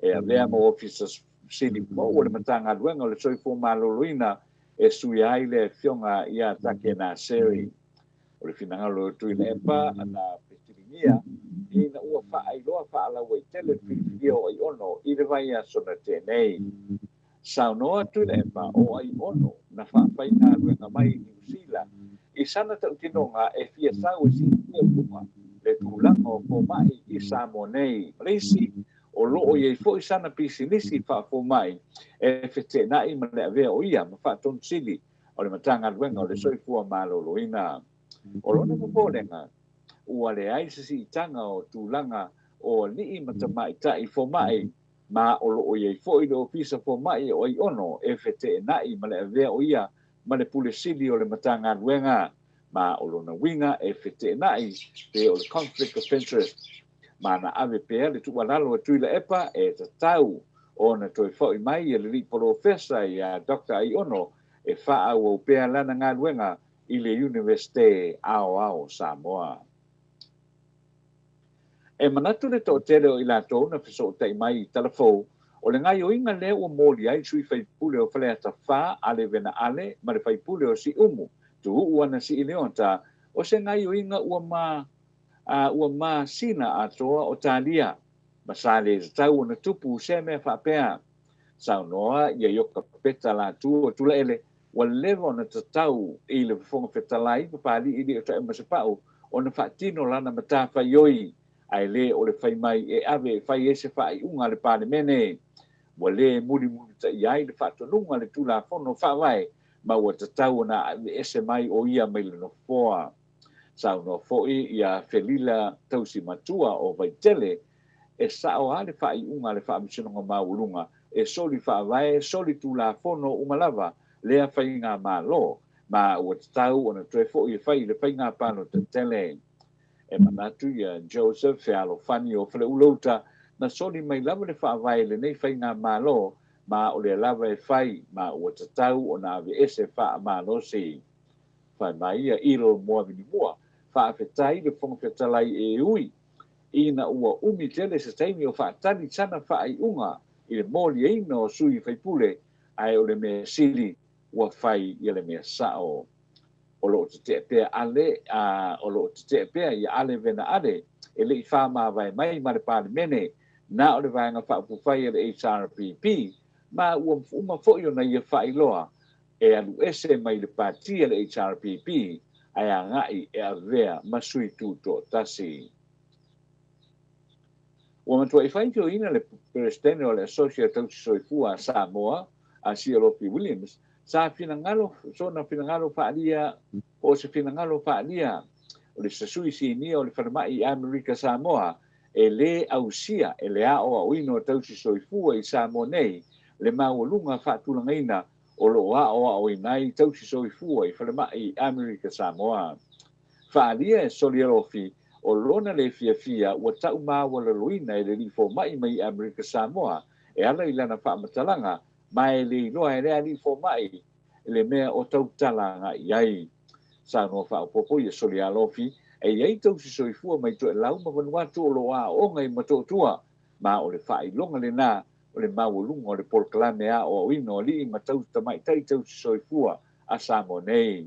e avea ma Ofisa Sili fou o le Matagaluega o le Soifua Maloloina e suia ai le Afioga ia Take Naseri. O le finagalo o Tuilaepa na fesiligia ina ua faailoa faalauaitele le filifilia o Aiono i le vaiaso na tea nei. Saunoa Tuilaepa o Aiono na faafaigaluega mai i Niu Sila i sana tautinoga e fia sau e siitia i luga le tulaga o fomai i Samoa nei. Ma le isi, o lo o i ai foi sana pisinisi faafomai e feteenai ma le avea o ia ma faatonusili o le Matagaluega o le Soifua Maloloina. O lona popolega, ua leai se siitaga o tulaga o alii ma tamaitai fomai, ma o lo o i ai foi le Ofisa Fomai o Aiono e feteenai ma le avea o ia ma le Pule Sili o le Matagaluega, ma o lona uiga e feteenai pe o le conflict of interest. Ma na ave pea le tuualalo a Tuilaepa e tatau ona toe foi mai le alii polofesa ia Doctor Aiono e faaauau pea lana galuega i le Iunivesite Aoao o Samoa. E manatu le toatele o i latou na fesootai mai i Talafou, o le gaioiga lea ua moli ai le sui faipule o Faleata 4 Ale Vena Ale ma le faipule o Siumu Tuuu Ana Siileota, o se gaioiga ua ma a ua masina atoa o talia, ma sa le tatau ona tupu sea mea faapea. Saunoa ia Ioka Peta Latu o Tulaele, ua leva ona tatau i le Fofoga Fetalai Papalii Li'ota'imasepa'u ona faatino lana matafaioi, ae le o le fai mai e ave e fai ai se faaiuga a le Palemene. Ua le mulimulitaia ai le faatonuga a le Tulafono Faavae ma ua tatau ona aveese mai o ia mai le nofoa. Saunoa foi ia Felila Tausimatua o Vaitele, e sao lava le faaiuga a le Faamasinoga Maualuga e soli faavae, soli tulafono uma lava lea faigamalo, ma ua tatau ona toe foi e fai le faiga palota tele. E manatu ia Joseph Fealofani o Faleula-uta, na soli mai lava le faavae i lenei faigamalo, ma o lea lava e fai, ma ua tatau ona aveese faamalosi. Fai mai ia Ilo Moavinimua, Faafetai le Fofoga Fetalai e ui ina ua umi tele se taimi o faatali sana faaiuga i le moliaina o sui faipule, ae o le mea sili ua fai ia le mea sao. O lo o tete'e pea Ale, a o lo o tete'e pea ia Ale Vena Ale e le i faamavae mai ma le Palemene, na o le Vaega Faaupufai a le HRPP, ma ua uma foi ona ia faailoa e alu ese mai le pati a le HRPP ae agai e avea ma sui tutoatasi. Ua matuai faitioina le Peresetene o le Asosi a Tausi Soifua a Samoa, a Sialofi Williams, sa finagalo sona finagalo faaalia po o se finagalo faaalia o le sui sinia o le Falemai i Amerika Samoa e lē ausia e le aoaoina o tausi soifua i Samoa nei le maualuga faatulagaina o lo o aoaoina ai tausi soifua i falemai Amerika Samoa. Faaalia e Solialofi o lona le fiafia ua tau maualaloina e le alii fomai mai Amerika Samoa e ala i lana faamatalaga ma e le iloa e lea alii fomai le mea o tautala agai i ai. Saunoa faaopoopo ia Solialofi e i ai tausi soifua mai Toelau ma Vanuatu o lo o aooga i Motootua ma o le faailoga lena o le maualuga o le polokalame aoaoina o alii ma tamaitai tausi soifua a Samoa nei.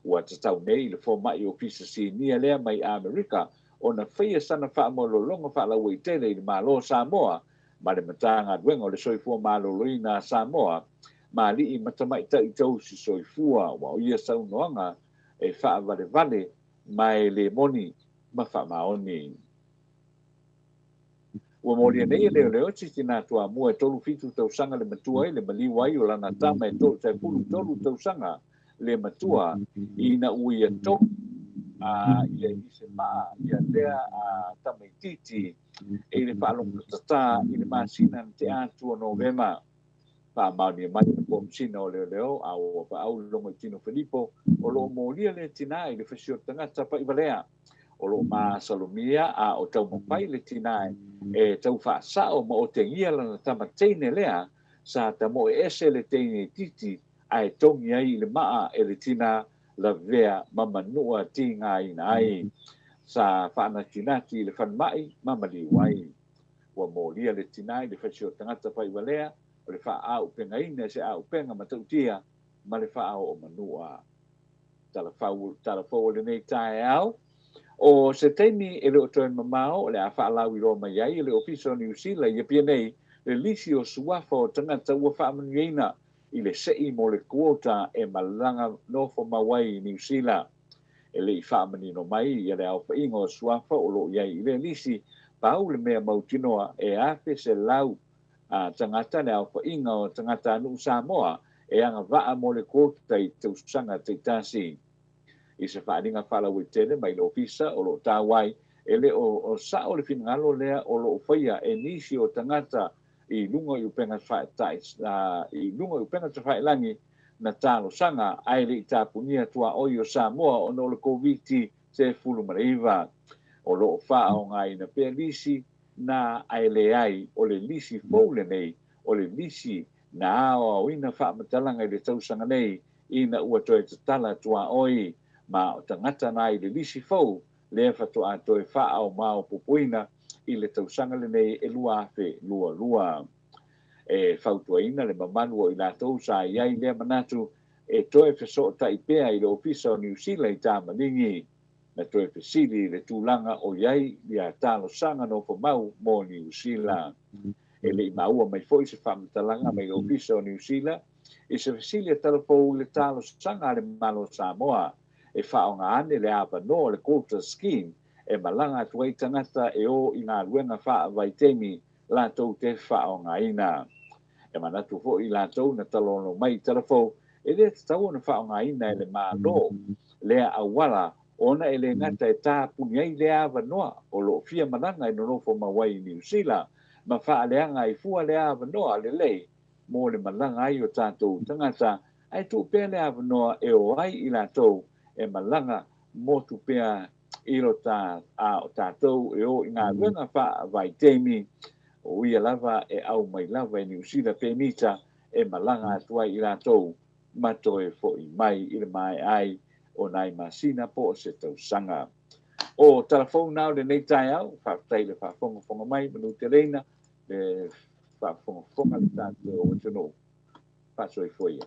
Ua tatau nei i le fomai ofisa sinia lea mai Amerika ona faia sana faamaulologa faalauaitele i le Malo o Samoa ma le Matagaluega o le Soifua Maloloina a Samoa ma alii ma tamaitai tausi soifua, aua o ia saunoaga e faavalevale ma e le moni ma faamaoni. Ua molia nei e leoleo se tina Toamua e 37 tausaga le matua i le maliu ai o lana tama e 33 tausaga le matua ina ua ia tonu a ia i se maa ia lea a tamaitiiti i le faalogotatā i le masina na tea atu o Novema. Faamaonia mai e le Komesina o Leoleo a ua paau Logoitino Filipo o lo o molia lea tinā i le fesi o le tagata pa'ivalea. O lo o masalomia a o taumafai le tinā e tau faasa'o ma otegia lana tama teine lea sa tamo'e ese le teine itiiti ae togi ai i le ma'a e le tinā lavea ma manua tigāina ai. Sa faanatinati i le falemai ma maliu ai. Ua molia le tinā i le fesi o tagata pa'ivalea o le faaaupegaina i se auupega matautia ma le faaoo manua. Tala fau, tala fou o lenei taeao, O se taimi e le o toe mamao o le a faalauiloa mai ai e le Ofisa o Niu Sila i Apia nei le lisi o suafa o tagata ua faamanuiaina i le se'i mo le quota e malaga nofo mau ai i Niu Sila. E le i faamanino mai ia le aofaiga o suafa o lo o i ai i lea lisi, pau le mea mautinoa e 1,100 a tagata le aofaiga o tagatanuu Samoa e agavaa mo le quota i tausaga taitasi. I se faaaliga faalauaitele mai le Ofisa o lo o tau ai, e le o sao le finagalo lea o lo o faia e nisi o tagata i luga i upega i luga i upega tafailagi na talosaga ae le i tapunia tuaoi o Samoa ona o le Koviti-19. O lo o faaaogaina pea lisi na ae leai o le lisi fou lenei o le lisi na aoaoina faamatalaga i le tausaga nei ina ua toe tatala tuaoi ma o tagata na i le lisi fou lea faatoa toe faaomaopopoina i le tausaga lenei e 2022. E fautuaina le mamalu o i latou sa i ai lea manatu e toe fesootai pea i le Ofisa o Niu Sila i Tamaligi na toe fesili i le tulaga o i ai ia talosaga nofomau mo Niu Sila. E le i maua mai foi se faamatalaga mai le Ofisa o Niu Sila i se fesili a Talafou i le talosaga a le Malo o Samoa e faaaoga ane le avanoa o le Quota Scheme e malaga atu ai tagata e o i galuega faavaitaimi latou te faaaogaina. E manatu foi i latou na talanoa mai i Talafou e le tatau ona faaaogaina e le Malo lea auala ona e le gata e tapuni ai lea avanoa o lo o fia malaga e nonofo mau ai i Niu Sila ma faaleaga ai fua lea avanoa lelei mo le malaga ai o tatou tagata ae tuu pea le avanoa e o ai i latou e malaga motu pea i lo ta a o tatou e o i galuega faavaitaimi o ia lava e aumai lava e Niu Sila pemita e malaga atu ai i latou ma toe fo'i mai i le maea ai o nai masina po o se tausaga. O tala fou na o lenei taeao, faafetai i le faafogafoga mai, manuteleina le faafogafoga a le tatou atunuu. Faasoifua ia.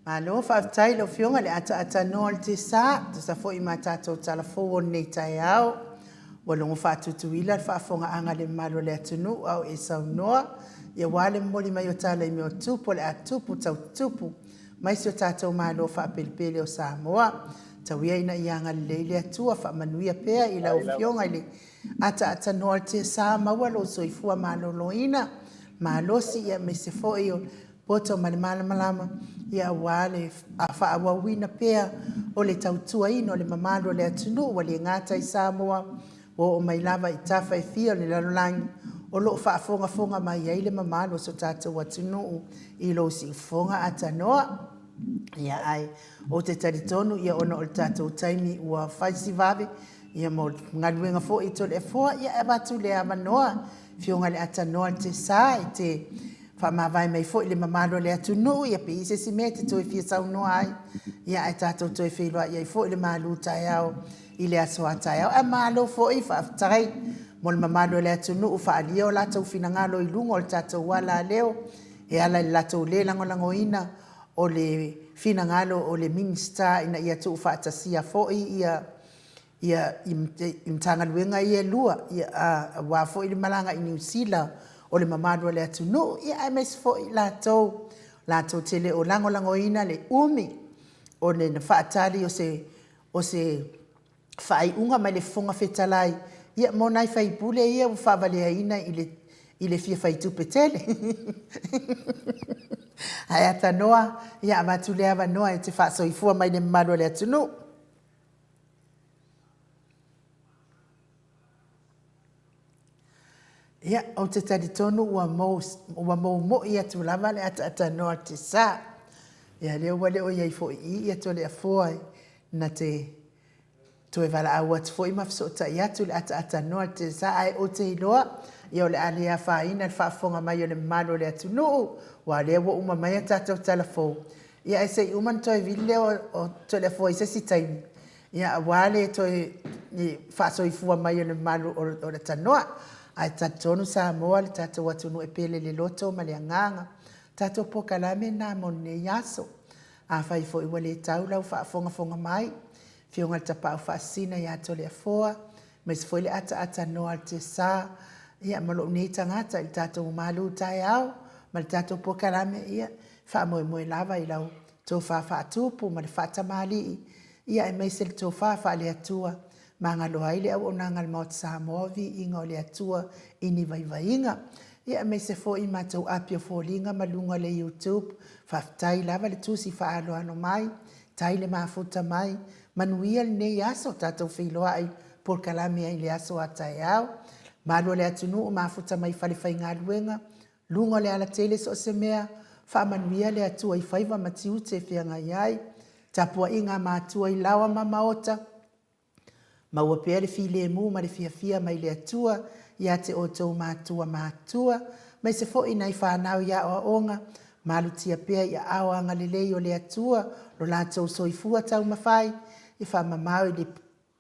Malo faafetai i lau Afioga i le ataatanoa o le Tesa, tusa foi ma tatou tala fou o lenei taeao. Ua logo faatutuila le faafogaaga a le mamalu o le atunuu a o e saunoa, ia aua le momoli mai o tala i mea o tupu o le a tupu tau tupu mai si o tatou Malo faapelepele o Samoa. Tau ia ina ia agalelei le Atua, faamanuia pea i lau Afioga i le ataatanoa o le Tesa, maua lou soifua maloloina, malosi, ia aemaise foi o poto ma le malamalama, ia aua le faaauauina pea o le tautuaina o le mamalu o le atunuu ua le gata i Samoa, ua oo mai lava i tafa e fia o le lalolagi o lo o faafogafoga mai ai le mamalu o so tatou atunuu i lou siufofoga atanoa. Ia ae ou te talitonu ia ona o le tatou taimi ua fai si vave ia mo galuega foi i Toleafoa, ia e avatu le avanoa Afioga i le Atanoa i te sa i te faamavae mai foi le mamalu o le atunuu, ia pe i ai se isi mea e te toe fia saunoa ai, ia ae tatou toe feiloai ai foi le malu taeao i le aso a taeao. Ae malo foi faafetai mo le mamalu o le atunuu faaalia o latou finagalo i luga o le tatou alaleo e ala i le latou le lagolagoina o le finagalo o le Minisita ina ia tuufaatasia foi ia ia i Matagaluega ia e lua, ia aua foi le malaga i Niu Sila o le mamalu o le atunuu, ia aemaise foi i latou latou te le o lagolagoina le umi o le faatali o se o se faaiuga mai le Fofoga Fetalai, ia mo nai faipule ia ua faavaleaina i le i le fia fai tupe tele. Ae atanoa, ia avatu le avanoa e te faasoifua mai le mamalu o le atunuu. Ia, ou te talitonu ua mou, ua moumo'i atu lava le ataatānoa o te sā. Ia, lea ua le o i ai foi i i ia Toleafoa e na te toe valaau atu foi ma fesootai atu i le ataatanoa i le telesa, ae ou te iloa, ia o le a le afaina i le faafofoga mai o le mamalu o le atunuu, aua o lea ua uma mai a tatou tala fou, ia ae se i uma ona toe vili lea o Toleafoa i se isi taimi, ia aua le toe faasoifua mai o le mamalu o le tanoa. Ae talitonu Samoa le tatou atunuu e pele i le loto ma le agaga. Tatou polokalame lena mo lenei aso. Afai foi ua le tau lau faafogafoga mai, Afioga i le Tapaau Faasisina ia Toleafoa, aemaise foi le ataata noa a le Tiasa, ia ma lou nei tagata i le tatou malu taeao ma le tatou polokalame, ia, faamoemoe lava i lau tofa faatupu ma le faatamalii, ia aemaise le tofa faale-Atua, magalo ai le auaunaga a le Maota Samoa, viiga o le Atua i ni vaivaiga. Ia aemaise foi matou api o foliga ma luga o le YouTube, faafetai lava le tusi faaaloalo mai, Tai le mafuta mai, manuia lenei aso, tatou feiloai polokalame ai le aso a taeao. Malu o le atunuu mafuta mai fale faigaluega, luga o le alatele so o se mea, faamanuia le Atua i faiva ma tiute e feagai ai. Tapuaiga a matua i laoa ma maota, Maua pea le filemu ma le fiafia mai le Atua ia te outou matua matutua, maise foi nai fanau i aoaoga, malutia pea i aao agalelei o le Atua lo latou soifua taumafai, e faamamao i le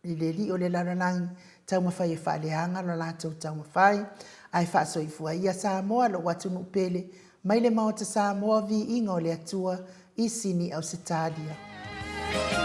i le Alii o le lalolagi, taumafai e faaleaga lo latou taumafai, ae faasoifua ia Samoa lou atunuu pele, mai le Maota Samoa, viiga o le Atua i Sini Ausetalia.